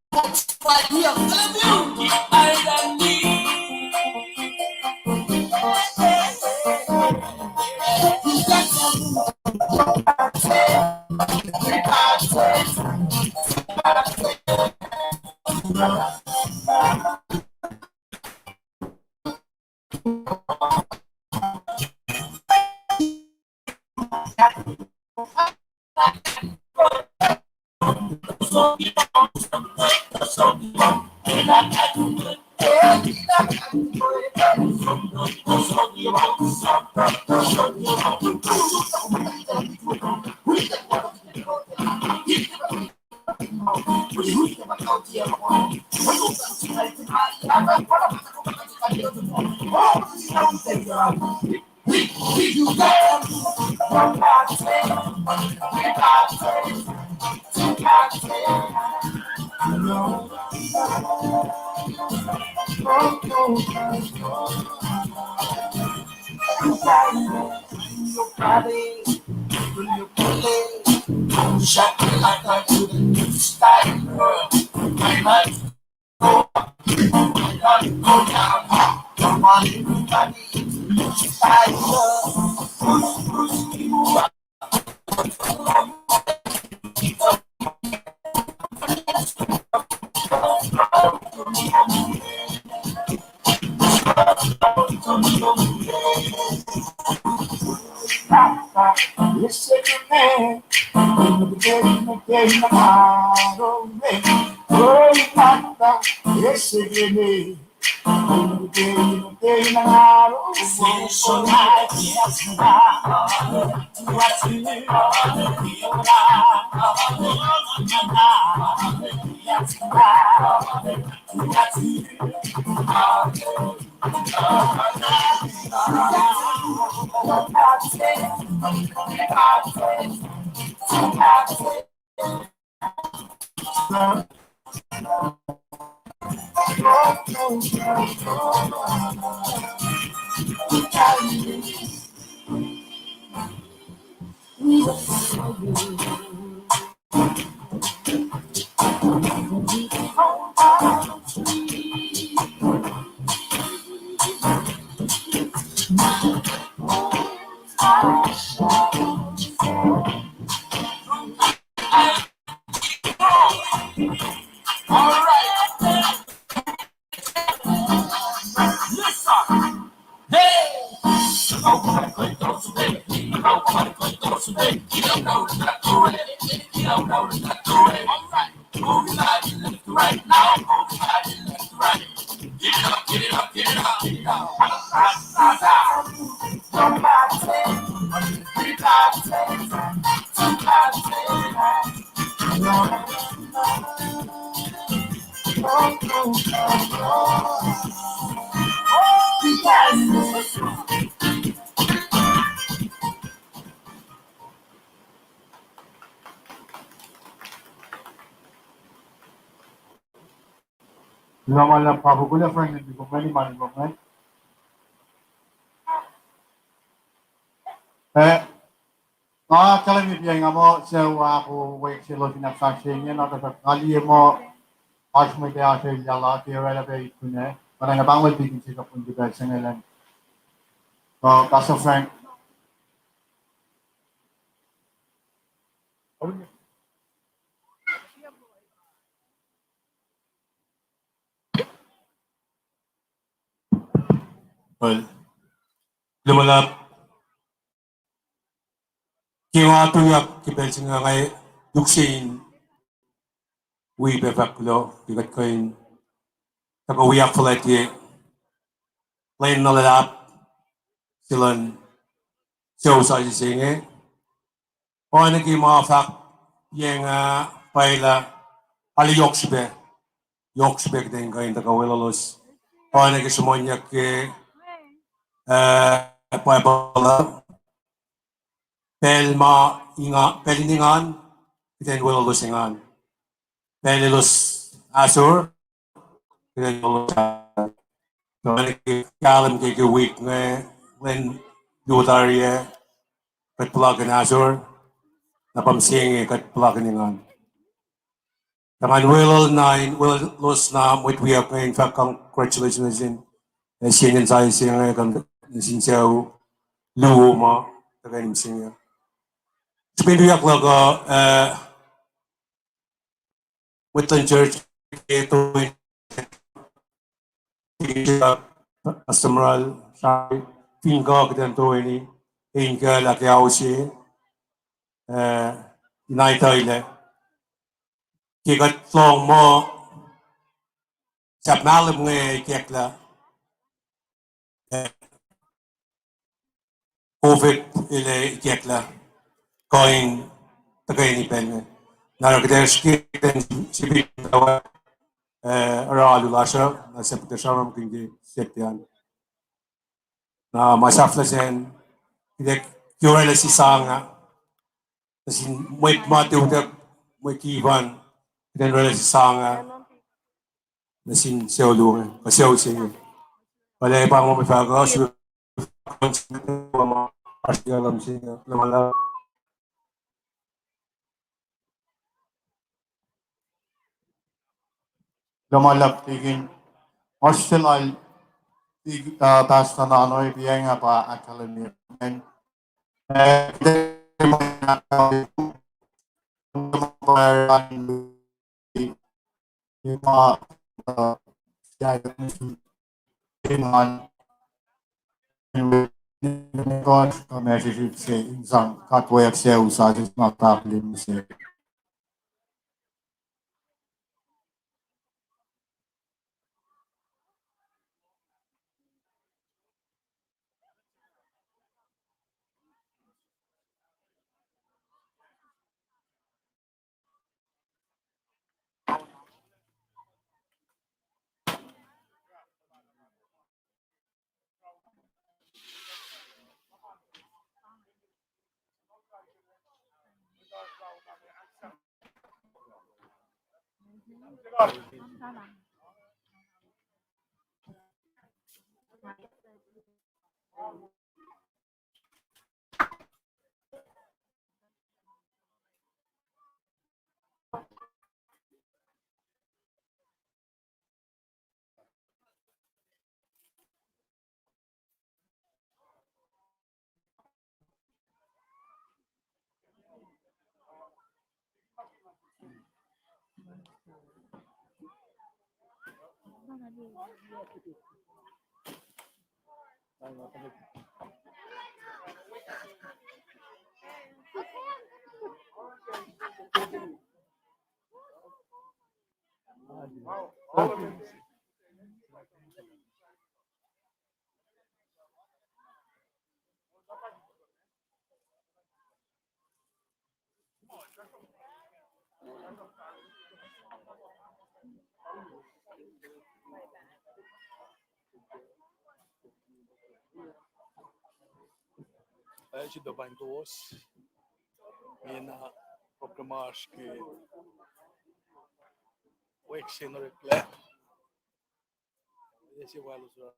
What's right here? Love you. I love me. Kuloh ma luhlahp, Pahpah, kuloh Frank, in kom ngeni ma kom ngeni. Eh, nga kahlwem ke pia nga muh sucu ahkoo wek se lal fin ahksahk se inge, na tuhsruhk nga liye muh oasr mwet ac oasr elyah la ke oraclah pac itkohn ah, pa nga pahngon tikin se kapun ke pacl se inge lwen. Uh, Pastor Frank. Well, kuloh ma luhlahp. Ke nga tuyak ke pacl se inge nga tuksin wi pac fahk kuloh ke kuht kuh in tuhkuh wi ahkfuhlwactye lwen na luhlahp se luhn sucu sasuc se inge. Oacna ke ma fahk yen, uh, pwacye lah arlac yohk srihpac, yohk srihpac kuht in kuh in tuhkuh weluhlos. Oacna ke sruhmuhnyuck ke, uh, Bible uh, pacl ma, pacl in engan, kuht in weluhlos engan. Pacl elos ahsor, kuht in weluhlos engan. Kahlwem ke, ke wik inge, lwen luo tari ah, kuht puhlakihn ahsor, na pa mihsenge kuht puhlakihn engan. Tuh ngan weluhl na in, weluhlos na mwet wiyuck inge in fahk congratulations nuh sin, uh, senior sasuc se inge, kuh nuh sin sucu luo ma tuhkweni mihsenge. Srihpen wiyuck luhk uh, uh, mwet luhn church ke toeni, Pastor Mural, Shari, fin kuh kuht in toeni, in kuh lah ke ao se, uh, in aitailac. Ke kuht lohng muh sahp mahlwem inge ikacklah, eh, COVID el ikacklah kuh in tuhkweni pacl inge. Na oruh kuht ac srihke in sifil, eh, oruh alu lasr uh, na sahp kuht ac sramsramkihn ke sahp an. Na ma sahflah sacn, kuht ac orwaclah sie sang ah nuh sin mwet ma tiutuck, mwet kipan, kuht in orwaclah sie sang ah nuh sin sucu luo inge, kuh sucu se inge. Kuht ac pahngon mwet fahk uh, su, oasr ke lom se inge, lom ala. Lom ala tikin, oasr se lal, uh, Pastor Nano, pa inge pa ahkkahlwemye. Ac sito pain kowos. Mena program oasr ke wek se in oreklac. Ese walo sura.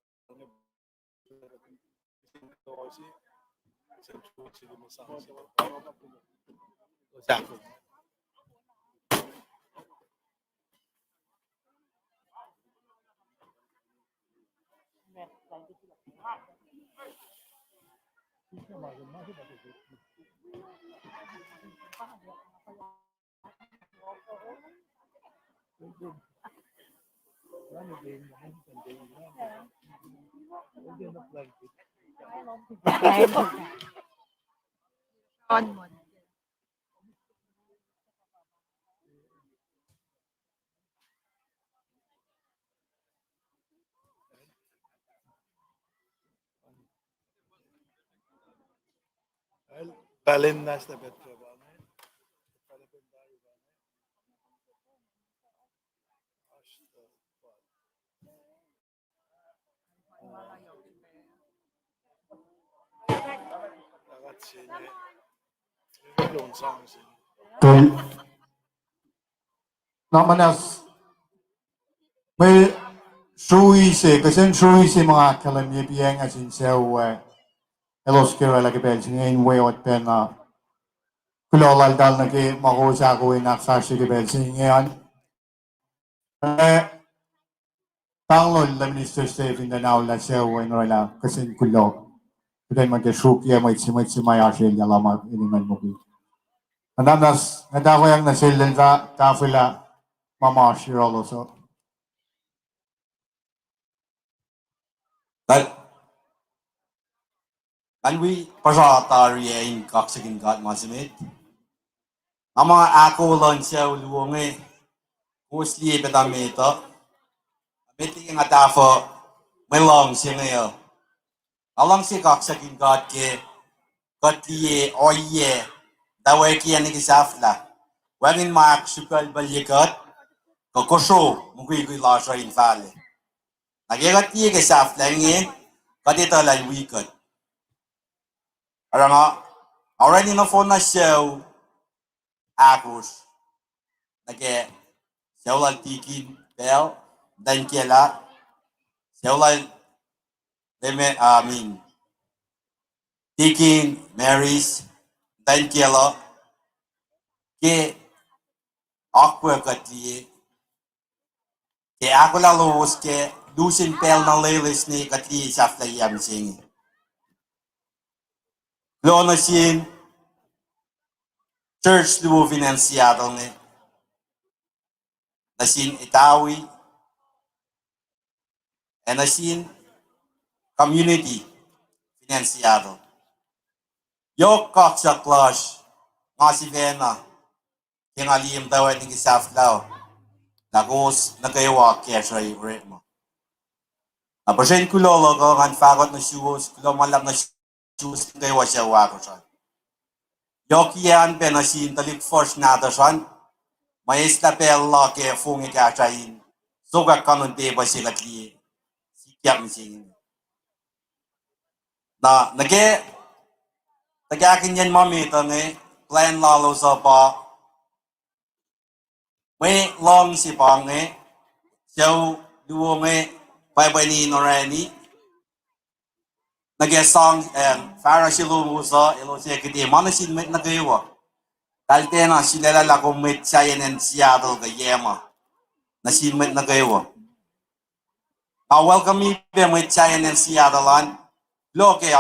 Kul. Na muhnahs, mwe srui se, kihsen srui se ma nga ahkkahlwemye pa inge sin sucu, eh, elos ke orwaclah ke pacl se inge in weot pacna kuloh laltahl nuh ke ma kowos ahkoo in ahksasucye ke pacl se inge an. Eh, tahnglol lah Minister Stephen tuh na olah sucu in orwaclah kihsen kuloh. Kuht in muh ke sruokyac mwet se, mwet se ma oasr elyah lah ma engan muhkwena. Nga muhnahs, nga tahfweacng nuh sel lal ta-, tahfwelah ma ma oasr yohrohlos uh. Tal-, tal wi puhsra tari ac in kaksakihn God ma se met. Nga muh ahkoo luhn sucu luo inge, kowos liye pacl met uh. met liki nga tahfuh mwe luhngse inge uh. Nga luhngse kaksakihn God ke kuht liye ohiyac, tuh wacngihn nuh ke sahflah. Wacngihn ma ahksrihkaclpaclye kuht, kuh kosro mukwikwi lasr uh in fahlac. Na ke kuht liye ke sahflah inge, kuht etuh lah El wi kuht. Oruh nga orani nohfohn na sucu ahkosr. Nuh ke sucu lal Tikin Pacl, Tankiela, sucu lal Leme, I mean, Tikin Maris, Tankiela, ke akwuck kuht liye, ke ahkolah lowos ke lusen pacl na loeloes ne kuht liye sahflahiyac mihsenge. Kuloh nuh sin church luo fin acn Seattle inge, nuh sin Etawi, ac nuh sin community fin acn Seattle. Yohk kaksak lasr, nga sifacna, ke nga liye muhtwacwacack nuh ke sahflah uh, lah kowos nuh kwewa kahsruh orekma. Na puhsren kuloh luhk uh ngan fahkot nuh suwos, kuloh ma luhlahp nuh suwos nuh kwewa sucu ahkosr an. Yohkiyac an pac nuh sin tuhlihk fuhsr nahtuhsr an, ma eslah pacl la ke fong ekahsr ah in sokwack kanon tepuh se kuht liye sikyak mihsenge. Na nuh ke tuhkahkihnyacn ma met uh inge, plwacn lalos uh pa mwe luhngse pa inge, sucu luo inge pwacpwacni in orani nuh ke sang, eh, fahsr se lowos uh, elos ac kihte ma nuh sin mwet nuh kwewa. Kaltacna sulaclah lah kom mwet sahyacn acn Seattle kuh yac ma, nuh sin mwet nuh kwewa. Nga welcome-i pac mwet sahyacn acn Seattle an, kuloh ke